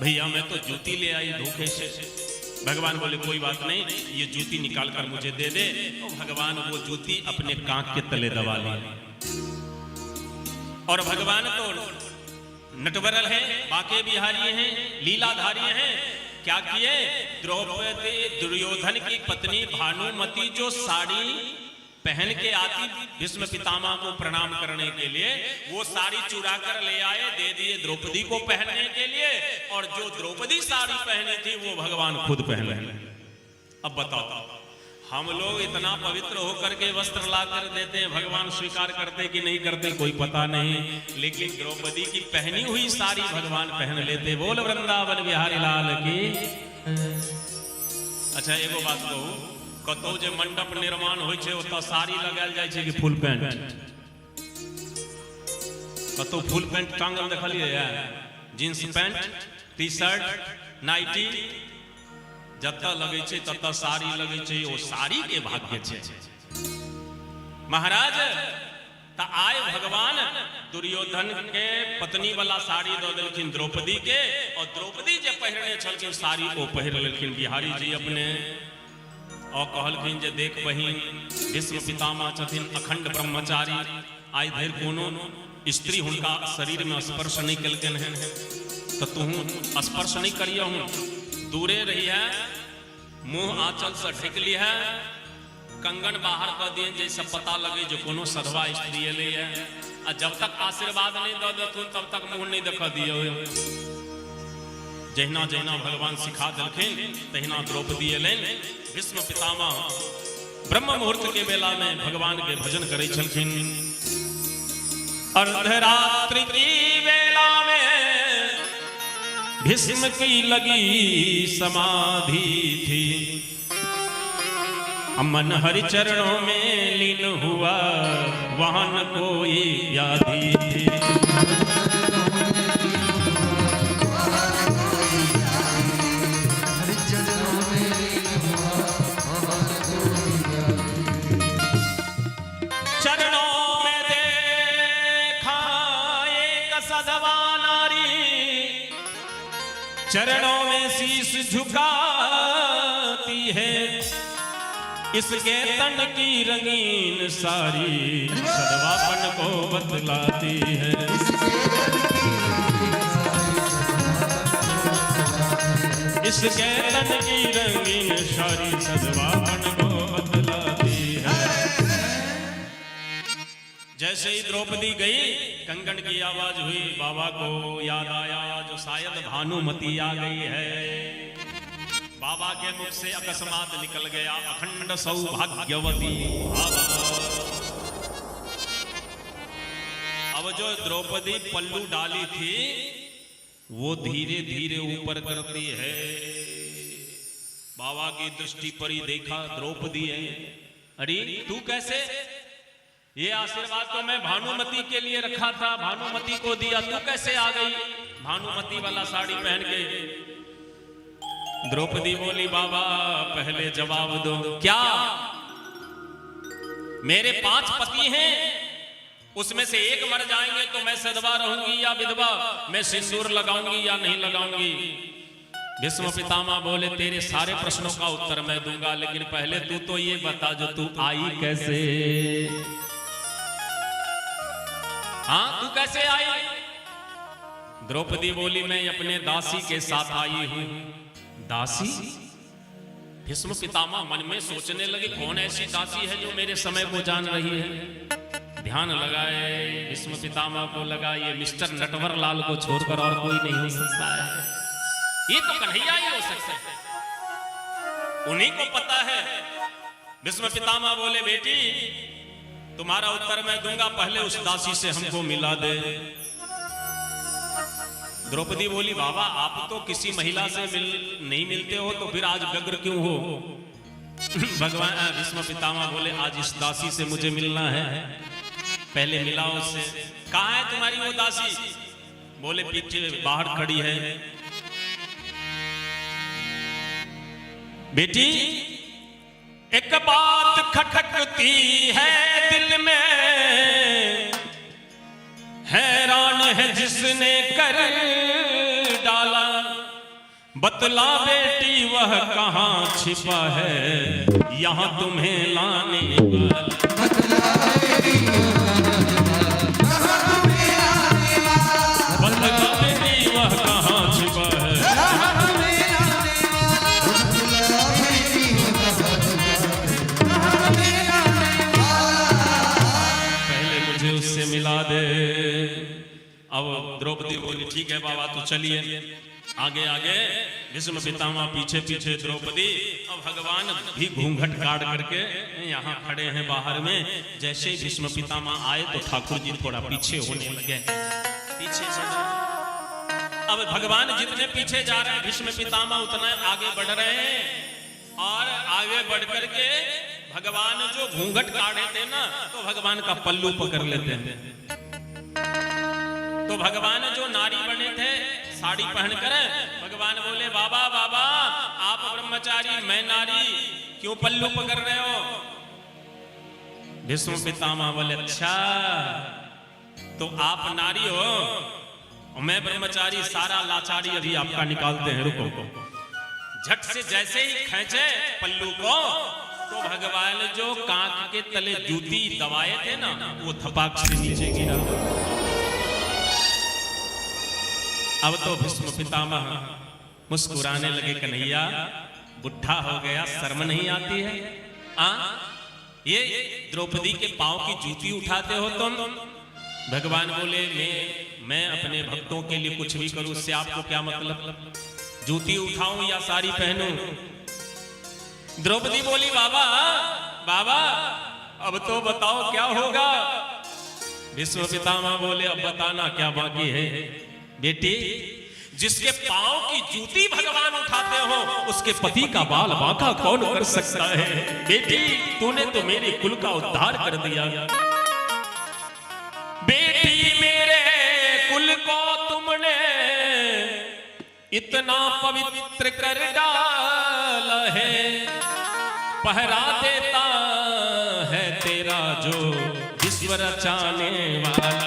भैया मैं तो जूती ले आई धोखे से। भगवान बोले कोई बात नहीं, ये जूती निकाल कर मुझे दे दे। तो भगवान वो जूती अपने कांख के तले दबा ली। और भगवान तो नटवरल हैं, बाके बिहारी हैं, लीलाधारी हैं। क्या किए? द्रौपदी दुर्योधन की पत्नी भानुमति जो साड़ी पहन के आती भीष्म पितामह को प्रणाम करने के लिए, वो साड़ी चुरा कर ले आए, दे दिए द्रौपदी को पहनने के लिए। और जो द्रौपदी साड़ी पहनी थी वो भगवान खुद पहन रहे। अब बताओ, हम लोग इतना पवित्र होकर के वस्त्र ला कर देते हैं, भगवान स्वीकार करते कि नहीं करते कोई पता नहीं, लेकिन द्रौपदी की पहनी हुई साड़ी भगवान पहन लेते। बोल वृंदावन बिहारी लाल की। अच्छा, एगो बात कहू, कतौ जे मंडप निर्माण होइ छै ओतऽ साड़ी लगायल जाइ छै कि फुल पैंट? कतौ फुल पैंट टांगल देखलियै? Jeans pant, T shirt, nightie जतऽ लगै छै ततऽ साड़ी लगै छै। ओ साड़ी के भाग्य छै महाराज। तऽ आय भगवान दुर्योधन के पत्नी वाला साड़ी दऽ देलखिन द्रौपदी के, और द्रौपदी जे पहिरने छलखिन साड़ी ओ पहिर लेलखिन बिहारी जी अपने। और कहलखिन जे देख बहिन, भीष्म पितामह छथिन अखंड ब्रह्मचारी, आइ धरि कोनो स्त्री हुनका शरीर में स्पर्श नहीं केलकनि हेँ, तऽ तूहू स्पर्श नहीं करियहूँ, दूरे रही है, मुंह आंचल से ढकि ली है, कंगन बाहर कऽ दिए जैसे पता लगे जो कोनो सधवा स्त्री एलै है, आ जब तक आशीर्वाद नहीं दऽ देथुन तब तक मुंह नहीं देख दियौ। जहिना जहिना भगवान सिखा देलखिन तहिना द्रौपदी एलनि। भीष्म पितामह ब्रह्म मुहूर्त के बेला में भगवान के भजन करै छलखिन। अर्धरात्रि की बेला में भीष्म की लगी समाधि थी, अमन हरि चरणों में लीन हुआ, वहां न कोई व्याधि थी। हरिचरणों में लीन हुआ वहाँ कोई व्याधि। चरणों में देखा एक सधवा नारी, चरणों में शीश झुकाती है, इसके तन की रंगीन साड़ी सधवापन को बतलाती है। इसके तन की रंगीन साड़ी सधवापन को बतलाती है। जैसे ही द्रौपदी गई, कंगन की आवाज हुई, बाबा को याद आया जो शायद भानुमति आ गई है। बाबा के मुख से अकस्मात निकल गया अखंड सौभाग्यवती बाबा। अब जो द्रौपदी पल्लू डाली थी वो धीरे धीरे ऊपर करती है। बाबा की दृष्टि पर ही देखा द्रौपदी है। अरे तू कैसे? ये आशीर्वाद तो मैं भानुमति के लिए रखा था, भानुमति को दिया, तू कैसे आ गई भानुमति वाला साड़ी पहन के? द्रौपदी बोली बाबा पहले जवाब दो, क्या मेरे 5 पति हैं, उसमें से एक मर जाएंगे तो मैं सधवा रहूंगी या विधवा? मैं सिंदूर लगाऊंगी या नहीं लगाऊंगी? भीष्म पितामह बोले तेरे सारे प्रश्नों का उत्तर मैं दूंगा, लेकिन पहले तू तो ये बता जो तू आई कैसे? हाँ तू कैसे आई? द्रौपदी बोली मैं अपने दासी के साथ आई हूं। दासी? भीष्म पितामह मन में सोचने लगे कौन ऐसी दासी है जो मेरे समय को जान रही है। ध्यान लगाए, भीष्म पितामह को लगा ये मिस्टर नटवर लाल को छोड़कर और कोई नहीं हो सकता है, ये तो कन्हैया ही हो सकता है, उन्हीं को पता है। भीष्म पितामह बोले बेटी तुम्हारा उत्तर मैं दूंगा, पहले उस दासी से हमको मिला दे। द्रौपदी बोली बाबा आप तो किसी महिला से नहीं मिलते हो, तो फिर आज व्यग्र क्यों हो? भगवान भीष्म पितामह बोले आज इस दासी से मुझे मिलना है, पहले मिलाओ उससे। कहाँ है तुम्हारी वो दासी? बोले पीछे बाहर खड़ी है। बेटी एक बात खटकती है दिल में, हैरान है जिसने कर डाला, बतला बेटी वह कहाँ छिपा है, यहाँ तुम्हें लाने वाला। बतला बेटी वह कहाँ छिपा है। अब द्रौपदी बोली ठीक है बाबा तो चलिए। आगे आगे भीष्म पितामह, पीछे पीछे द्रौपदी। अब भगवान भी घूंघट काट करके यहाँ खड़े हैं बाहर में। जैसे ही भीष्म पितामह आए तो ठाकुर जी थोड़ा पीछे होने लगे, पीछे। अब भगवान जितने पीछे जा रहे हैं, भीष्म पितामह उतना आगे बढ़ रहे हैं। और आगे बढ़ करके भगवान जो घूंघट काढ़े थे ना, तो भगवान का पल्लू पकड़ लेते हैं। तो भगवान जो नारी बने थे साड़ी पहनकर, भगवान बोले बाबा बाबा आप ब्रह्मचारी, मैं नारी, क्यों पल्लू पकड़ रहे हो? भीष्म पितामह बोले अच्छा तो आप नारी हो और मैं ब्रह्मचारी, सारा लाचारी अभी आपका निकालते हैं, रुको। झट से जैसे ही खींचे पल्लू को, तो भगवान जो कांख के तले जूती दबाए थे ना, वो थपाक से नीचे गिरा। अब तो भीष्म पितामह मुस्कुराने लगे, कन्हैया बुढ़ा हो गया, शर्म नहीं आती है? आ ये द्रौपदी के पांव की जूती उठाते हो तुम? भगवान बोले मैं अपने भक्तों के लिए कुछ भी करूं, उससे आपको क्या मतलब? जूती उठाऊं या साड़ी पहनूं? द्रौपदी बोली बाबा बाबा अब तो बताओ क्या होगा? भीष्म पितामह बोले अब बताना क्या बाकी है बेटी, जिसके पांव की जूती भगवान उठाते हो, उसके पति का बाल बांका कौन कर सकता है? बेटी तूने तो मेरे कुल का उद्धार कर दिया। बेटी मेरे कुल को तुमने इतना पवित्र कर डाला है, पहरा देता है तेरा जो विश्व रचाने वाला।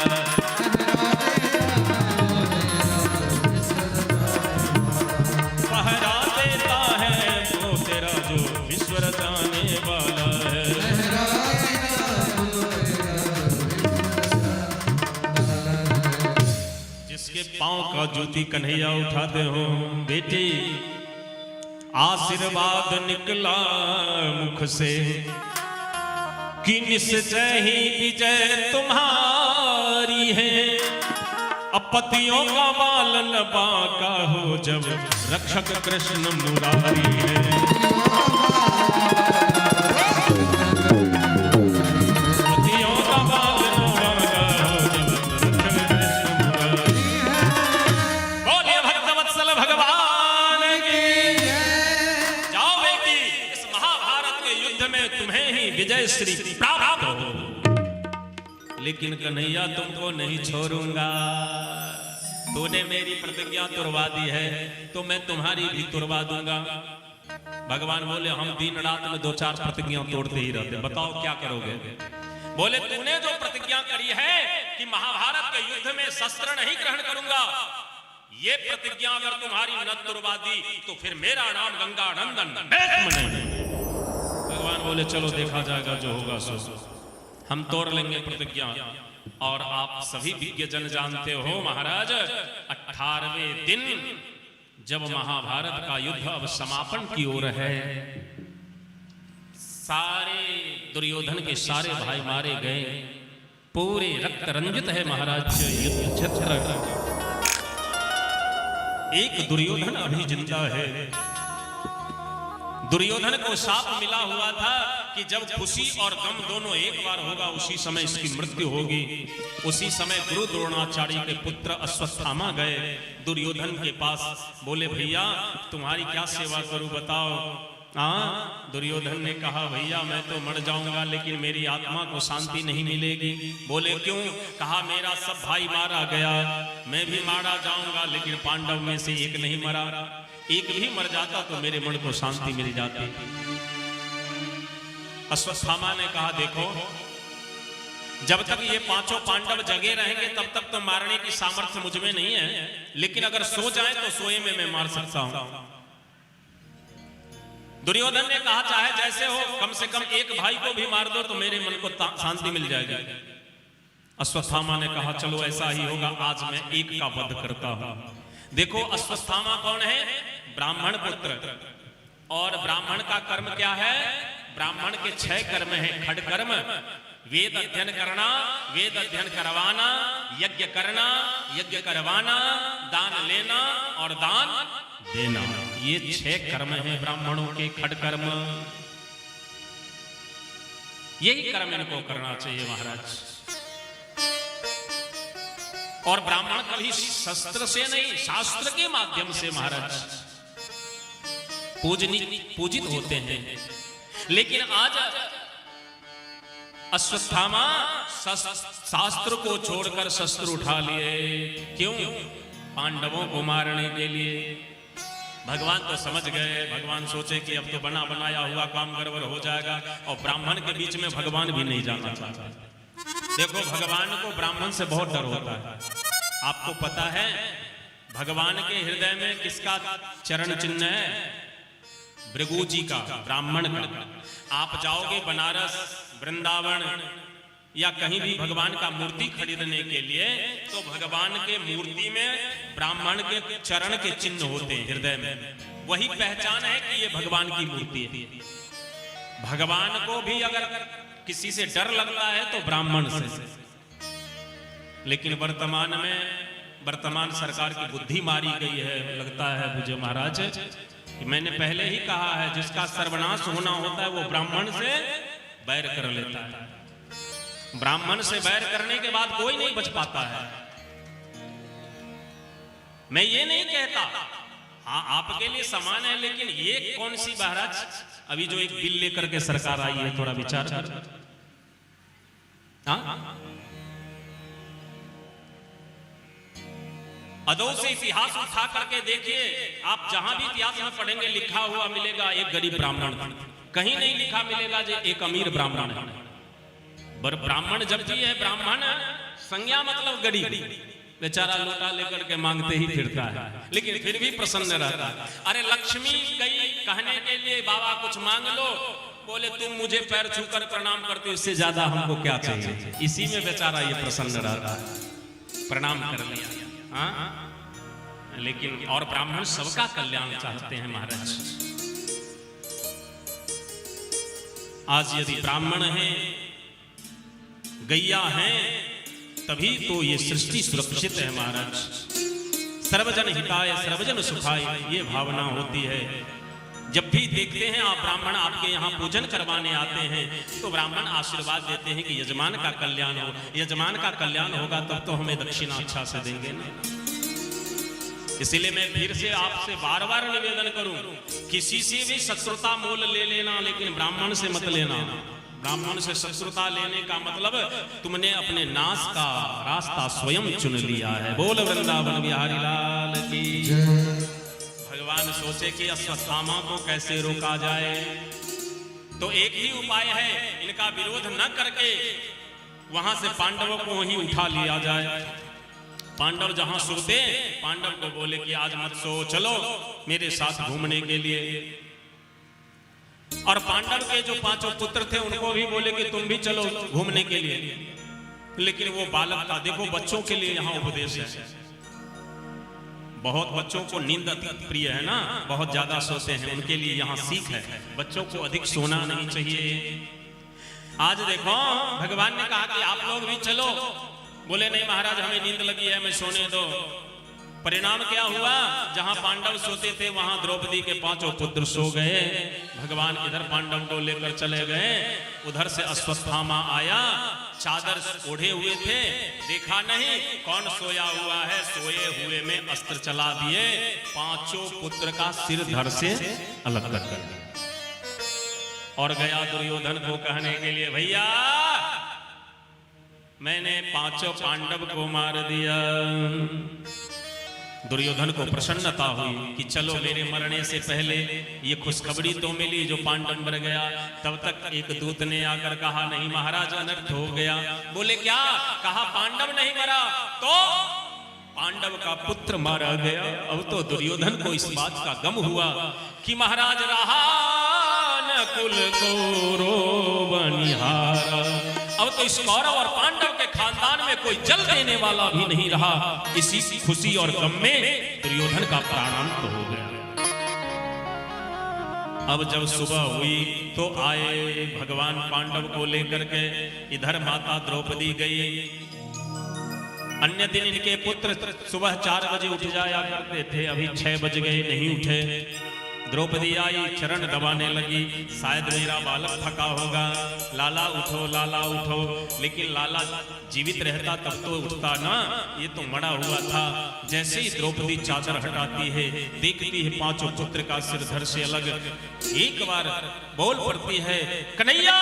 पहरा देता है वो तेरा जो विश्व रचाने वाला है। जिसके पांव का जूती कन्हैया उठाते हो, बेटी आशीर्वाद निकला मुख से कि निश्चय ही विजय तुम्हारी है। अब पतियों का बालन बांका हो जब रक्षक कृष्ण मुरारी है। पतियों का बालन बांका हो जब रक्षक कृष्ण मुरारी है। बोलिए भक्तवत्सल भगवान की। जाओ बेटी, इस महाभारत के युद्ध में तुम्हें ही विजय श्री प्राप्त हो। लेकिन कन्हैया तुमको नहीं छोड़ूंगा, तूने मेरी प्रतिज्ञा तुड़वा दी है तो मैं तुम्हारी भी तुड़वा दूंगा। भगवान बोले हम दिन रात में 2-4 प्रतिज्ञा तोड़ते ही रहते, बताओ क्या करोगे? बोले तूने जो प्रतिज्ञा करी है कि महाभारत के युद्ध में शस्त्र नहीं ग्रहण करूंगा, ये प्रतिज्ञा अगर तुम्हारी न तुड़वा दी तो फिर मेरा नाम गंगा नंदन भीष्म नहीं। भगवान बोले चलो देखा जाएगा, जो होगा सो, हम तोड़ लेंगे प्रतिज्ञा। और आप सभी विज्ञ जन जानते हो महाराज, 18वें दिन जब महाभारत का युद्ध अब समापन की ओर है, सारे दुर्योधन के सारे भाई मारे गए, पूरे रक्त रंजित है महाराज युद्ध क्षेत्र। एक दुर्योधन अभी जिंदा है। दुर्योधन को शाप मिला हुआ था कि जब खुशी और गम दोनों एक बार होगा उसी समय इसकी मृत्यु होगी। उसी समय गुरु द्रोणाचार्य के पुत्र अश्वत्थामा गए दुर्योधन के पास, बोले भैया तुम्हारी क्या सेवा करूं बताओ। हाँ, दुर्योधन ने कहा भैया मैं तो मर जाऊंगा लेकिन मेरी आत्मा को शांति नहीं मिलेगी। बोले क्यों? कहा मेरा सब भाई मारा गया, मैं भी मारा जाऊंगा, लेकिन पांडव में से एक नहीं मरा, एक भी मर जाता तो मेरे मन को शांति मिल जाती। अश्वत्थामा ने कहा देखो जब तक ये पांचों पांडव जगे रहेंगे तब तक तो मारने की सामर्थ्य मुझ में नहीं है, लेकिन अगर सो जाए तो सोए में मैं मार सकता हूं। दुर्योधन ने कहा चाहे जैसे हो, कम से कम एक भाई को भी मार दो तो मेरे मन को शांति मिल जाएगी। अश्वत्थामा ने कहा चलो ऐसा ही होगा, आज मैं एक का वध करता हूं। देखो अश्वत्थामा कौन है? ब्राह्मण पुत्र। और ब्राह्मण का कर्म क्या है? ब्राह्मण के 6 कर्म हैं। खड्ग कर्म, वेद अध्ययन करना, वेद अध्ययन करवाना, यज्ञ करना, यज्ञ करवाना, दान लेना और दान देना, ये 6 कर्म हैं ब्राह्मणों के, षट्कर्म। यही कर्म इनको करना चाहिए महाराज। और ब्राह्मण कभी शस्त्र से नहीं, शास्त्र के माध्यम से महाराज पूजित होते हैं। लेकिन आज अश्वत्थामा शास्त्र को छोड़कर शस्त्र उठा लिए। क्यों? पांडवों को मारने के लिए। भगवान तो समझ गए, भगवान सोचे कि अब तो बना बनाया हुआ काम गड़बड़ हो जाएगा, और ब्राह्मण के बीच में भगवान भी नहीं जाना चाहता। देखो, भगवान को ब्राह्मण से बहुत डर होता है। आपको पता है भगवान के हृदय में किसका चरण चिन्ह है? भृगु जी का, ब्राह्मण का। आप जाओगे बनारस, वृंदावन या कहीं भी भगवान का मूर्ति खरीदने के लिए, तो भगवान के मूर्ति में ब्राह्मण के चरण के चिन्ह होते हैं हृदय में। वही पहचान है कि ये भगवान की मूर्ति है। भगवान को भी अगर किसी से डर लगता है तो ब्राह्मण से। लेकिन वर्तमान में वर्तमान सरकार की बुद्धि मारी गई है, लगता है मुझे महाराज कि मैंने पहले ही कहा है, जिसका सर्वनाश होना होता है वो ब्राह्मण से बैर कर लेता है। ब्राह्मण से बैर करने के बाद कोई नहीं बच पाता है। मैं ये नहीं कहता, हाँ आपके लिए समान है, लेकिन ये कौन सी महाराज अभी जो एक बिल लेकर के सरकार आई है, थोड़ा विचार कर। हाँ, अदौ से इतिहास उठा करके देखिए, आप जहां भी इतिहास में पढ़ेंगे लिखा हुआ मिलेगा एक गरीब ब्राह्मण, कहीं नहीं लिखा मिलेगा जो एक अमीर ब्राह्मण है। पर ब्राह्मण जब भी है, ब्राह्मण संज्ञा मतलब गरीब, बेचारा लोटा लेकर के मांगते ही फिरता है, लेकिन फिर भी प्रसन्न रहता है। अरे लक्ष्मी गई कहने के लिए बाबा कुछ मांग लो, बोले तुम मुझे पैर छूकर प्रणाम करते हो, इससे ज्यादा हमको क्या चाहिए। इसी में बेचारा ये प्रसन्न रहता है, प्रणाम कर लिया। हाँ, लेकिन और ब्राह्मण सबका कल्याण चाहते हैं महाराज। आज यदि ब्राह्मण हैं, गैया हैं, तभी तो ये सृष्टि सुरक्षित है महाराज। सर्वजन हिताय सर्वजन सुखाय, ये भावना होती है। जब भी देखते हैं आप ब्राह्मण आपके यहाँ पूजन करवाने आते हैं तो ब्राह्मण आशीर्वाद देते हैं कि यजमान का कल्याण हो। यजमान का कल्याण होगा तब तो हमें दक्षिणा अच्छा से देंगे ना। इसीलिए मैं फिर से आपसे बार बार निवेदन करूं, किसी से भी शत्रुता मोल ले लेना, लेकिन ब्राह्मण से मत लेना। ब्राह्मण से शत्रुता लेने का मतलब तुमने अपने नाश का रास्ता स्वयं चुन लिया है। बोल वृंदावन बिहारी लाल की। भगवान सोचे कि अश्वत्थामा को कैसे रोका जाए, तो एक ही उपाय है, इनका विरोध न करके वहां से पांडवों को ही उठा लिया जाए। पांडव जहां सोते, पांडव को बोले कि आज मत सो, चलो मेरे साथ घूमने के लिए। और पांडव के जो पांचों पुत्र थे उनको भी बोले कि तुम भी चलो घूमने के लिए। लेकिन वो बालक था, देखो बच्चों के लिए यहाँ उपदेश है। बहुत बच्चों को नींद अति प्रिय है ना, बहुत ज्यादा सोते हैं, उनके लिए यहाँ सीख है, बच्चों को अधिक सोना नहीं चाहिए। आज देखो भगवान ने कहा कि आप लोग भी चलो, बोले नहीं महाराज हमें नींद लगी है, हमें सोने दो। परिणाम क्या हुआ, जहां पांडव सोते थे वहां द्रौपदी के पांचों पुत्र सो गए। भगवान इधर पांडव को लेकर चले गए, उधर से अश्वत्थामा आया, चादर ओढ़े हुए थे, देखा नहीं कौन सोया हुआ है, सोए हुए में अस्त्र चला दिए, पांचों पुत्र का सिर धड़ से अलग कर दिया। और गया दुर्योधन को कहने के लिए, भैया मैंने पांचों पांडव को मार दिया। दुर्योधन को प्रसन्नता हुई कि चलो मेरे मरने से पहले ये खुशखबरी तो मिली जो पांडव मर गया। तब तक एक दूत ने आकर कहा, नहीं महाराज अनर्थ हो गया। बोले क्या? कहा पांडव नहीं मरा तो पांडव का पुत्र मारा गया। अब तो दुर्योधन को इस बात का गम हुआ कि महाराज रहा न कुल को रोवनिहारा। अब तो इस कौरव और पांडव के खानदान में कोई जल देने वाला भी नहीं रहा। इसी खुशी और गम में दुर्योधन का प्राणांत हो गया। अब जब सुबह हुई तो आए भगवान पांडव को लेकर के। इधर माता द्रौपदी गई। अन्य दिन इनके पुत्र सुबह 4 बजे उठ जाया करते थे, अभी 6 बज गए, नहीं उठे। द्रौपदी आई, चरण दबाने लगी, शायद मेरा बालक थका होगा, लाला उठो, लाला उठो। लेकिन लाला जीवित रहता तब तो उठता ना, ये तो मरा हुआ था। जैसे ही द्रौपदी चादर हटाती है, देखती है पांचों पुत्र का सिर धड़ से अलग। एक बार बोल पड़ती है, कन्हैया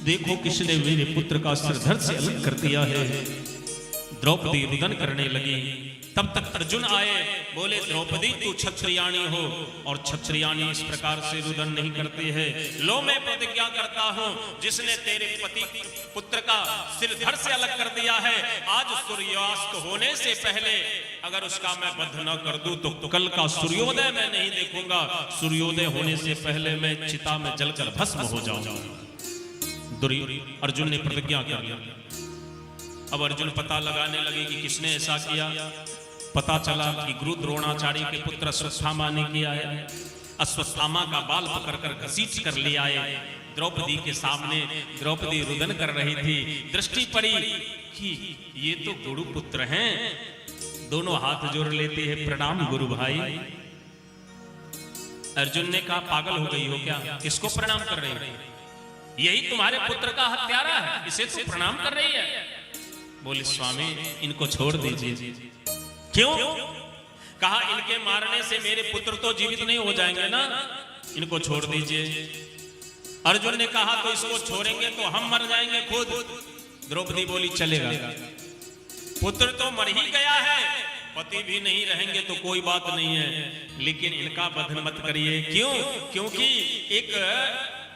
देखो किसने मेरे पुत्र का सिर धड़ से अलग कर दिया है। द्रौपदी रुदन करने लगी। तब तक अर्जुन आए, बोले द्रौपदी तू क्षत्रियाणी हो और क्षत्रियाणी इस प्रकार से रुदन नहीं करती है। लो मैं प्रतिज्ञा करता हूं, जिसने तेरे पति पुत्र का सिर धड़ से अलग कर दिया है, आज सूर्यास्त होने से पहले अगर उसका मैं वध न कर दूं तो कल का सूर्योदय मैं नहीं देखूंगा। सूर्योदय होने से पहले मैं चिता में जलकर भस्म हो जाऊंगा। अर्जुन ने प्रतिज्ञा कर ली। अब अर्जुन पता लगाने लगे कि किसने ऐसा किया। पता चला कि गुरु द्रोणाचार्य के पुत्र अश्वत्थामा ने किया है। अश्वत्थामा का बाल पकड़कर घसीट कर ले आए द्रौपदी के सामने। द्रौपदी रुदन कर रही थी। दृष्टि पड़ी कि ये तो गुरु पुत्र हैं। दोनों हाथ जोड़ लेते हैं, प्रणाम गुरु भाई। अर्जुन ने कहा पागल हो गई हो क्या, किसको प्रणाम कर रही हो? यही तुम्हारे पुत्र का हत्यारा है, इसे तो प्रणाम कर रही है। बोले स्वामी इनको छोड़ दीजिए। क्यों? कहा इनके मारने से मेरे पुत्र तो जीवित नहीं हो जाएंगे ना, इनको छोड़ दीजिए। अर्जुन ने कहा तो इसको छोड़ेंगे तो हम मर जाएंगे खुद। द्रौपदी बोली चलेगा, पुत्र तो मर ही गया है, पति भी नहीं रहेंगे तो कोई बात नहीं है, लेकिन इनका वध मत करिए। क्यों? क्योंकि एक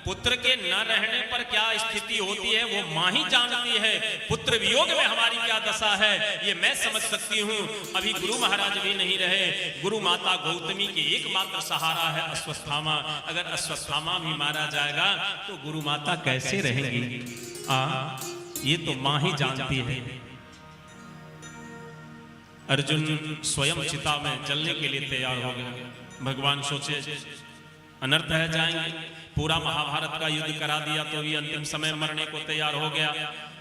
पुत्र के न रहने पर क्या स्थिति होती है वो मां ही जानती है। पुत्र वियोग में हमारी क्या दशा है ये मैं समझ सकती हूँ। अभी गुरु महाराज भी नहीं रहे, गुरु माता गौतमी के एकमात्र सहारा है अश्वत्थामा। अगर अश्वत्थामा भी मारा जाएगा तो गुरु माता कैसे रहेंगी? आ ये तो मां ही जानती है। अर्जुन स्वयं चिता में जलने के लिए तैयार हो गए। भगवान सोचे अनर्थ है जाएंगे, पूरा महाभारत का युद्ध करा दिया तो भी अंतिम समय मरने को तैयार हो गया।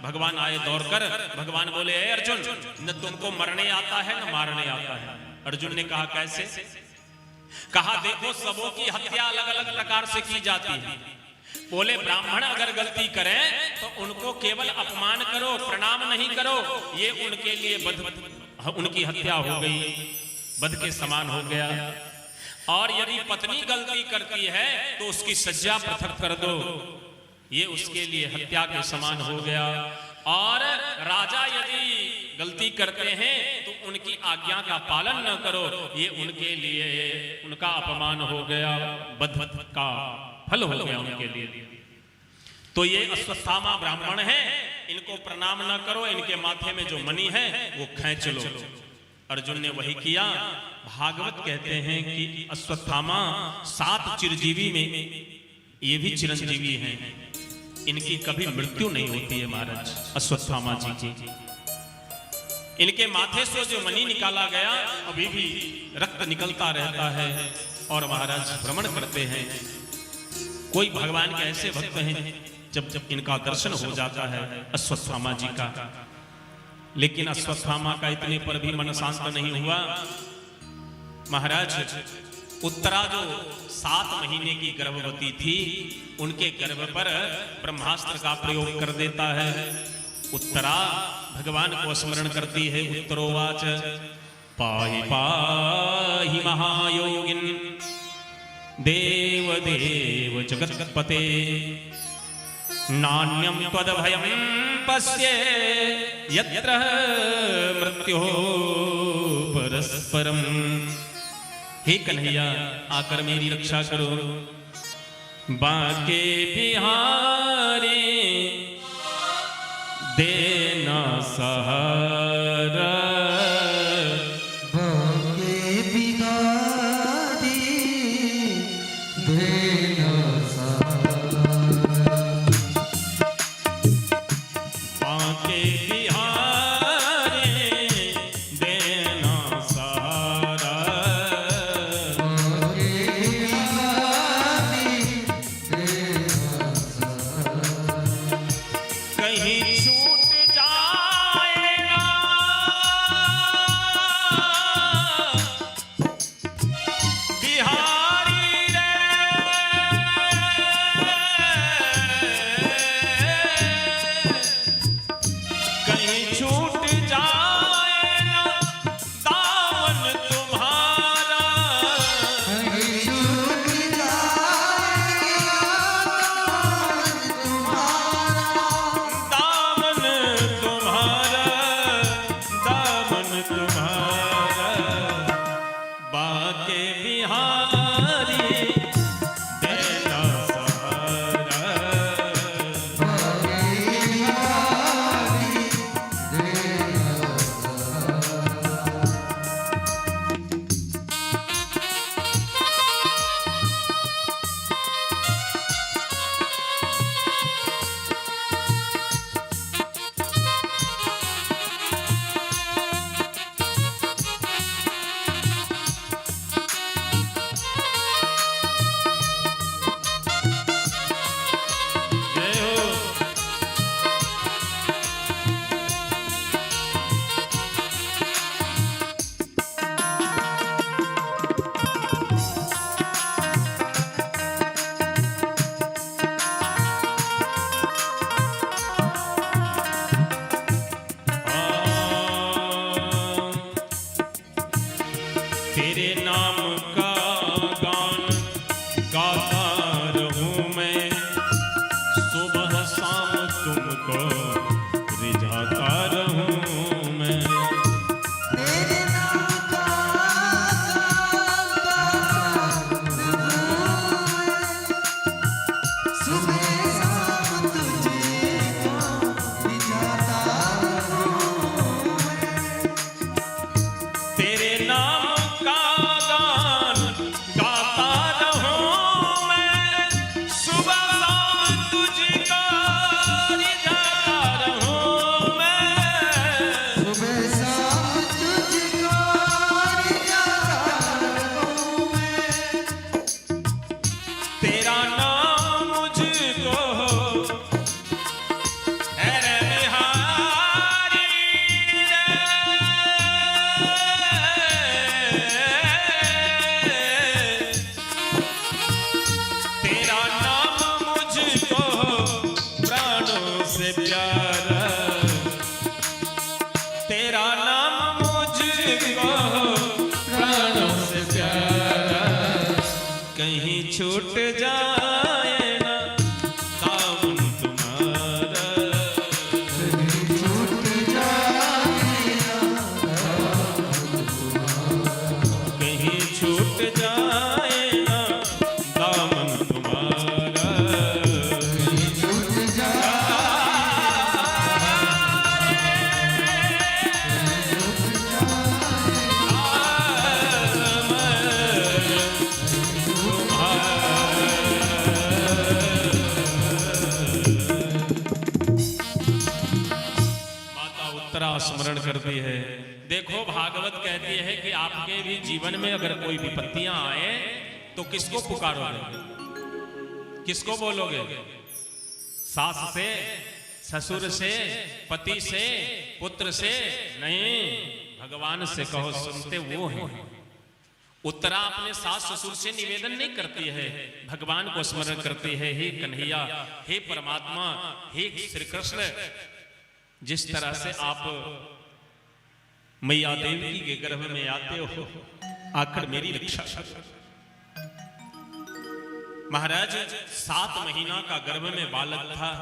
भगवान आए दौड़कर, भगवान बोले ए अर्जुन, न तुमको मरने आता है न मारने आता है। अर्जुन ने कहा कैसे? कहा देखो सबों की हत्या अलग अलग प्रकार से की जाती है। बोले ब्राह्मण अगर गलती करें तो उनको केवल अपमान करो, प्रणाम नहीं करो, ये उनके लिए बध, उनकी हत्या हो गई, बध के समान हो गया। और यदि पत्नी गलती करती है तो उसकी सज्जा पृथक कर दो, ये उसके लिए हत्या के समान हो गया। और राजा यदि गलती करते हैं तो उनकी आज्ञा का पालन न करो, ये उनके लिए उनका अपमान हो गया, बध का फल हो गया उनके लिए। तो ये अश्वत्थामा ब्राह्मण है, इनको प्रणाम न करो, इनके माथे में जो मणि है वो खींच लो। अर्जुन ने वही किया। भागवत कहते हैं कि अश्वत्थामा 7 चिरजीवी में ये भी चिरंजीवी हैं, इनकी कभी मृत्यु नहीं होती है महाराज अश्वत्थामा जी की। इनके माथे से जो मणि निकाला गया अभी भी रक्त निकलता रहता है और महाराज भ्रमण करते हैं। कोई भगवान के ऐसे भक्त हैं जब जब इनका दर्शन हो जाता है अश्वत्थामा जी का। लेकिन अश्वत्थामा का इतने पर भी मन शांत नहीं हुआ। महाराज उत्तरा जो 7 महीने की गर्भवती थी, उनके गर्भ पर ब्रह्मास्त्र का प्रयोग कर देता है। उत्तरा भगवान को स्मरण करती है। उत्तरोवाच पाहि पाहि महायोगिन देव देव जगत्पते नान्यं त्वदभयं पश्ये यत्र मृत्युः परस्परम। हे कन्हैया आकर मेरी रक्षा करो। बांके बिहारी देना सहारा, बांके बिहारी देना सहारा, बांके बिहारी देना सहारा, बांके बिहारी स्मरण करती है। देखो भागवत कहती है कि आपके भी जीवन में अगर कोई विपत्तियां आए तो किसको पुकारोगे, किसको बोलोगे? सास से, ससुर से, पति से, पुत्र से? नहीं, भगवान से कहो, सुनते वो हैं। उत्तरा अपने सास ससुर से निवेदन नहीं करती है, भगवान को स्मरण करती है। हे कन्हैया, हे परमात्मा, हे श्री कृष्ण, जिस तरह से आप मैया देवकी के गर्भ में आते हो, आकर मेरी रक्षा करो। महाराज 7 महीना का गर्भ में बालक था।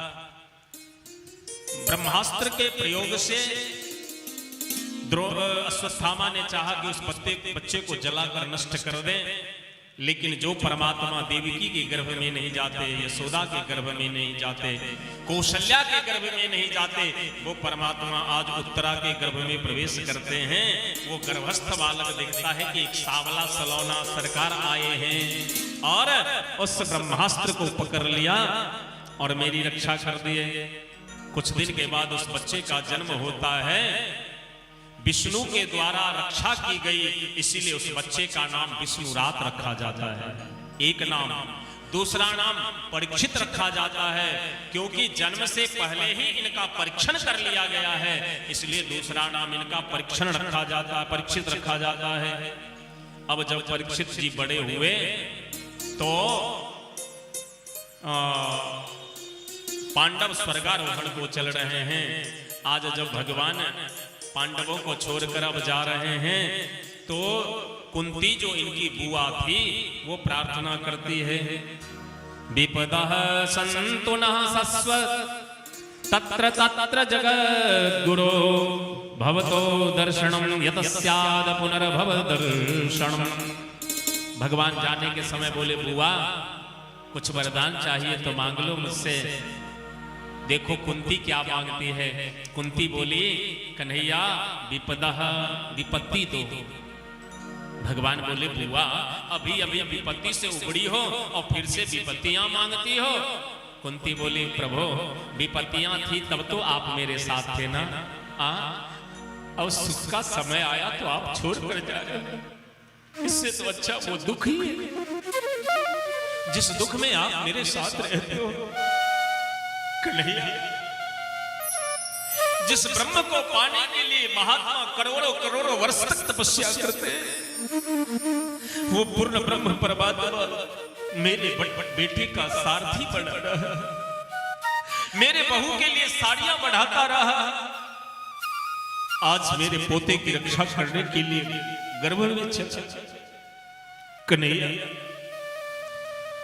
ब्रह्मास्त्र के प्रयोग से अश्वत्थामा ने चाहा कि उस बच्चे को जलाकर नष्ट कर दें, लेकिन जो परमात्मा देवकी के गर्भ में नहीं जाते, यशोदा के गर्भ में नहीं जाते, कौशल्या के गर्भ में नहीं जाते, वो परमात्मा आज उत्तरा के गर्भ में प्रवेश करते हैं। वो गर्भस्थ बालक देखता है कि एक सावला सलौना सरकार आए हैं और उस ब्रह्मास्त्र को पकड़ लिया और मेरी रक्षा कर दिए। कुछ दिन के बाद उस बच्चे का जन्म होता है। विष्णु के द्वारा रक्षा की गई, इसीलिए उस बच्चे का नाम विष्णुरात रखा जाता है। एक नाम। दूसरा नाम परीक्षित रखा जाता है, क्योंकि जन्म से पहले ही इनका परीक्षण कर लिया गया है, इसलिए दूसरा नाम इनका परीक्षण रखा जाता है, परीक्षित रखा जाता है। अब जब परीक्षित जी बड़े हुए तो पांडव स्वर्गारोहण को चल रहे हैं। आज जब भगवान पांडवों को छोड़कर अब जा रहे हैं तो कुंती जो इनकी बुआ थी वो प्रार्थना करती है, विपदः सन्तु नः शश्वत् तत्र तत्र जगद्गुरो भवतो दर्शनम यतः स्याद् पुनर्भव दर्शनम। भगवान जाने के समय बोले, बुआ कुछ वरदान चाहिए तो मांग लो मुझसे। देखो कुंती क्या मांगती है। कुंती बोली, कन्हैया विपदः विपत्ति दो। भगवान बोले, बुआ अभी अभी विपत्ति से उबड़ी हो और फिर से विपत्तियां मांगती हो। कुंती बोली, प्रभु विपत्तियां थी तब तो आप मेरे साथ थे ना, और सुख का समय आया तो आप छोड़ कर जा रहे हो, इससे तो अच्छा वो दुख ही है जिस दुख में आप मेरे साथ रहते हो। कन्हैया जिस ब्रह्म को पाने के लिए महात्मा करोड़ों करोड़ों वर्ष तक तपस्या करते हैं, वो पूर्ण ब्रह्म परमात्मा मेरे बेटे का सारथी बना रहा, मेरे बहू के लिए साड़ियां बढ़ाता रहा, आज मेरे पोते की रक्षा करने के लिए गर्भ में चला। कन्हैया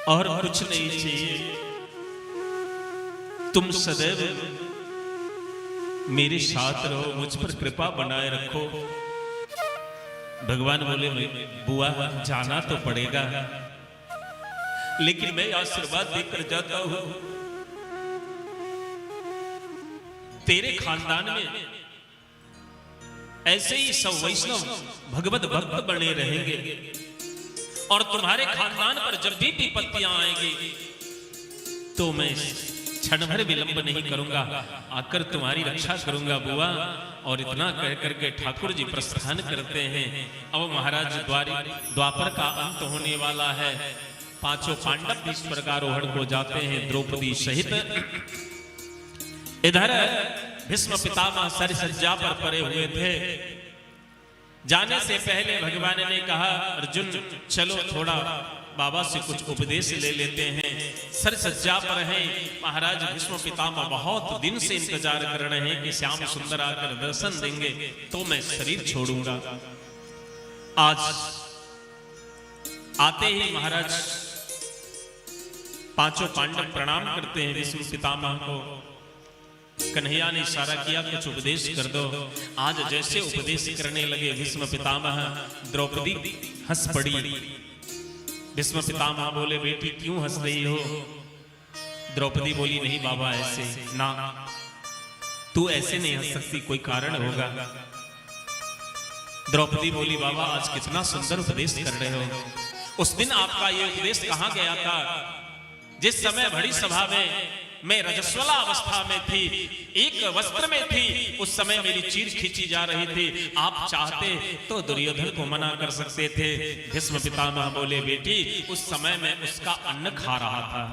और कुछ नहीं चाहिए, तुम सदैव मेरे साथ रहो, मुझ पर कृपा बनाए रखो। भगवान बोले, बुआ जाना तो पड़ेगा, लेकिन मैं आशीर्वाद देकर जाता हूं, तेरे खानदान में ऐसे ही सब वैष्णव भगवत भक्त बने रहेंगे और तुम्हारे खानदान पर जब भी विपत्तियां आएंगी तो मैं क्षण भर विलंब नहीं करूंगा, आकर तुम्हारी रक्षा करूंगा बुआ। और इतना कह करके ठाकुर जी प्रस्थान करते हैं। अब महाराज द्वापर का अंत होने वाला है। पांचों पांडव भी स्वर्गारोहण को जाते हैं द्रौपदी सहित। इधर भीष्म पितामह सरसज्जा पर पड़े हुए थे। जाने से पहले भगवान ने कहा, अर्जुन चलो थोड़ा बाबा से कुछ उपदेश ले लेते हैं। सरसज्जा पर हैं महाराज भीष्म पितामह, बहुत दिन से इंतजार कर रहे हैं कि श्याम सुंदर आकर दर्शन देंगे तो मैं शरीर छोड़ूंगा। आज आते ही महाराज पांचों पांडव प्रणाम करते हैं भीष्म पितामह को। कन्हैया ने इशारा किया, कुछ उपदेश कर दो। आज जैसे उपदेश करने लगे भीष्म पितामह, द्रौपदी हंस पड़ी। भीष्म पितामह बोले, बेटी क्यों हंस रही हो? द्रौपदी बोली, नहीं बाबा ऐसे ना, तू ऐसे नहीं हंस सकती, कोई कारण होगा। द्रौपदी बोली, बाबा आज कितना सुंदर उपदेश कर रहे हो। उस दिन आपका ये उपदेश कहां गया था जिस समय भरी सभा में मैं रजस्वला अवस्था में थी, एक वस्त्र में थी, उस समय मेरी चीर खींची जा रही थी। आप चाहते तो दुर्योधन को मना कर सकते थे। भीष्म पितामह बोले, बेटी उस समय मैं उसका अन्न खा रहा था,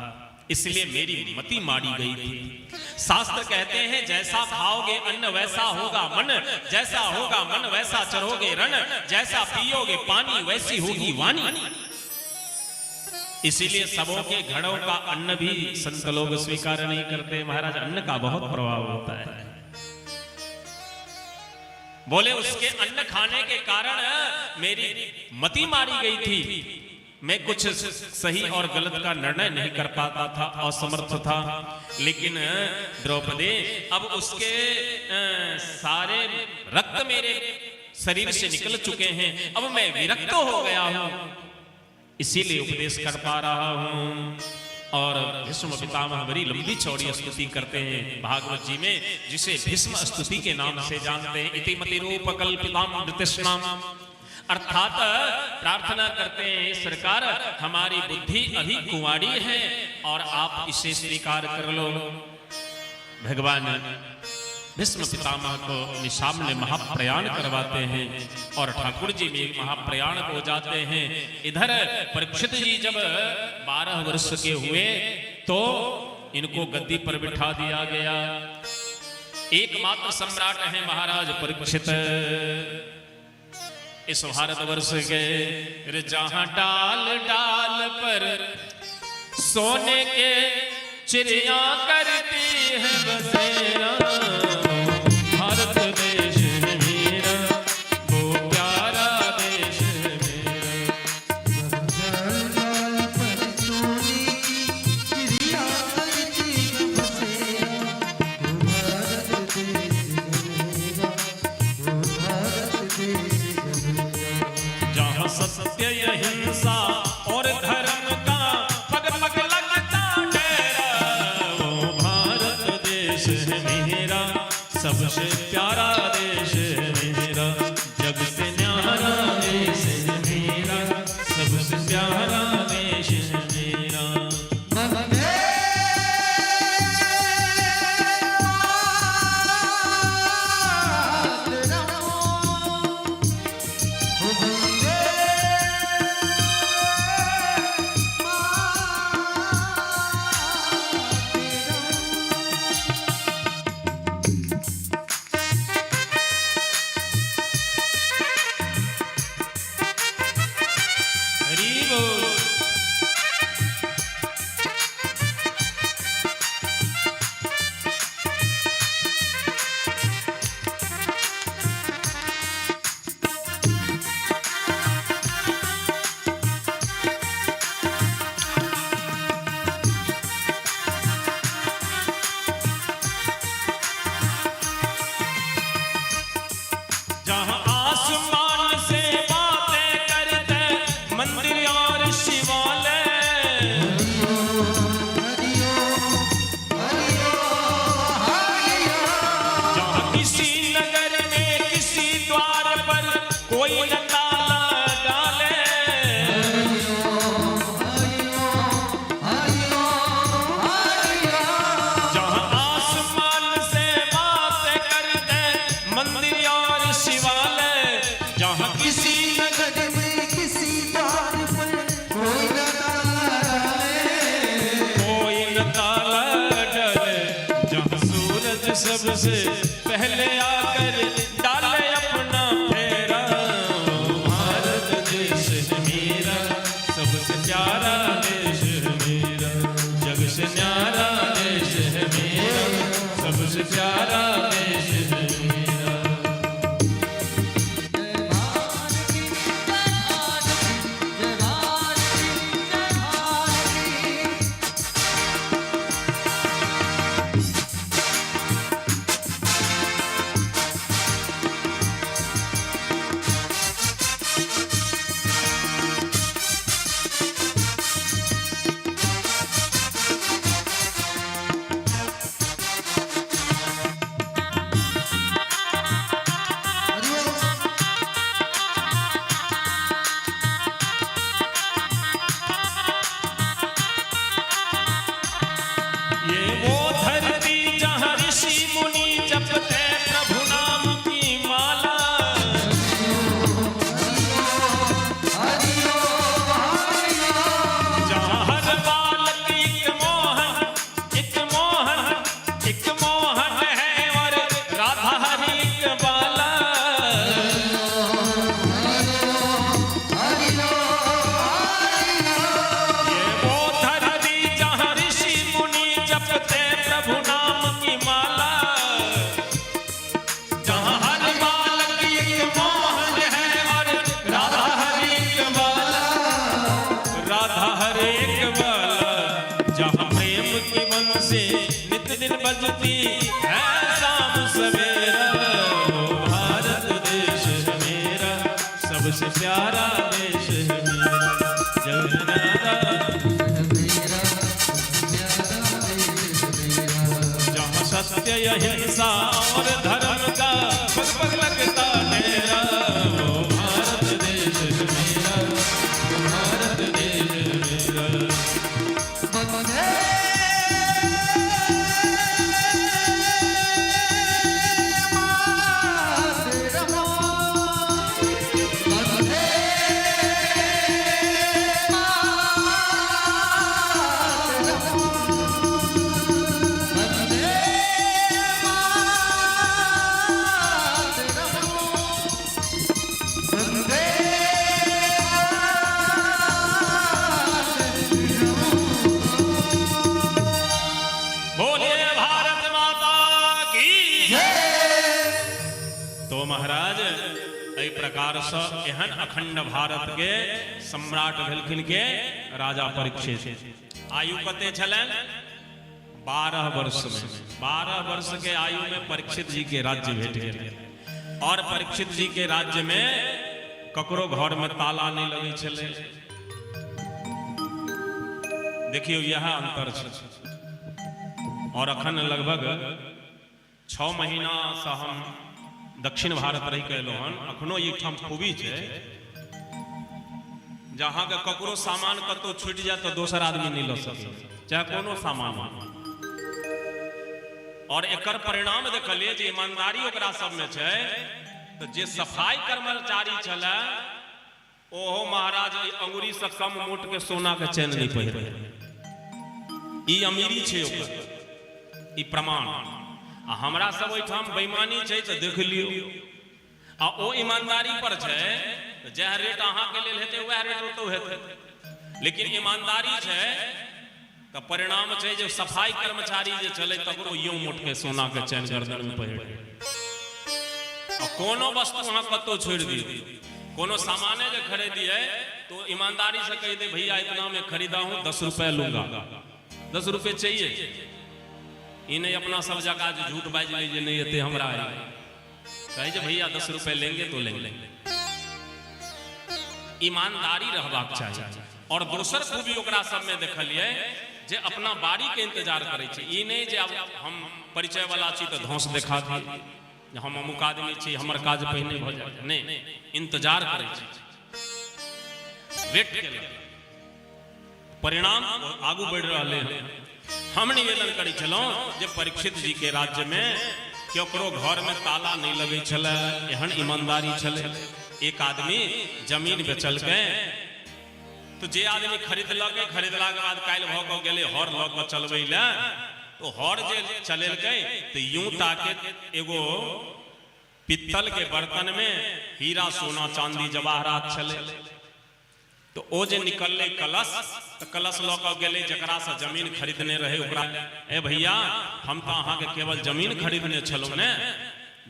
इसलिए मेरी मति मारी गई थी। शास्त्र कहते हैं जैसा खाओगे अन्न वैसा होगा मन, जैसा होगा मन वैसा चढ़ोगे रण, जैसा पियोगे पानी वैसी होगी वाणी। इसीलिए सबों के घड़ों का अन्न भी संत लोग स्वीकार नहीं करते। महाराज अन्न का बहुत प्रभाव होता है। बोले उसके अन्न खाने के कारण मेरी मति मारी गई थी, मैं कुछ सही और गलत का निर्णय नहीं कर पाता था, असमर्थ था। लेकिन द्रौपदी अब उसके सारे रक्त मेरे शरीर से निकल चुके हैं, अब मैं विरक्त हो गया हूं, इसीलिए उपदेश कर पा रहा हूं। और भीष्म पितामह बड़ी लंबी चौड़ी स्तुति करते हैं भागवत जी में, जिसे भीष्म स्तुति के नाम से जानते हैं। इति मति रूप कल्पिताम वृतिष्णाम, अर्थात प्रार्थना करते हैं, सरकार हमारी बुद्धि अभी कुंवारी है और आप इसे स्वीकार कर लो। भगवान भीष्म पितामह को निशामने महाप्रयाण करवाते हैं और ठाकुर जी भी महाप्रयाण हो जाते हैं। इधर परीक्षित जी जब 12 वर्ष के हुए तो इनको गद्दी पर बिठा दिया गया। एकमात्र सम्राट हैं महाराज परीक्षित इस भारतवर्ष के। जहां डाल डाल पर सोने के चिड़िया करती है बसेरा, भारत देश है मेरा, वो प्यारा देश है मेरा। डाल पर सोने की चिड़िया करती है बसेरा, वो भारत देश है मेरा, वो भारत देश है मेरा। जहाँ सत्य अहिंसा और धर्म का पग पग लगता डेरा, वो भारत देश है मेरा, सबसे प्यारा देश है मेरा, जग से न्यारा देश है मेरा, सबसे प्यारा देश है मेरा। वंदे मातरम, वंदे मातरम। हरि बोल। जहाँ आसमान से बातें करते मंदिर और शिवालय, जहाँ किसी नगर में किसी द्वार पर कोई न ताला डाले, जहाँ आसमान से बातें करते मंदिर और शिवालय, जहाँ किसी नगर में किसी द्वार पर कोई न ताला डाले, कोई न ताला डाले, जहाँ सूरज सबसे पहले आकर डाले अपना फेरा, वो भारत देश है मेरा, सबसे प्यारा देश है मेरा, जग से न्यारा देश है मेरा, सबसे प्यारा देश है मेरा। जय भारती, जय भारती, जय भारती, जय भारती। बंसी नित दिन बजती है शाम सवेरा। वो भारत देश है मेरा, सबसे प्यारा देश है मेरा। जय नारा जहाँ सत्य अहिंसा और धर्म का पग पग लगता डेरा। वो भारत देश है मेरा, वो भारत देश है मेरा। वंदे मातरम, वंदे मातरम, वंदे मातरम, वंदे मातरम। बोलिए भारत माता की। जय। तो महाराज एहि प्रकार से एहन अखंड भारत के सम्राट भेलखिन के राजा परीक्षित। आयु कते छलनि? 12 वर्ष में, 12 वर्ष के आयु में परीक्षित जी के राज्य भेट गेल। और परीक्षित जी के राज्य में ककरो घर में ताला नहीं लगै छलै। देखियौ, इएह अंतर छै। और अखन लगभग 6 महीना से हम दक्षिण भारत रहि के एलहुँ हन। अखनो एहिठाम खूबी छै जे अहाँके ककरो सामान कतौ छूटि जाए तऽ दोसर आदमी नहि लऽ सकै, चाहे कोनो सामान हो। और एकर परिणाम देखलियै जे ईमानदारी ओकरा सबमे छै, तऽ जे सफाई कर्मचारी छलै ओहो महाराज अंगुरी से कम मोट के सोना के चैन नहि पहिरै। ई अमीरी छै ओकर, ई प्रमाण। आ हमरा सब ओहिठाम बेईमानी छै तऽ देख लियौ, आ ओ ईमानदारी पर छै तऽ जएह रेट अहाँके लेल हेतै वएह रेट ओतौ हेतै। लेकिन ईमानदारी छै तऽ परिणाम छै जे सफाई कर्मचारी जे छलै तकरो यो मोट के सोना के चैन गर्दन में पहिर। आ कोनो वस्तु अहाँ कतौ छोड़ि दियौ, कोनो सामाने जे खरीदिए तो ईमानदारी से कहि दे, भैया इतना में खरीदा हूं, 10 रुपए लूंगा, 10 रुपए चाहिए। ई नहीं अपना सब जगह जे झूठ बाजि लै जे नहीं एते हमरा है। कहै जे भैया 10 रुपए लेंगे तो लेंगे। ईमानदारी रहबाक चाही। और दोसर खूबी ओकरा सबमे देखलियै जे अपना बारी के इंतजार करै छै। ई नहि जे आब हम परिचय वाला छी तऽ धौंस देखा दी जे हम अमुक आदमी छी, हमर काज पहिने भऽ जाय। नहि, इंतजार करै छै, वेट केलक, परिणाम आगू बढ़ि रहलै हन। हम निवेदन करै छलहुँ जे परीक्षित जी के राज्य में केकरो घर में ताला नहि लगै छलै, एहन ईमानदारी छलै। एक आदमी जमीन बेचलकै, तो जे आदमी खरीदलकै, खरीदलाके बाद काल्हि भऽ कऽ गेलै हर लऽ कऽ चलबै लए। तो हर जे चलेलकै तऽ यूं ताके एगो पित्तल के बर्तन में हीरा, सोना, चांदी, जवाहरात छलै। तो ओ जे निकललै कलश, तऽ कलश लऽ कऽ गेलै जकरासँ जमीन खरीदने रहै ओकरा। ए भैया, हम तऽ अहाँके केवल जमीन खरीदने छलहुँ ने,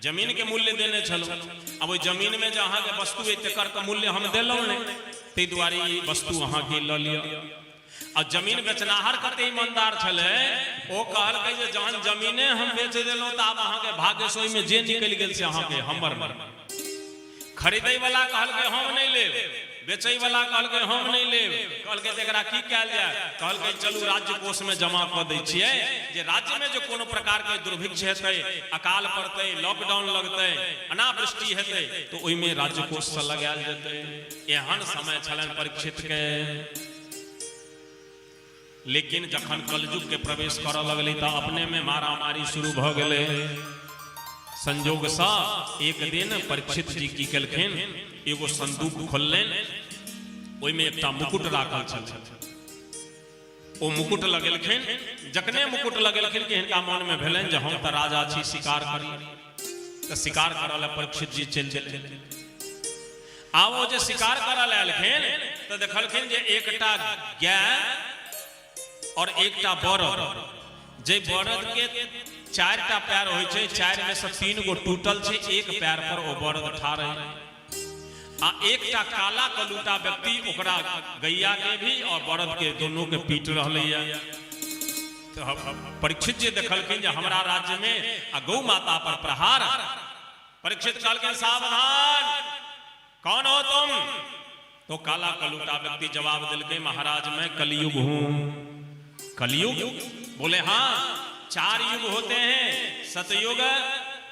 जमीन के मूल्य देने छलहुँ। आब ओहि जमीनमे जे अहाँके वस्तु अइ तकर तऽ मूल्य हम देलहुँ नहि, ताहि दुआरे ई वस्तु अहाँके लऽ लिअ। आ जमीन बेचनाहर कते ईमानदार छलै, ओ कहलकै जे जहन जमीने हम बेच देलहुँ तऽ आब अहाँके भाग्यसँ ओहिमे जे निकलि गेल से अहाँके, हमर नहि। खरीदै वाला कहलकै हम नहि लेब, बेचै वाला कहलकै हम नहि लेब। कहलकै तऽ एकरा की कयल जाय? कहलकै चलू राज्य कोष में जमा कऽ दै छियै, जे राज्य में जे कोनो प्रकार के दुर्भिक्ष हेतै, अकाल पड़तै, लॉकडाउन लगतै, अनावृष्टि हेतै, तऽ ओहिमे राज्य कोष से लगायल जेतै। एहन समय छलनि परीक्षित के। लेकिन जखन कलयुग के प्रवेश करऽ लगलै तऽ अपने में मारामारी शुरू भऽ गेलै। संजोगसँ एक दिन परीक्षित जी की केलखिन, एगो संदूक खोललनि, ओहिमे एकटा मुकुट राखल छल, ओ मुकुट लगेलखिन। जखने मुकुट लगेलखिन कि हिनका मनमे भेलनि जे हम तऽ राजा छी, शिकार करी। तऽ शिकार करऽ लए परीक्षित जी चलि देलखिन। आब ओ जे शिकार करऽ लए एलखिन तऽ देखलखिन जे एकटा गाय और एकटा बरद, जे बरद के चारिटा पैर होइ छै, चारि में से तीन गो टूटल छै, एक पैर पर ओ बरद ठाढ़ है, आ एकटा काला कलूटा व्यक्ति ओकरा गैया के भी और बरद के दोनों के पीट रहलैया। परीक्षित जे देखलखिन जे हमरा राज्य में आ गौ माता पर प्रहार। परीक्षित कहलखिन सावधान, कौन हो तुम? तो काला कलूटा व्यक्ति जवाब दिलके, महाराज मैं कलयुग हूं। कलयुग? बोले हाँ, 4 युग होते हैं, सतयुग,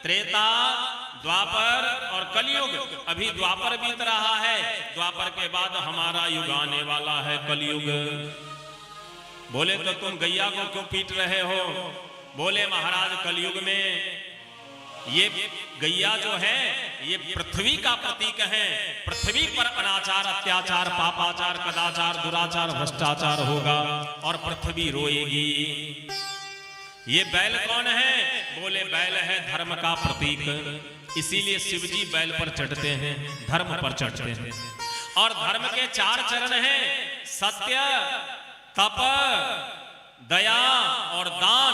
त्रेता, द्वापर और कलयुग। अभी द्वापर बीत रहा है, द्वापर के बाद हमारा युग आने वाला है कलयुग। बोले तो तुम गैया को क्यों पीट रहे हो? बोले महाराज कलयुग में ये गैया जो है ये पृथ्वी का प्रतीक है। पृथ्वी पर अनाचार, अत्याचार, पापाचार, कदाचार, दुराचार, भ्रष्टाचार होगा और पृथ्वी रोएगी। ये बैल कौन है? बोले बैल है धर्म का प्रतीक, इसीलिए शिवजी बैल पर चढ़ते हैं, धर्म पर चढ़ते हैं। और धर्म के 4 चरण हैं, सत्य, तप, दया और दान।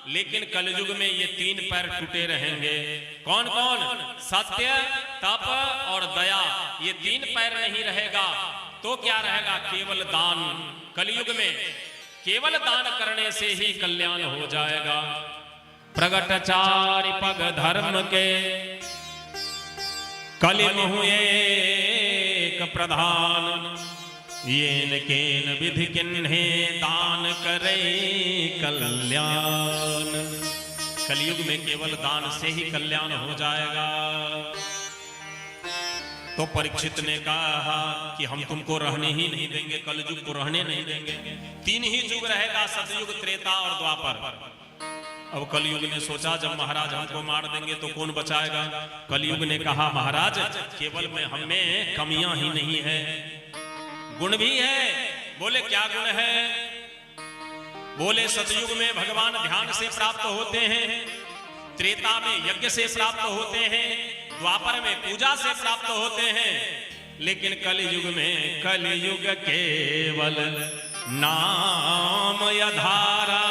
लेकिन कलयुग में ये 3 पैर टूटे रहेंगे। कौन कौन? सत्य, तप और दया, ये 3 पैर नहीं रहेगा तो क्या रहेगा? केवल दान। कलयुग में केवल दान करने से ही कल्याण हो जाएगा। प्रगट चारि पग धर्म के, कलिमहु एक प्रधान, येन केन विधि किन्हे दान करे कल्याण। कलयुग में केवल दान से ही कल्याण हो जाएगा। तो परीक्षित ने कहा कि हम तुमको रहने ही नहीं देंगे, कलयुग को रहने नहीं देंगे। 3 ही युग रहेगा, सतयुग, त्रेता और द्वापर। अब कलयुग ने सोचा जब महाराज हमको मार देंगे तो कौन बचाएगा। कलयुग ने कहा महाराज केवल में हमें कमियां ही नहीं है, गुण भी है। बोले क्या गुण है? बोले सतयुग में भगवान ध्यान से प्राप्त होते हैं, त्रेता में यज्ञ से प्राप्त होते हैं, द्वापर में पूजा से प्राप्त होते हैं, लेकिन कलयुग में कलयुग केवल नाम अधारा,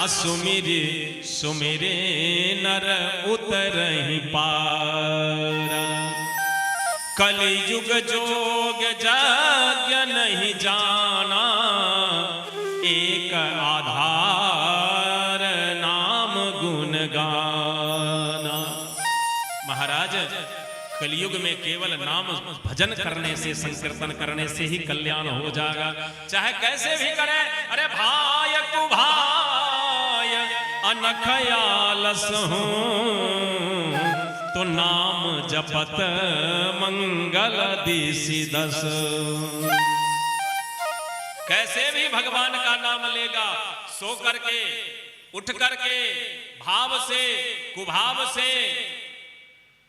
असुमिरे सुमिरे नर उतरहि पारा। कलयुग जोग यज्ञ नहीं जाना, एक आधार नाम गुण गाना। महाराज कलयुग में केवल नाम भजन करने से, संकीर्तन करने से ही कल्याण हो जाएगा, चाहे कैसे भी करे। अरे भाई कुभाय अनखयालस हूं, तो नाम जपत मंगल दिशि दस। कैसे भी भगवान का नाम लेगा, सो करके, उठ करके, भाव से, कुभाव से,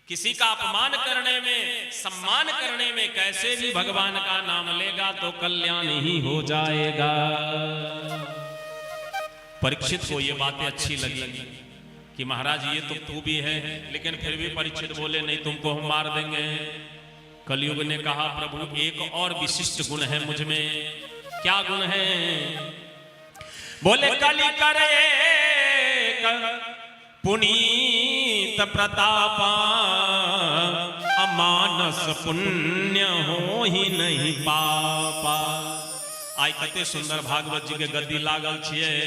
किसी का अपमान करने में, सम्मान करने में, कैसे भी भगवान का नाम लेगा तो कल्याण ही हो जाएगा। परीक्षित को ये बातें अच्छी लगी कि महाराज ये तो खूबी है, लेकिन फिर भी परीक्षित बोले नहीं तुमको हम मार देंगे। कलयुग ने कहा प्रभु एक और विशिष्ट गुण है मुझ में। क्या गुण है? बोले कलि करे पुनीत प्रतापा, अमानस पुण्य हो ही नहीं पापा। आइ कते सुंदर भागवत जी के गद्दी लागल छियै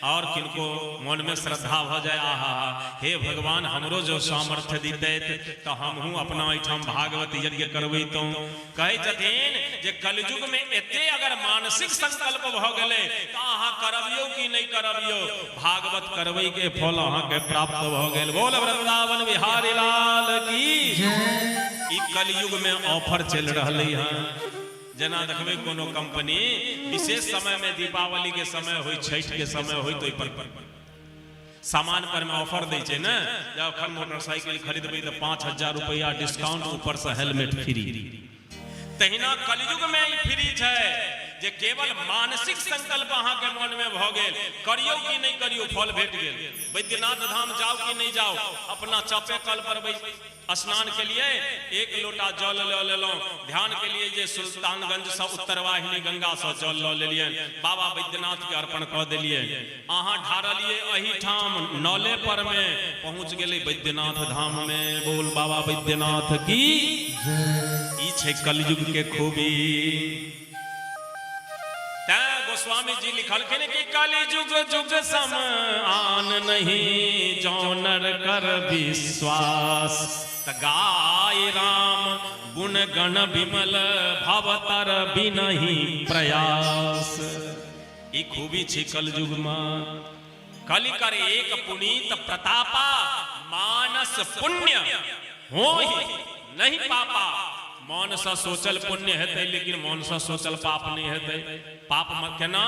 और किनको मन में श्रद्धा भ जाए, आहा हे भगवान हमरो जो सामर्थ्य दिते तो हमहूँ अपना एहिठाम भागवत यज्ञ करबैतहुँ। कहै छथिन जे कलयुग में एते अगर मानसिक संकल्प भ गेलै तो अहाँ करबियौ कि नहीं करबियौ, भागवत करबै के फल अहाँ के प्राप्त भ गेल। बोल वृंदावन बिहारी लाल की। ई कलयुग में ऑफर चलि रहलै हँ। जेना देखबै कोनो कंपनी विशेष समय में दीपावली के समय हो, छठ के समय हो, तो पर सामान पर में ऑफर दै छै ने। जब अखन मोटरसाइकिल खरीदबै तो 5000 रुपया डिस्काउंट, ऊपर से हेलमेट फ्री। तहिना कलयुग में ई फ्री छै जे केवल मानसिक संकल्प अहाँ के मन में भ गेल, करियौ कि नहीं करियौ फल भेट गेल। वैद्यनाथ धाम जाओ कि नहीं जाओ, अपना चापे कल पर स्नान के लिए एक लोटा जल ल लेलहुँ, ध्यान के लिए जे सुल्तानगंज से उत्तर वाहिनी गंगा से जल ल लेलियनि, बाबा वैद्यनाथ के अर्पण कऽ देलियै, अहाँ ढारलियै एहिठाम नले पर में पहुँच गेलै वैद्यनाथ धाम में। बोल बाबा वैद्यनाथ की। ई छै कलयुग के खूबी। तैं गोस्वामी गोस्वामी जी लिखलखिन कि कलयुग जुग सम आन नहीं जौ नर कर विश्वास। त गाय राम गुण गण विमल भवतर बिनहि प्रयास। ई खूबी छै कलयुग में। कलि कर एक पुनीत प्रतापा मानस पुण्य होहि नहीं पापा। मन से सोचल पुण्य हेतै लेकिन मन से सोचल पाप नहीं हेतै। पाप केना?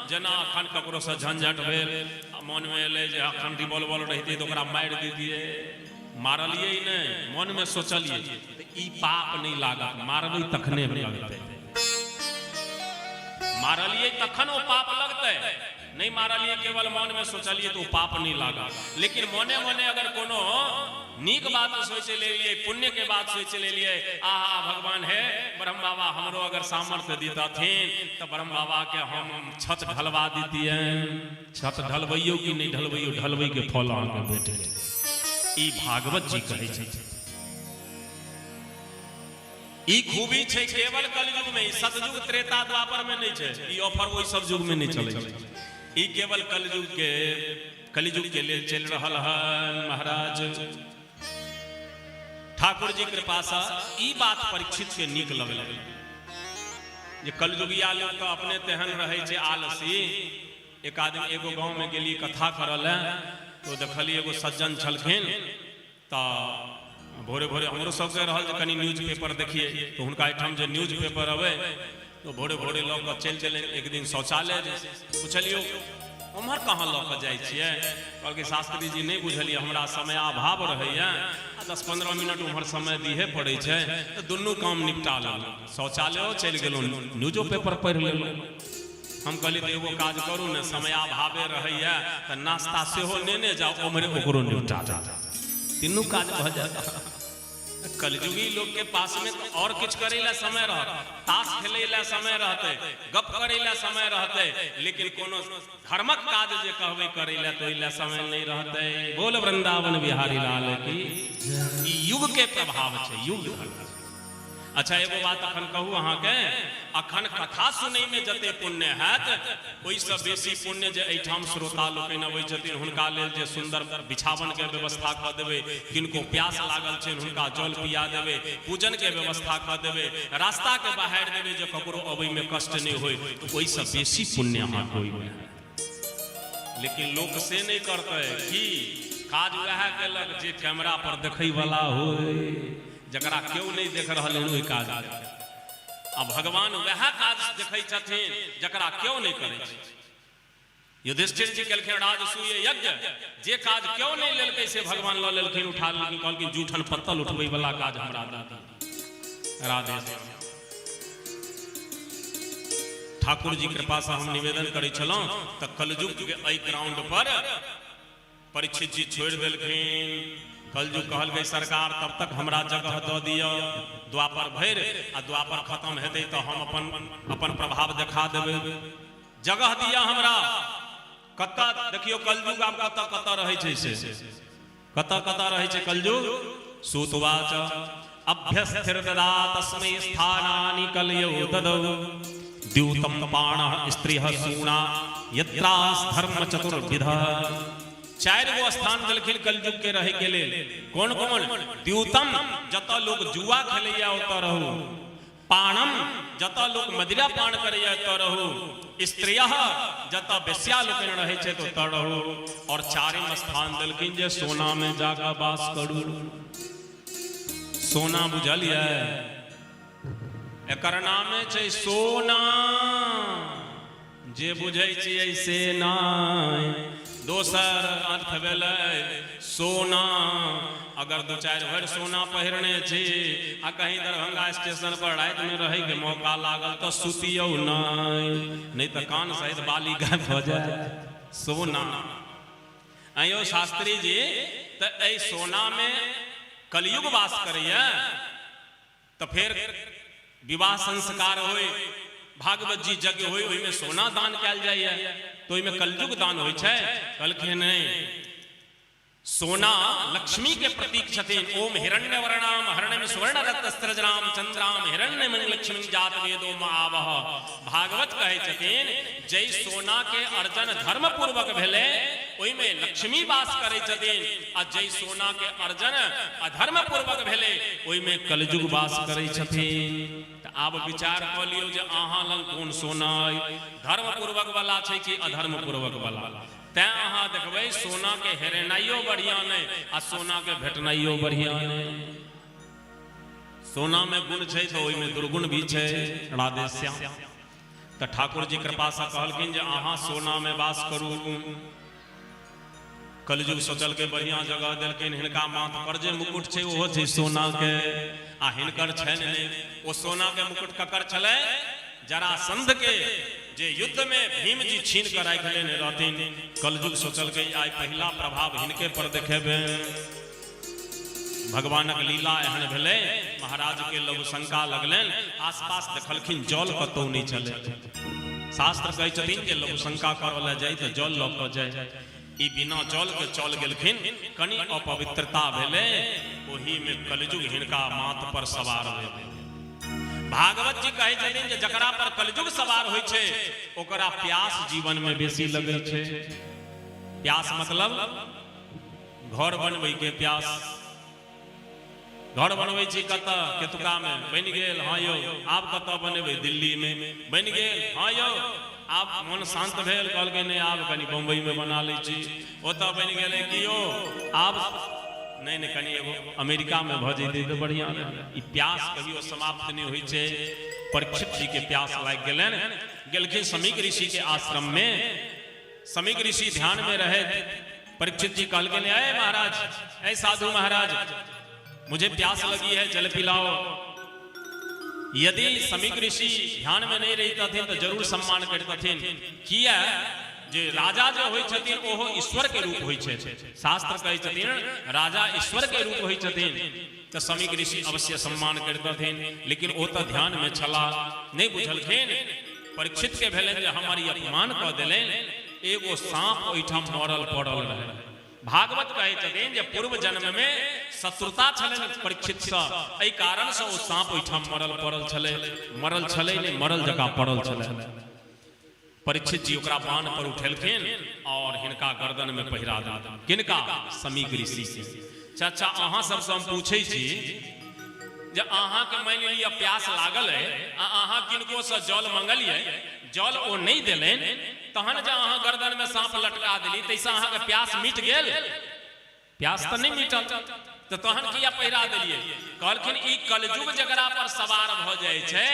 जेना अखन ककरो से झंझट भेल आ मन में एलै जे अखन रिवॉल्वर रहितै तऽ ओकरा मारि दितियै, मारलियै नहि, मन में सोचलियै, तऽ ई पाप नहि लागत। मारबै तखने लगतै। मारलियै तखन ओ पाप लगतै। नहि मारलियै, केवल मन में सोचलियै तऽ ओ पाप नहि लागत। लेकिन मने मने अगर कोनो नीक बात सोचि लेलियै, पुण्य के बात सोचि लेलियै, आहा भगवान हे ब्रह्म बाबा, हमरो अगर सामर्थ्य दितथिन तऽ ब्रह्म बाबा के हम छत ढलवा दितियनि। छत ढलबैयो कि नहि ढलबैयो, ढलबै के फल अहाँके भेट गेल। ई भागवत जी कहै छथिन। ई खूबी छै केवल कलयुग में। ई सतयुग त्रेता द्वापर में नहीं छै। ई ऑफर ओहि सब युग में नहीं चलै छै। ई केवल कलयुग के लेल चलि रहल हन। महाराज, ठाकुर जी कृपा से ई बात परीक्षित के नीक लगल जे कलयुगिया लोग तऽ अपने तेहन रहै छै आलसी। एक आदमी एगो गाँव में गेली कथा करऽ लए तो देखलियै एगो सज्जन छलखिन। तऽ भोरे भोरे हमरो सबके रहल जे कनि न्यूज पेपर देखिए, तऽ हुनका एहिठाम जे न्यूज पेपर अबै तऽ भोरे भोरे लऽ कऽ चलि गेलै एक दिन शौचालय। पुछलियौ, उम्हर कहाँ लऽ कऽ जाइ छियै? कहलकै, शास्त्री जी, नहि बुझलियै, हमरा समयाभाव रहैए आ 10-15 मिनट उम्हर समय दिहे पड़ै छै, तऽ दुनू काम निपटा लेलहुँ, शौचालयो चलि गेलहुँ, न्यूजो पेपर पढ़ि लेलहुँ। हम कहलियै, तऽ एगो काज करू ने, समयाभावे रहैए तऽ नाश्ता सेहो नेने जाउ ओम्हरे, ओकरो निपटा जाउ, तीनू काज भऽ जायत। कलयुगी लोक के पास में तो और किछु करै ला समय रहत, ताश खेलै ला समय रहतै, गप करै ला समय रहतै, लेकिन कोनो धर्मक काज जे कहबै करै ला तऽ ओहि ला समय नहि रहतै। बोल वृंदावन बिहारी लाल की। ई युग के प्रभाव छै, युग धर्म। अच्छा, एगो बात अखन कहू अहाँके, अखन कथा सुनैमे जते पुण्य हैत, ओहिसँ बेसी पुण्य जे एहिठाम श्रोता लोकनि अबै छथिन हुनका लेल जे सुन्दर बिछावनके व्यवस्था कऽ देबै, किनको प्यास लागल छनि हुनका जल पिया देबै, पूजनके व्यवस्था कऽ देबै, रास्ताके बहारि देबै जे ककरो अबैमे कष्ट नहि होय, तऽ ओहिसँ बेसी पुण्य अहाँके ओहिमे हैत। लेकिन लोक से नहि करतै। की काज वएह केलक जे कैमरा पर देखैवला होय, जकरा केओ नहि देख रहल हन ओहि काज। आ भगवान वएह काज देखै छथिन जकरा केओ नहि करै छै। युधिष्ठिर जी केलखिन राजसूय यज्ञ, जे काज केओ नहि लेलकै से भगवान लऽ लेलखिन, उठा लेलखिन। कहलखिन, जूठन पत्तल उठबै वाला काज हमरा दऽ दिअ। राधे। ठाकुर जी कृपा से हम निवेदन करै छलहुँ, तऽ कलयुग के एहि ग्राउंड पर परीक्षित जी छोड़ि देलखिन। कलयुग कहलकै, सरकार, तब तक हमरा जगह दऽ दिअ द्वापर भरि, आ द्वापर खत्म हेतै तऽ हम अपन अपन प्रभाव देखा देबै, जगह दिअ हमरा। कतऽ देखियौ, कलयुग आब कतऽ कतऽ रहै छै, से कतऽ कतऽ रहै छै कलयुग। सूतवाच अभ्यस्थिर ददा तस्मै स्थानानि कलयौ ददौ द्यूतं पाणः स्त्रियः सूणा यत्रास धर्म चतुर्विध। चारि गो स्थान देलखिन कलयुग के रहै के लेल। कोन कोन? द्यूतम, जतऽ लोक जुआ खेलैया ओतऽ रहू। पाणम, जतऽ लोक मदिरा पान करैया ओतऽ रहू। स्त्रियः, जतऽ वेश्या लोकनि रहै छै ओतऽ रहू। और चारिम स्थान देलखिन जे सोना में जाकऽ वास करू। सोना बुझलियै? एकर नामे छै सोना, जे बुझै छियै से नहि, दोसर अर्थ भेलै सोना। अगर दू चारि भरि सोना पहिरने छी आ कहीं दरभंगा स्टेशन पर रातिमे रहैके मौका लागल तऽ सुतियौ नहि, नहि तऽ कान सहित बाली गायब भऽ जायत। सोना। अयो शास्त्री जी, तऽ एहि सोनामे कलयुग वास करैया, तऽ फेर विवाह संस्कार होय, भागवत जी यज्ञ होय, ओहिमे सोना दान कयल जाइए, तऽ ओहिमे कलयुग दान होइ छै? कहलखिन, नहि। सोना लक्ष्मी के प्रतीक छथिन। ओम हिरण्यवर्णाम हरणम सुवर्ण रत्न स्त्रजनाम चंद्राम हिरण्यमय लक्ष्मी जात वेदो आवह। भागवत कहै छथिन जै सोना के अर्जन धर्म पूर्वक भेलै ओहिमे लक्ष्मी वास करै छथिन, आ जै सोना के अर्जन अधर्म पूर्वक भेलै ओहिमे कलयुग वास करै छथिन। तऽ आब विचार कऽ लियौ जे अहाँ लग कोन सोना अइ, धर्म पूर्वक वाला छै कि अधर्म पूर्वक वाला। तैं अहाँ देखबै सोना के हेरेनाइयो बढ़िया नहीं आ सोना के भेटनाइयो बढ़िया नहीं। सोना में गुण छै तो ओहिमे दुर्गुण भी छै। राधे श्याम। तऽ ठाकुर जी कृपा से कहलखिन जे अहाँ सोना में वास करू। कलयुग सोचलकै बढ़िया जगह देलखिन, हिनका माथ पर जे मुकुट छै ओहो छै सोना के, आ हिनकर छनि नहि। ओ सोना के मुकुट ककर छलै? जरासंध के, जे युद्ध में भीम जी छीन कर राखि लेने रहथिन। कलयुग सोचलकै आइ पहिला प्रभाव हिनके पर देखेबै। भगवानक लीला एहन भेलै, महाराज के लघु शंका लगलनि, आसपास देखलखिन जल कतौ नहि छलै। शास्त्र कहै छथिन जे लघु शंका करऽ लए जाइ तऽ जल लऽ कऽ जाइ। ई बिना जल के चल गेलखिन, कनि अपवित्रता भेलै, ओही में कलयुग हिनका माथ पर सवार भेलै। भागवत जी कहै छथिन जे जकरा पर कलयुग सवार होइ छै ओकरा प्यास जीवन में बेसी लगै छै। प्यास मतलब घर बनबै के प्यास। घर बनबै छी कतऽ? केतुका में बनि गेल, हाँ यौ। आब कतऽ बनेबै? दिल्ली में बनि गेल, हाँ यौ। आब मन शांत भेल, कहलकै नहि आब कनि बम्बई में बना लै छी, ओतऽ बनि गेलै कि यौ। आब नहि नहि कनि एगो अमेरिका में भऽ जैतै तऽ बढ़िआँ रहै। ई प्यास कहियो समाप्त नहि होइ छै। परीक्षित जी के प्यास लागि गेलनि, गेलखिन समीक ऋषि के आश्रम में। समीक ऋषि ध्यान में रहे। परीक्षित जी कहलखिन, ए महाराज, ए साधु महाराज, मुझे प्यास लगी है, जल पिलाओ। यदि समीक ऋषि ध्यान में नहीं रहितथिन तो जरूर सम्मान करतथिन। किया जे राजा जे होइ छथिन ओहो ईश्वर के रूप होइ छै। शास्त्र कहै छथिन राजा ईश्वर के रूप होइ छथिन। तऽ समीक ऋषि अवश्य सम्मान करतथिन, लेकिन ओ तऽ ध्यान में छला, नहीं बुझलखिन। परीक्षित के भेलनि जे हमर ई अपमान कऽ देलनि। एगो साँप ओहिठाम मरल पड़ल रहै। भागवत कहै छथिन जे पूर्व जन्म में शत्रुता छलनि परीक्षित सँ, एहि कारण से ओ साँप ओहिठाम मरल पड़ल छलै। मरल छलै नहि, मरल जकाँ पड़ल छलै। परीक्षित जी ओकरा बाण पर उठेलखिन और हिनका गर्दन में पहिरा देलखिन। किनका? समीक ऋषि के। चाचा, अहाँ सबसँ हम पूछै छी जे अहाँके मानि लिअ प्यास लागल अइ आ अहाँ किनको से जल मंगलियै, जल ओ नहि देलनि, तहन जे अहाँ गर्दन में साँप लटका देली, ताहिसँ अहाँके प्यास मिट गेल? प्यास तऽ नहि मिटल, तऽ तहन किया पहिरा देलियै? कहलखिन ई कलयुग जकरा पर सवार भऽ जाइ छै,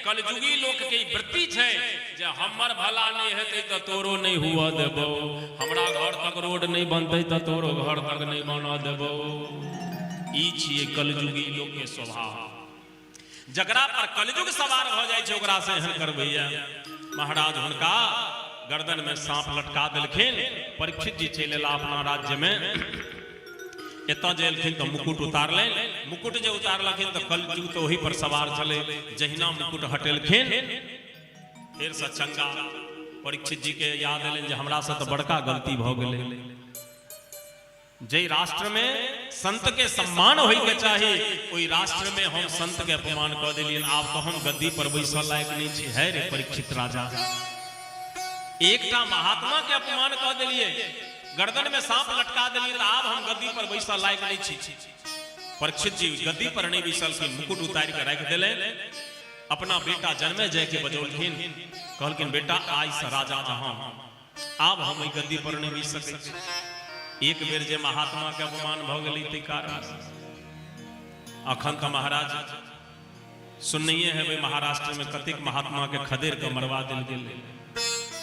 कलयुगी लोकके ई वृत्ति छै जे हमर भला नहि हेतै तऽ तोरो नहि हुअ देबौ, हमरा घर तक रोड नहि बनतै तऽ तोरो घर तक नहि बनऽ देबौ। ई छियै कलयुगी लोकके स्वभाव। जकरा पर कलयुग सवार भऽ जाइ छै ओकरा से एहन करबैया। महाराज हुनका गर्दन में साँप लटका देलखिन। परीक्षित जी चलि एला अपना राज्य में। एतऽ जे एलखिन तऽ मुकुट उतारलनि। मुकुट जे उतारलखिन तऽ कलयुग तऽ ओही पर सवार छलै। जहिना मुकुट हटेलखिन फेर से चंगा। परीक्षित जी के याद एलनि जे हमरा से तऽ बड़का गलती भऽ गेलै। जाहि राष्ट्र में संत के सम्मान होय के चाही ओहि राष्ट्र में हम संत के अपमान कऽ देलियनि। आब तऽ हम गद्दी पर बैसऽ लायक नहि छी। है रे परीक्षित राजा, एकटा महात्मा के अपमान कऽ देलियै, गर्दन में साँप लटका देलियै, तऽ आब हम गद्दी पर बैसऽ लायक नहि छी। परीक्षित जी गद्दी पर नहि बैसलखिन, मुकुट उतारि कऽ राखि देलनि। अपना बेटा जन्मे जय के बजौलखिन, कहलखिन बेटा आइ से राजा अहाँ, आब हम एहि गद्दी पर नहि बैस सकै छी। एक बेर जे महात्मा के अपमान भऽ गेलै ताहि कारण अखन तऽ महाराज सुननहिए हेबै महाराष्ट्र में कतेक महात्मा के खदेड़ के मरवा देल गेलै।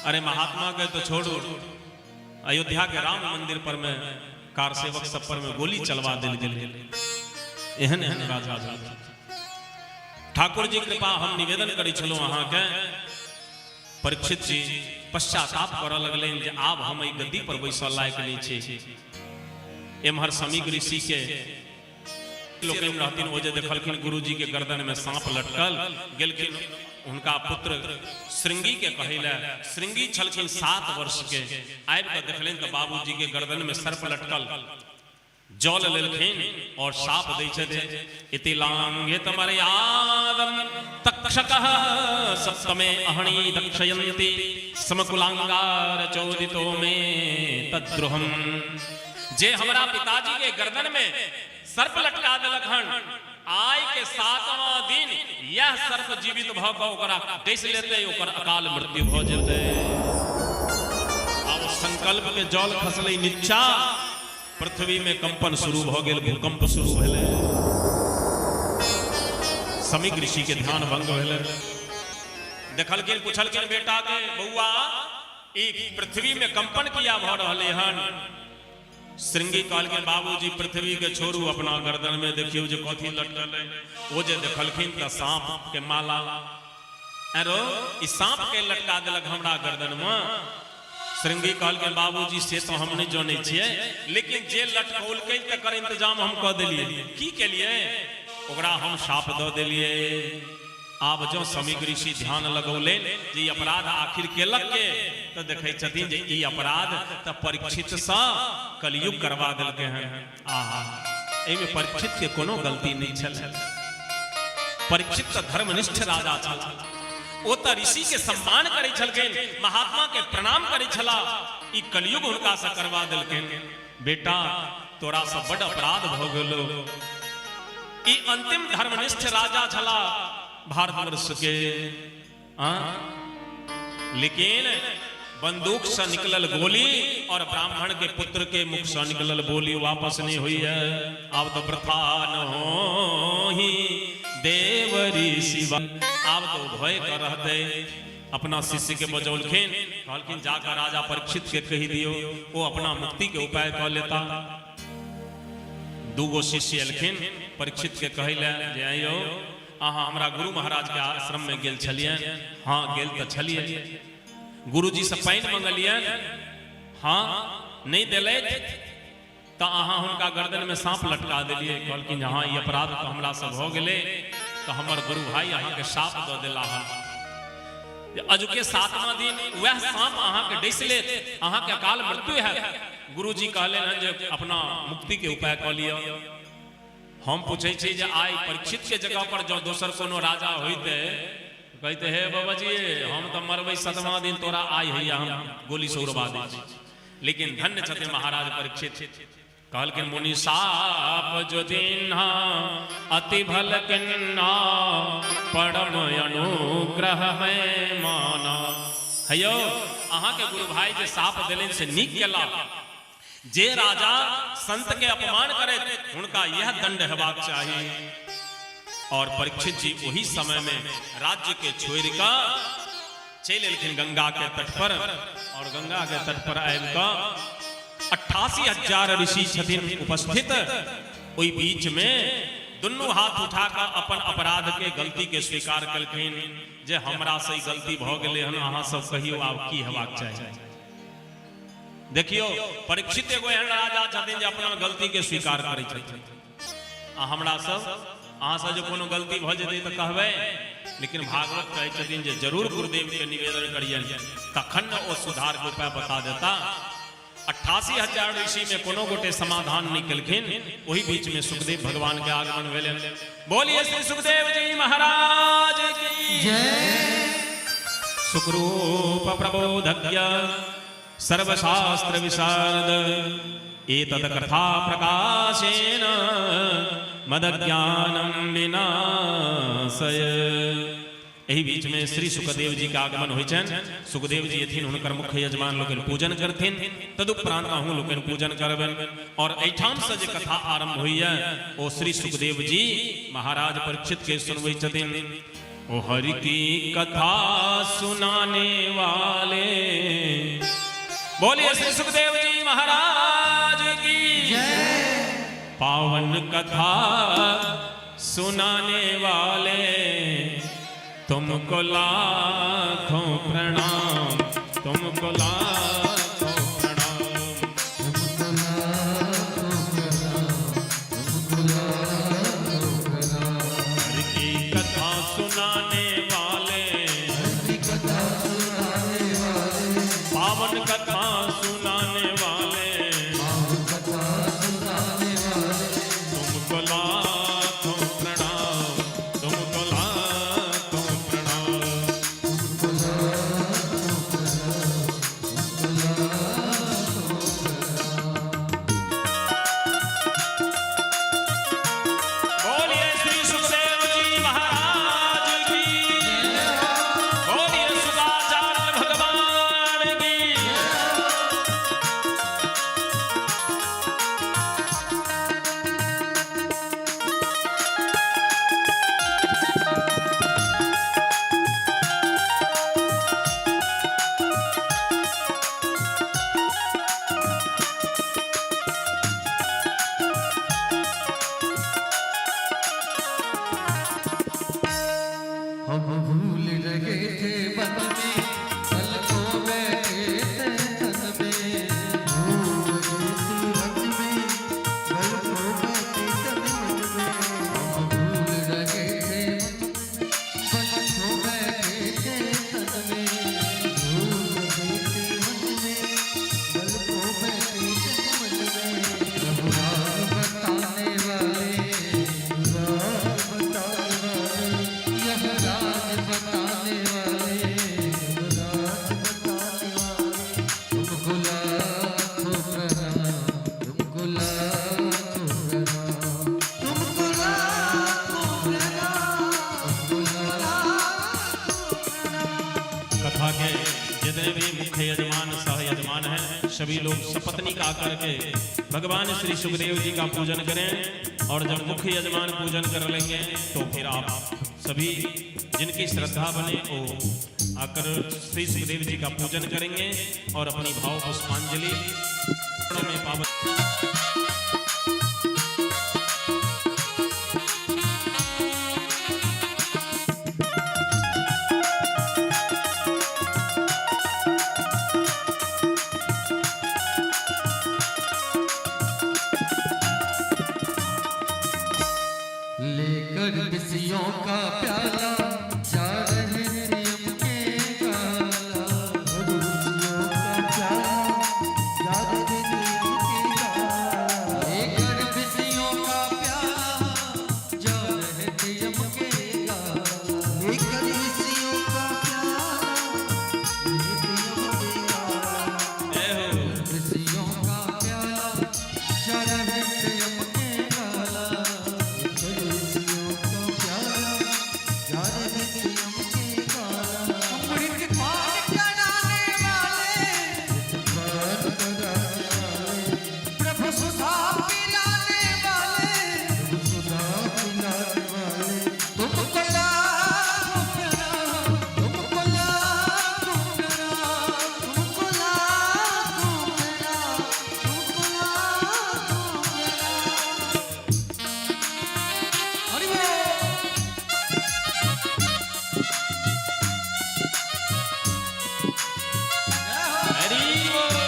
अरे महात्मा के तो छोड़ू, अयोध्या के राम मंदिर पर में कार सेवक सब पर में गोली चलवा देल गेलै। एहन एहन राजा भेल। ठाकुर जी कृपा हम निवेदन करै छलहुँ अहाँके। परीक्षित जी पश्चाताप करऽ लगलनि जे आब हम एहि गद्दी पर बैसऽ लायक नहि छी। एम्हर समीक ऋषि के लोकनि रहथिन, ओ जे देखलखिन गुरुजी के गर्दन में साँप लटकल, गेलखिन हुनका पुत्र श्रृंगी के कहै लए। श्रृंगी छलखिन 7 वर्ष के। आबि कऽ देखलनि तऽ बाबूजी के गर्दन में सर्प लटकल। जल लेलखिन और साप दै छथिन। इति लांघित मर्यादम तक्षकः सप्तमे अहणी दक्षयन्ति समकुलांगार चोदितो मे तद्रुहम। जे हमरा पिताजी के गर्दन में सर्प लटका देलक हन, आइ के सातवां दिन यह सर्प जीवित भऽ कऽ ओकरा डसि लेतै, ओकर अकाल मृत्यु भऽ जेतै। आब संकल्प के जल खसलै नीचा, पृथ्वी में कंपन शुरू भऽ गेल, भूकंप शुरू भेलै। समीक ऋषि के ध्यान भंग भेलै। देखलखिन, पुछलखिन बेटा के, बौआ ई पृथ्वी में कंपन किया भऽ रहलै हन? श्रृंगी कहलखिन, बाबूजी पृथ्वी के छोड़ू, अपना गर्दन में देखियौ जे कथी लटकल है। ओ जे देखलखिन तऽ सांप के माला। अरो ई सांप के लटका देलक हमरा गर्दन में। श्रृंगी कहलखिन, बाबूजी से तऽ हम नहि जानै छियै, लेकिन जे लटकौलकै तकर इंतजाम हम कऽ देलियै। की केलियै? ओकरा हम शाप दऽ देलियै। आब जँ समीक ऋषि ध्यान लगौलनि जे ई अपराध आखिर केलक के, तऽ देखै छथिन जे ई अपराध तऽ परीक्षितसँ कलयुग करवा देलकै हन। आहा, एहिमे परीक्षित के कोनो गलती नहि छल। परीक्षित तऽ धर्मनिष्ठ राजा छल, ओ तऽ ऋषि के सम्मान करै छलखिन, महात्मा के प्रणाम करै छला। ई कलयुग हुनकासँ करवा देलखिन। बेटा तोरासँ बड अपराध भऽ गेलो। ई अंतिम धर्मनिष्ठ राजा छला भारतवर्ष के, आ? लेकिन बंदूक से निकलल गोली और ब्राह्मण के पुत्र के मुख से निकलल बोली वापस नहीं हुई है। अब तो प्रथा न हो ही देवरी शिवा। आब तो भय कर रहते। अपना शिष्य के बजौलखिन, कहलखिन जाकर राजा परीक्षित के कहि दियो, वो अपना मुक्ति के उपाय कऽ लेता। दूगो शिष्य एलखिन परीक्षित के कहै लए जे आइयो अहाँ हमरा गुरु महाराज के आश्रम में गेल छलियनि? हाँ गेल तऽ छलियै। गुरुजी से पानि मंगलियनि? हाँ। नहि देलथि तऽ अहाँ हुनका गर्दन में साँप लटका देलियै? कहलखिन जे हाँ, ई अपराध तऽ हमरा से भऽ गेलै, तऽ हमर गुरु भाई अहाँके साप दऽ देला हन जे अजुके सातवां दिन वएह साँप अहाँके डसि लेत, अहाँके अकाल मृत्यु हैत। गुरुजी कहलनि हन जे अपना मुक्ति के उपाय कऽ लिअ। हम पूछै छी जे आइ परीक्षित के जगह पर जँ दोसर कोनो राजा होइते, कहिते हे बाबा जी हम तऽ मरबै सतवां दिन, तोरा आइ हैया हम गोली से उड़बा दै छी। लेकिन धन्य छथिन महाराज परीक्षित। कहलखिन मुनि साप जो दीन्हा अति भल किन्ना, परम अनुग्रह में माना। हेयौ अहाँके गुरु भाई जे साप देलनि से नीक केला। जे राजा संत के अपमान करैत हुनका यह दंड हेबाक चाही। और परीक्षित जी ओही समय में राज्य के छोड़ि कऽ चलि एलखिन गंगा के तट पर, और गंगा के तट पर आबि कऽ 88,000 ऋषि छथिन उपस्थित। ओहि बीच में दुनू हाथ उठा कऽ अपन अपराध के गलती के स्वीकार केलखिन जे हमरा से ई गलती भऽ गेलै हन, अहाँ सब कहियौ आब की हेबाक चाही। देखियौ परीक्षित एगो एहन राजा छथिन जे अपना गलती के स्वीकार करै छथिन। आ हमरा सब अहाँ सब जे कोनो गलती भऽ जेतै तऽ कहबै, लेकिन भागवत कहै छथिन जे जरूर गुरुदेव के निवेदन करियनि, तखन ने ओ सुधार के उपाय बता देता। 88,000 ऋषि में कोनो गोटे समाधान नहीं केलखिन। ओही बीच में सुखदेव भगवान के आगमन भेलनि। बोलिए श्री सुखदेव जी महाराज की जय। सुखरूप प्रबोधज्ञ सर्वशास्त्र विशारद एतद कथा प्रकाशेन मदज्ञानम विनाशय। एहि बीच में श्री सुखदेव जी के आगमन होइ छनि। सुखदेव जी एथिन, हुनकर मुख्य यजमान लोकनि पूजन करथिन, तदुपरांत अहूँ लोकनि पूजन करबनि। और एहिठाम से जे कथा आरंभ होइए ओ श्री सुखदेव जी महाराज परीक्षित के सुनबै छथिन। ओ हरि की कथा सुनाने वाले, बोलिए श्री सुखदेव जी महाराज की जय। पावन कथा सुनाने वाले, तुमको लाखों प्रणाम, तुमको लाखों प्रणाम। हरि की कथा सुनाने वाले, पावन कथा सुनाने वाले, सभी लोग सपत्नीक आकर के भगवान श्री सुखदेव जी का पूजन करें और जब मुख्य यजमान पूजन कर लेंगे तो फिर आप सभी जिनकी श्रद्धा बने वो आकर श्री सुखदेव जी का पूजन करेंगे और अपनी भाव पुष्पांजलि में पावन। लेकर बिसियों का प्याला जा रहे नियम के गाला। बिसियों का प्याला जा रहे नियम के गाला। लेकर बिसियों का प्याला जा रहे नियम के गाला। लेकर बिसियों का प्याला नियम के गाला। जय हो। बिसियों का प्याला जा रहे नियम के गाला। बिसियों का प्याला जा रहे नियम के गाला। अमृत पान कराने वाले, पान कराने वाले, प्रभु सुधा पिलाने वाले, प्रभु सुधा पिलाने वाले, तुमको लाखों प्रणाम, तुमको लाखों प्रणाम, तुमको लाखों प्रणाम, तुमको लाखों प्रणाम। हरि बोल। हरि बोल।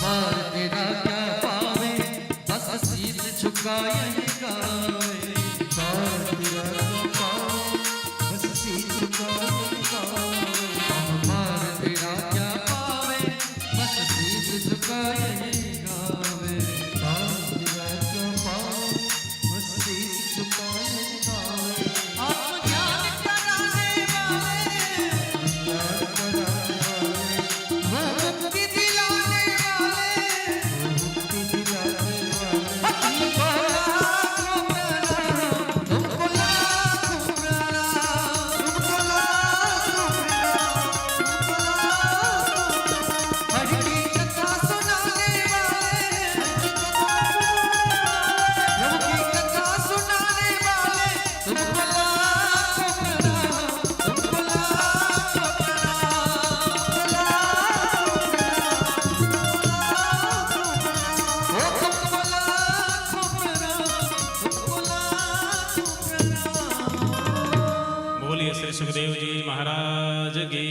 मार तेरा क्या पावे, बस शीश झुकाए गावे। मार तेरा क्या पावे, बस शीश झुकाए गावे। मार तेरा क्या पावे, बस शीश झुकाए गावे। मार तेरा क्या पावे, बस शीश झुकाए गावे। आत्मज्ञान कराने वाले, ज्ञान कराने वाले, वो मुक्ति दिलाने वाले, मुक्ति दिलाने वाले। तुमको लाखों प्रणाम, तुमको लाखों प्रणाम, तुमको लाखों प्रणाम, तुमको लाखों प्रणाम। हरि की कथा सुनाने वाले, प्रभु की कथा सुनाने वाले, तुमको लाखों प्रणाम, तुमको लाखों प्रणाम, लाखों प्रणाम, ओ तुमको लाखों प्रणाम, तुमको लाखों प्रणाम। बोलिए श्री सुखदेव जी महाराज की।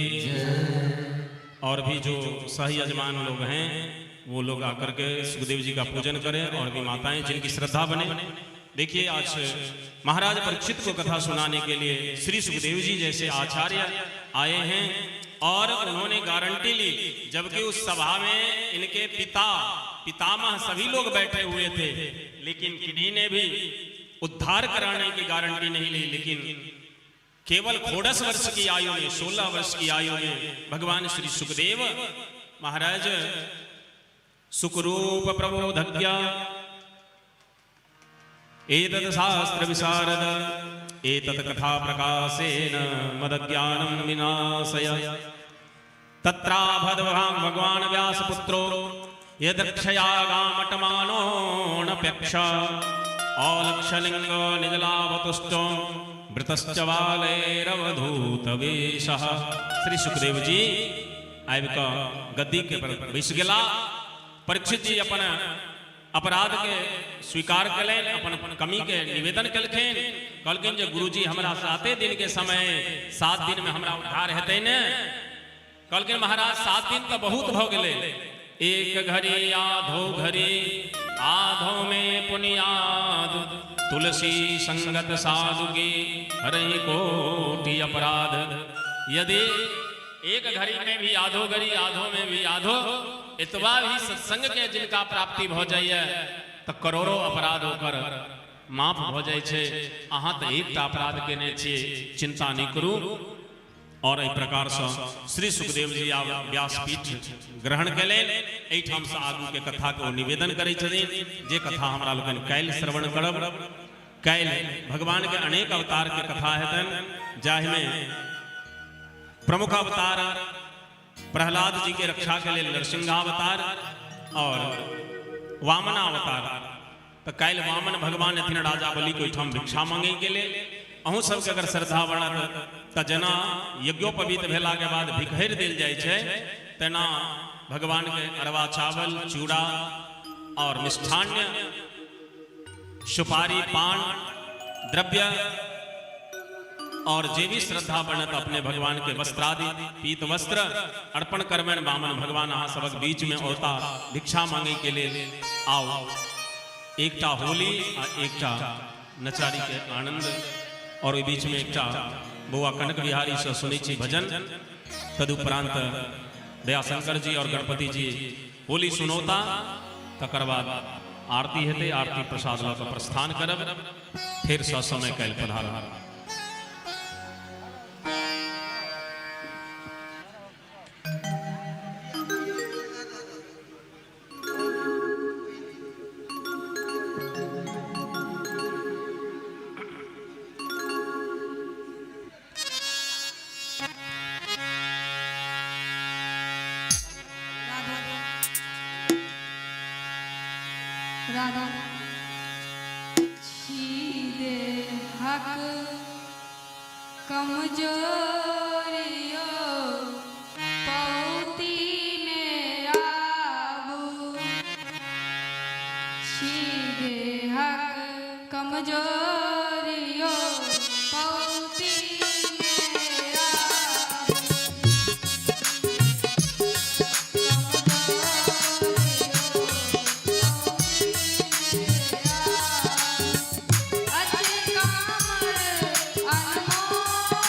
और भी जो सही यजमान लोग हैं वो लोग आकर के सुखदेव जी का पूजन करें और भी माताएं जिनकी श्रद्धा बने। देखिए आज महाराज परीक्षित को कथा सुनाने के लिए श्री सुखदेव जी जैसे आचार्य आए हैं और उन्होंने गारंटी ली, जबकि उस सभा में इनके पिता पितामह सभी लोग बैठे हुए थे, लेकिन किन्हीं ने भी उद्धार कराने की गारंटी नहीं ली। लेकिन केवल 16 वर्ष की आयु में, 16 वर्ष की आयु में भगवान श्री सुखदेव महाराज सुखरूप प्रबोधज्ञ एतत् शास्त्र विशारद एतत् कथा प्रकाशेन मदज्ञानं विनाशय। तत्राभद् भगवान व्यासपुत्रो यदक्षयागामटमानोऽनपेक्ष अलक्षलिंग निजलाभतुष्टो वृतश्च बालैरवधूतवेशः। श्री सुखदेव जी आबि कऽ गद्दी के पर बैस गेला। परीक्षित जी अपन अपराध के स्वीकार कयलनि, अपन कमी के निवेदन केलखिन। कहलखिन जे गुरुजी हमरा 7 दिन के समय, 7 दिन में हमरा उद्धार हेतै ने। कहलखिन महाराज 7 दिन तो बहुत भ गेलै, एक घड़ी आधो घड़ी आधो में पुनियाद, तुलसी संगत साधु की हरहि कोटि अपराध। यदि एक घड़ी में भी आधो घड़ी, आधो में भी आधो, एतबा भी सत्संग के जिनका प्राप्ति भ जाइए तो करोड़ों अपराध होकर माफ भऽ जाइ छै। अहाँ तऽ एकटा अपराध केने छियै, चिंता नहि करू। और एहि प्रकारसँ श्री सुखदेव जी आब व्यासपीठ ग्रहण कयलनि। एहिठामसँ आगूके कथाके ओ निवेदन करै छथिन, जे कथा हमरा लोकनि काल्हि श्रवण करब। काल्हि भगवानके अनेक अवतारके कथा हेतनि, जाहिमे प्रमुख अवतार प्रहलाद जी के रक्षा के लेल नरसिंहावतार और वामनावतार। तऽ काल्हि वामन भगवान एथिन राजा बलि के ओहिठाम भिक्षा मांगे के लेल। अहूँ सबके अगर श्रद्धा बढ़त तऽ जेना यज्ञोपवीत भेला के बाद भिखरि देल जाइ छै, तेना भगवान के अरवा चावल, चूड़ा और मिष्ठान्य, सुपारी, पान, द्रव्य और जे भी श्रद्धा बनत अपने भगवान के वस्त्रादि, पीत वस्त्र अर्पण करबनि। वामन भगवान अहाँ सबक बीच में औता भिक्षा मांगे के लेल। आओ एकटा होली आ एकटा नचारी के आनंद और ओहि बीच में एकटा बौआ कनक बिहारी से सुनै छी भजन। तदुपरांत दयाशंकर जी और गणपति जी होली सुनौता, तकर बाद आरती हेतै, आरती प्रसाद लऽ कऽ प्रस्थान करब। फेर ससमय काल्हि पधारब। राधा छी देहक कमजोरियो पौती में आबू, छी देहक कमजोरियो पौती में आबू, कमजोरियो अच कामर अनमोलियो।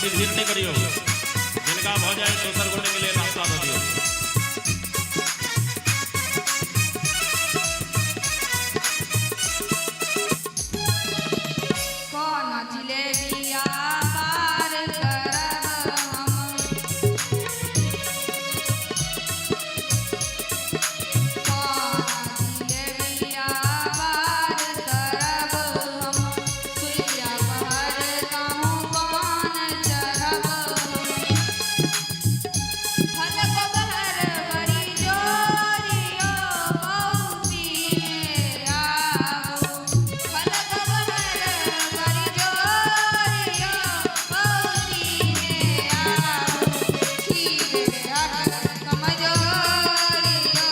बेसी भीड़ नहि करियौ। जिनका भऽ जाय दोसर गोटे के लिए रास्ता दऽ दियौ। कौन जिलेबिया पार करब हम। कौन जिलेबिया पार करब हम। सुइया पहाड़ कहूँ कौन चढ़ब हम। फलक बहर बड़ी जोरियो पौती में आबू। फलक बहर बड़ी जोरियो पौती में आबू। खीर हक कमजोरियो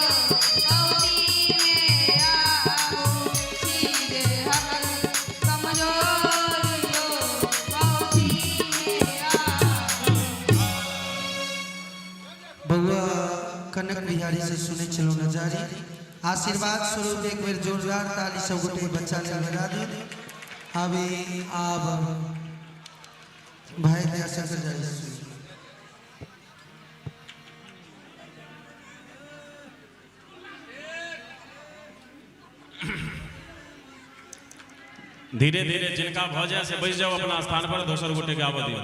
पौती में आबू। खीर हक कमजोरियो पौती में आबू। बउआ कनक बिहारी से सुने चलो नजारी। आशीर्वाद स्वरूप एक बेर जोरदार ताली सब गोटे बच्चा ले बजा दी। अभी आब भाई दयाशंकर जारी सुनी। धीरे धीरे जिनका भऽ जाय से बैस जाओ अपना स्थान पर, दोसर गोटे के आबऽ दियौ।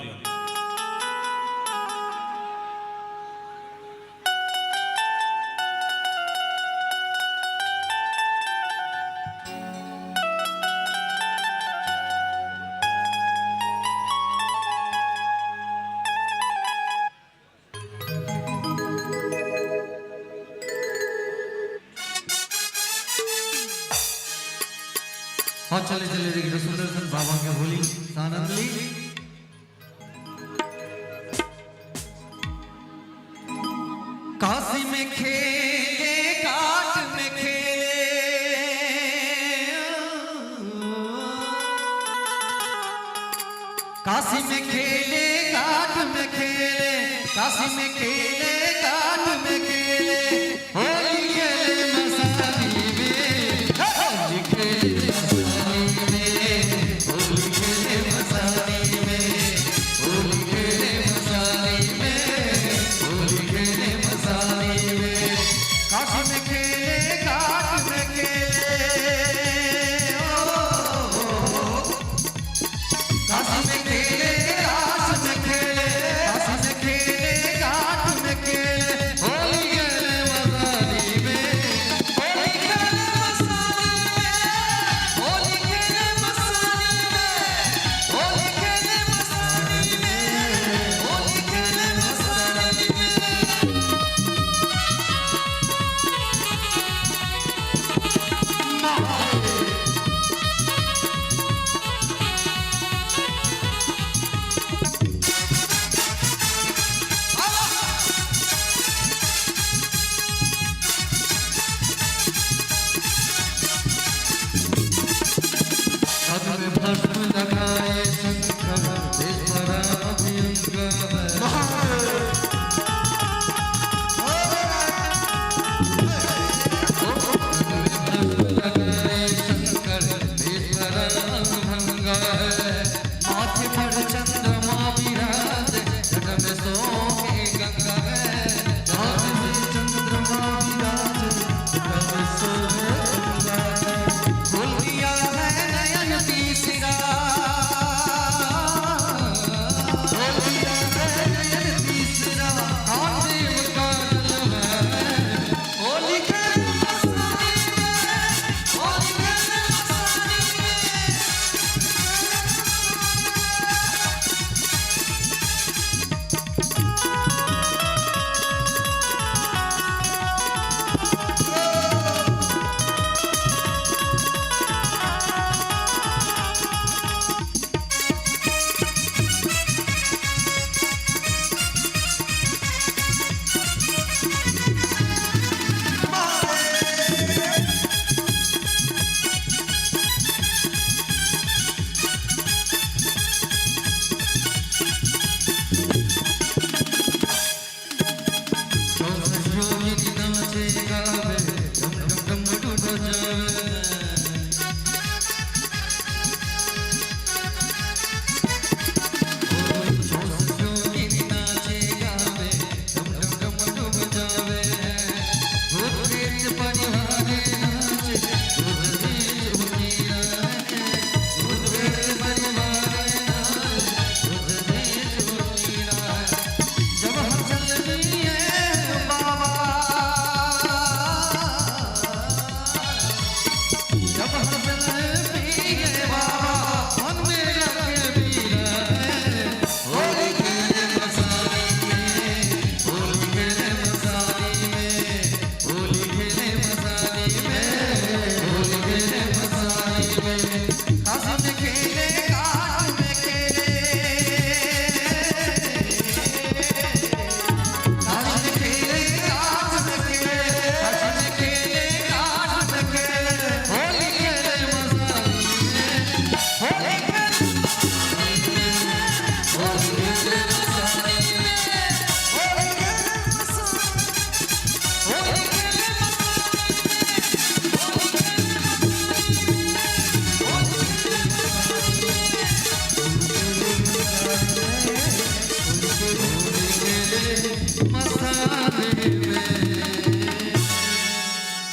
हाँ चले चले देखिए सुंदर सुंदर बाबा के होली आनंद ली। काशी में खेले घाट में खेले, काशी में खेले घाट में खेले, काशी में खेले घाट में खेले, होली खेले मसानी में, होली खेले मसानी में, होली खेले मसानी में, होली खेले मसानी में, होली खेले मसानी में, काशी में खेले घाट में खेले, ओ काशी में खेले रास में खेले, काशी में खेले घाट में खेले, होली खेले मसानी में, होली खेले मसानी में, होली खेले मसानी में, होली खेले मसानी में, होली खेले मसानी में। हाथ में भस्म लगाए शंकर देश बड़ा भयंकर है। भस्म लगाए शंकर देश बड़ा भयंकर है। माथे पर चंद्रमा विराज जग में सोहे गंगा है। माथे में चंद्रमा विराज जग में सोहे गंगा है। खोल दिया है नयन तीसरा, खोल दिया है।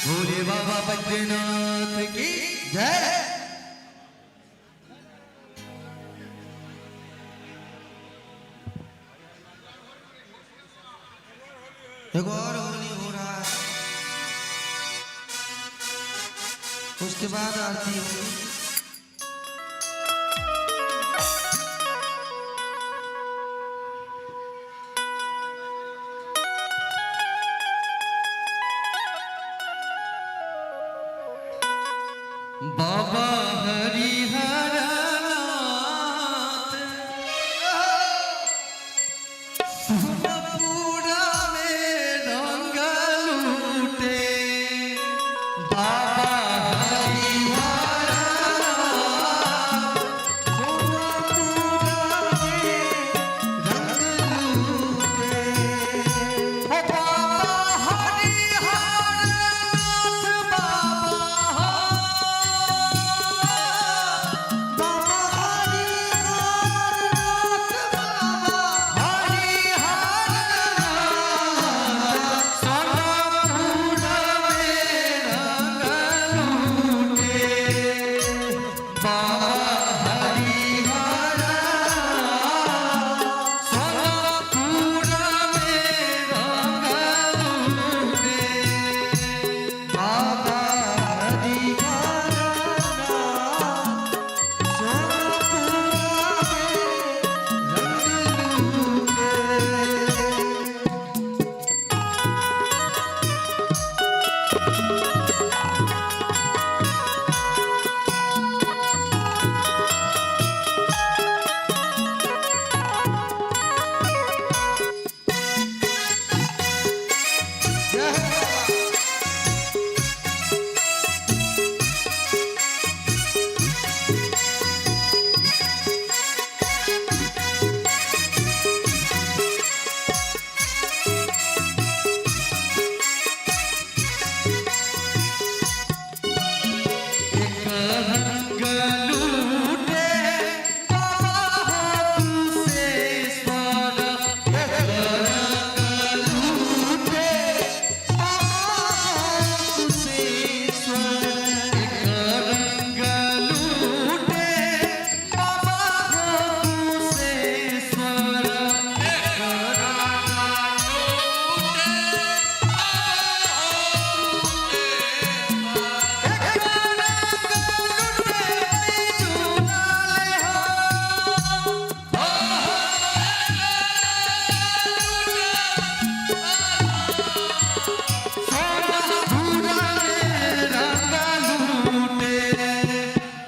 भोले बाबा बैद्यनाथ की जय। एक और होली हो रहा है, उसके बाद आरती होगी। बाबा हरिहर नाथ सोनपुरा में रंग लूटे। बाबा हरिहर नाथ सोनपुरा में रंग लूटे। ओ बाबा हरिहर नाथ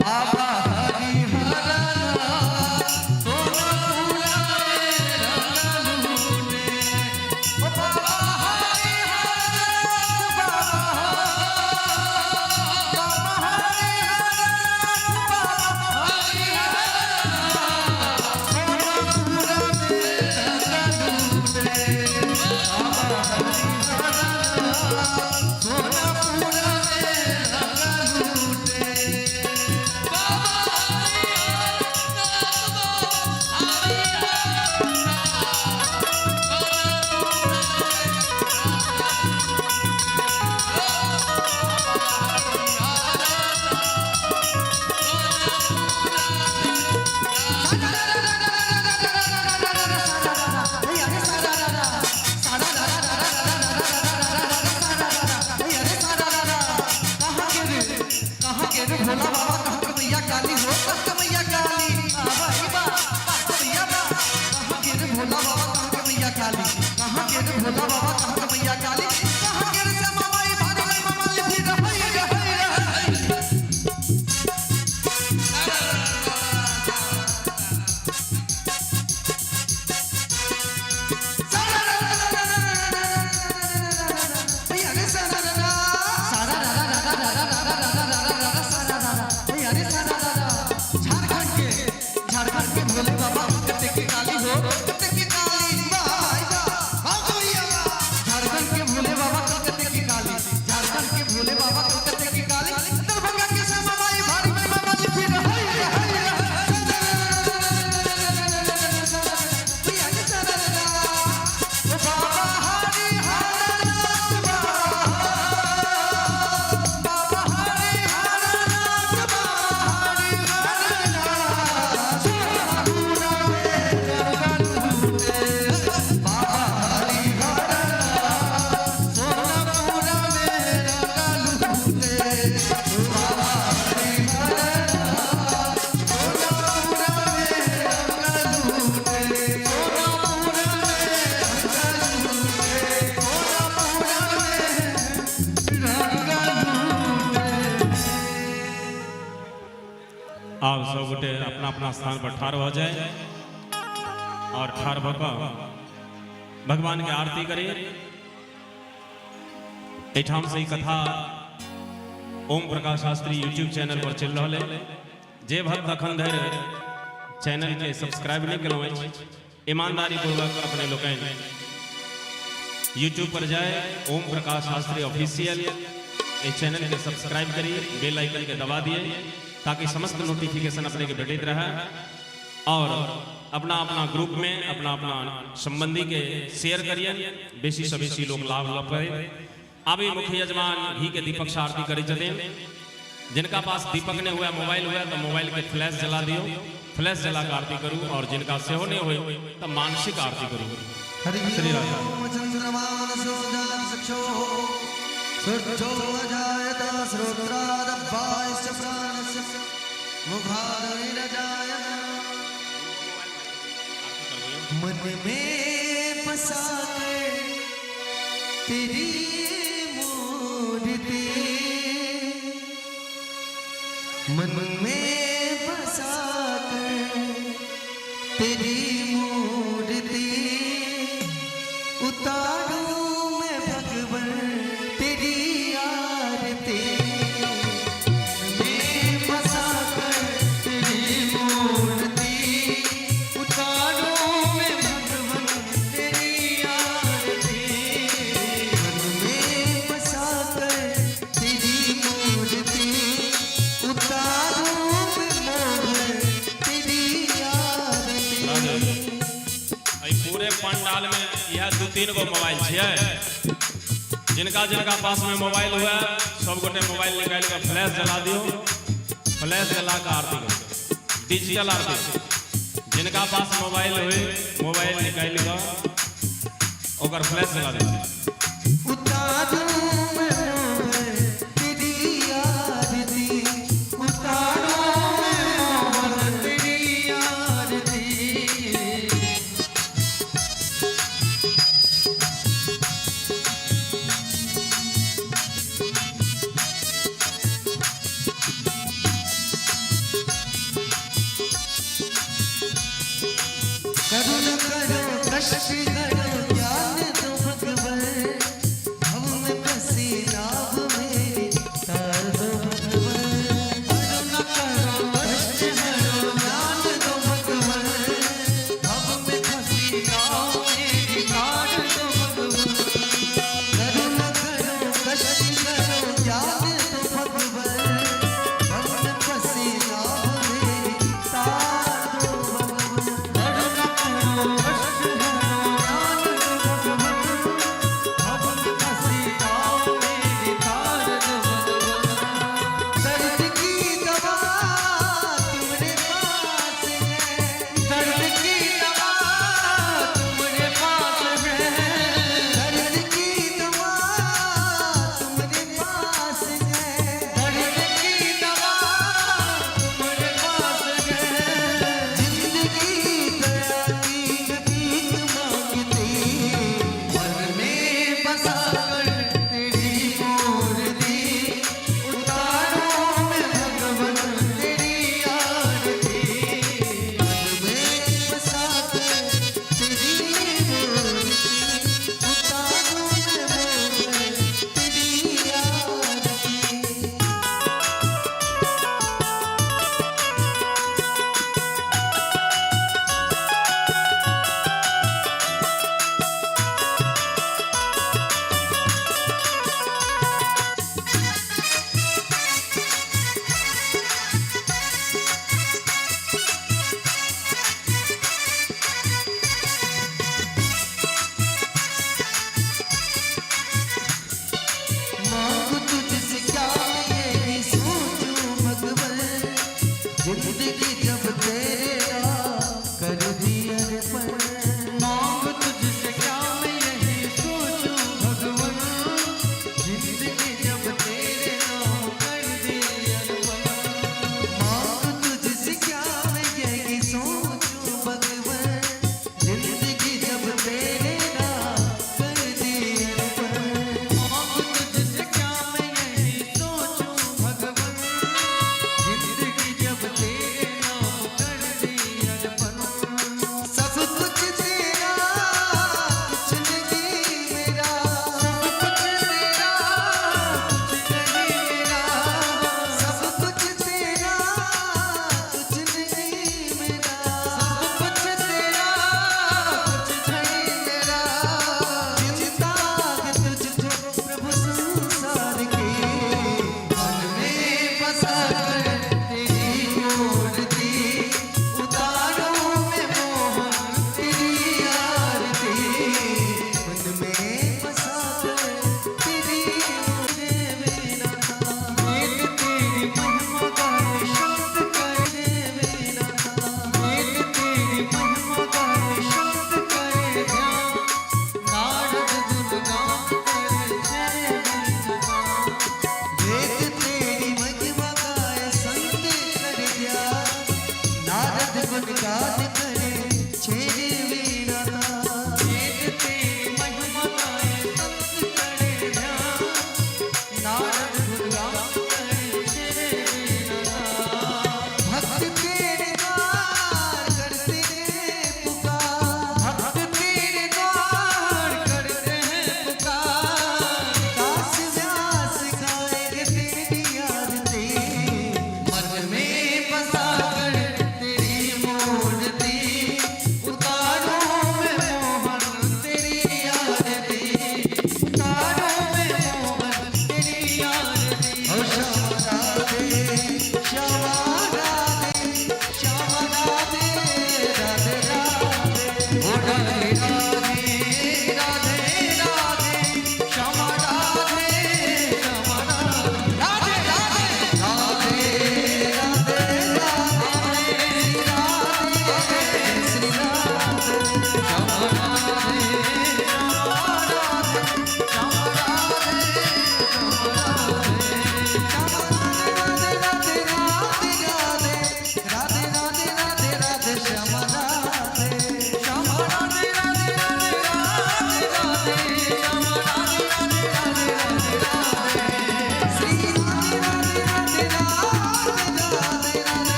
बाबा झारखंड के भोले बाबा कटे के काली हो। कलकत्ते की काली। वाह भाई वाह, वाह भैया वाह। झारखंड के भोले बाबा कलकत्ते की काली, झारखंड के भोले बाबा कलकत्ते की काली, दरभंगा के श्यामा माई भारी महिमा वाली। फिर हाय हाय भैया के चरण। बाबा हरि हर नाथ बाबा, बाबा हरि हर नाथ, बाबा हरि हर नाथ, सोनापुरा में रंगलूटे। बाबा हरि हर नाथ, सोनापुरा में रंगलूटे। बाबा हरि हर नाथ, सोनापुरा में रंगलूटे। सोनापुरा में रंगलूटे, सोनापुरा में रंगलूटे। आब सब गोटे अपना अपना स्थान पर ठाढ़ भऽ जाए और ठाढ़ भऽ कऽ भगवान के आरती करी। एहिठाम से ई कथा ओम प्रकाश शास्त्री यूट्यूब चैनल पर चलि रहल है। जे भक्त अखन धरि चैनल के सब्सक्राइब नहि केलहुँ अछि, ईमानदारी पूर्वक अपने लोकनि यूट्यूब पर जाए, ओम प्रकाश शास्त्री ऑफिशियल इस चैनल के सब्सक्राइब करिए, बेल आइकन के दबा दिए ताकि समस्त नोटिफिकेशन अपने के भेटैत रहे और अपना अपना ग्रुप में अपना अपना संबंधी के शेयर करिए, बेसी से बेसी लोग लाभ ल पाए। अभी मुख्य यजमान घी के दीपक से आरती करै छथिन। जिनका पास दीपक नहीं हुआ, मोबाइल हुआ तो मोबाइल के फ्लैश जला दियो, फ्लैश जला के आरती करू और जिनका सेहो नहीं हुए तो मानसिक आरती करू। हरि श्री राधे। ओम चंद्रमान सोजात सक्षो सूर्यो अजायत श्रोत्रादभायस्य प्राणस्य मुखादविरजायत। मन में बसा के तेरी मूर्ति, मन में बसा कर तेरी मूर्ति, उतारूं मैं भगवन तेरी आरती। में बसा कर तेरी मूर्ति, उतारूं मैं भगवन तेरी आरती। मन में बसा कर तेरी मूर्ति, उतारूं मैं मोहन तेरी आरती। एहि पूरे पंडाल में यह दू तीन गो मोबाइल छियै। जिनका जिनका पास में मोबाइल हुआ सब गोटे मोबाइल निकालि कऽ फ्लैश जला दियौ, फ्लैश जला कऽ आरती करू, डिजिटल आरती। जिनका पास मोबाइल हुए मोबाइल निकालि कऽ ओकर फ्लैश जला दियौ। उतारूं मैं मोहन तेरी आरती, उतारूं मैं मोहन तेरी आरती। करुणा करो कष्ट करो ज्ञान दो भगवन, हम में फंसी नाव मेरी तार दो भगवन। करुणा करो कष्ट हरो ज्ञान दो भगवन, भव में फंसी नाव मेरी तार दो भगवन। करुणा करो कष्ट करो ज्ञान दो भगवन, हम में फंसी नाव मेरी तार दो भगवन। करुणा करो कष्ट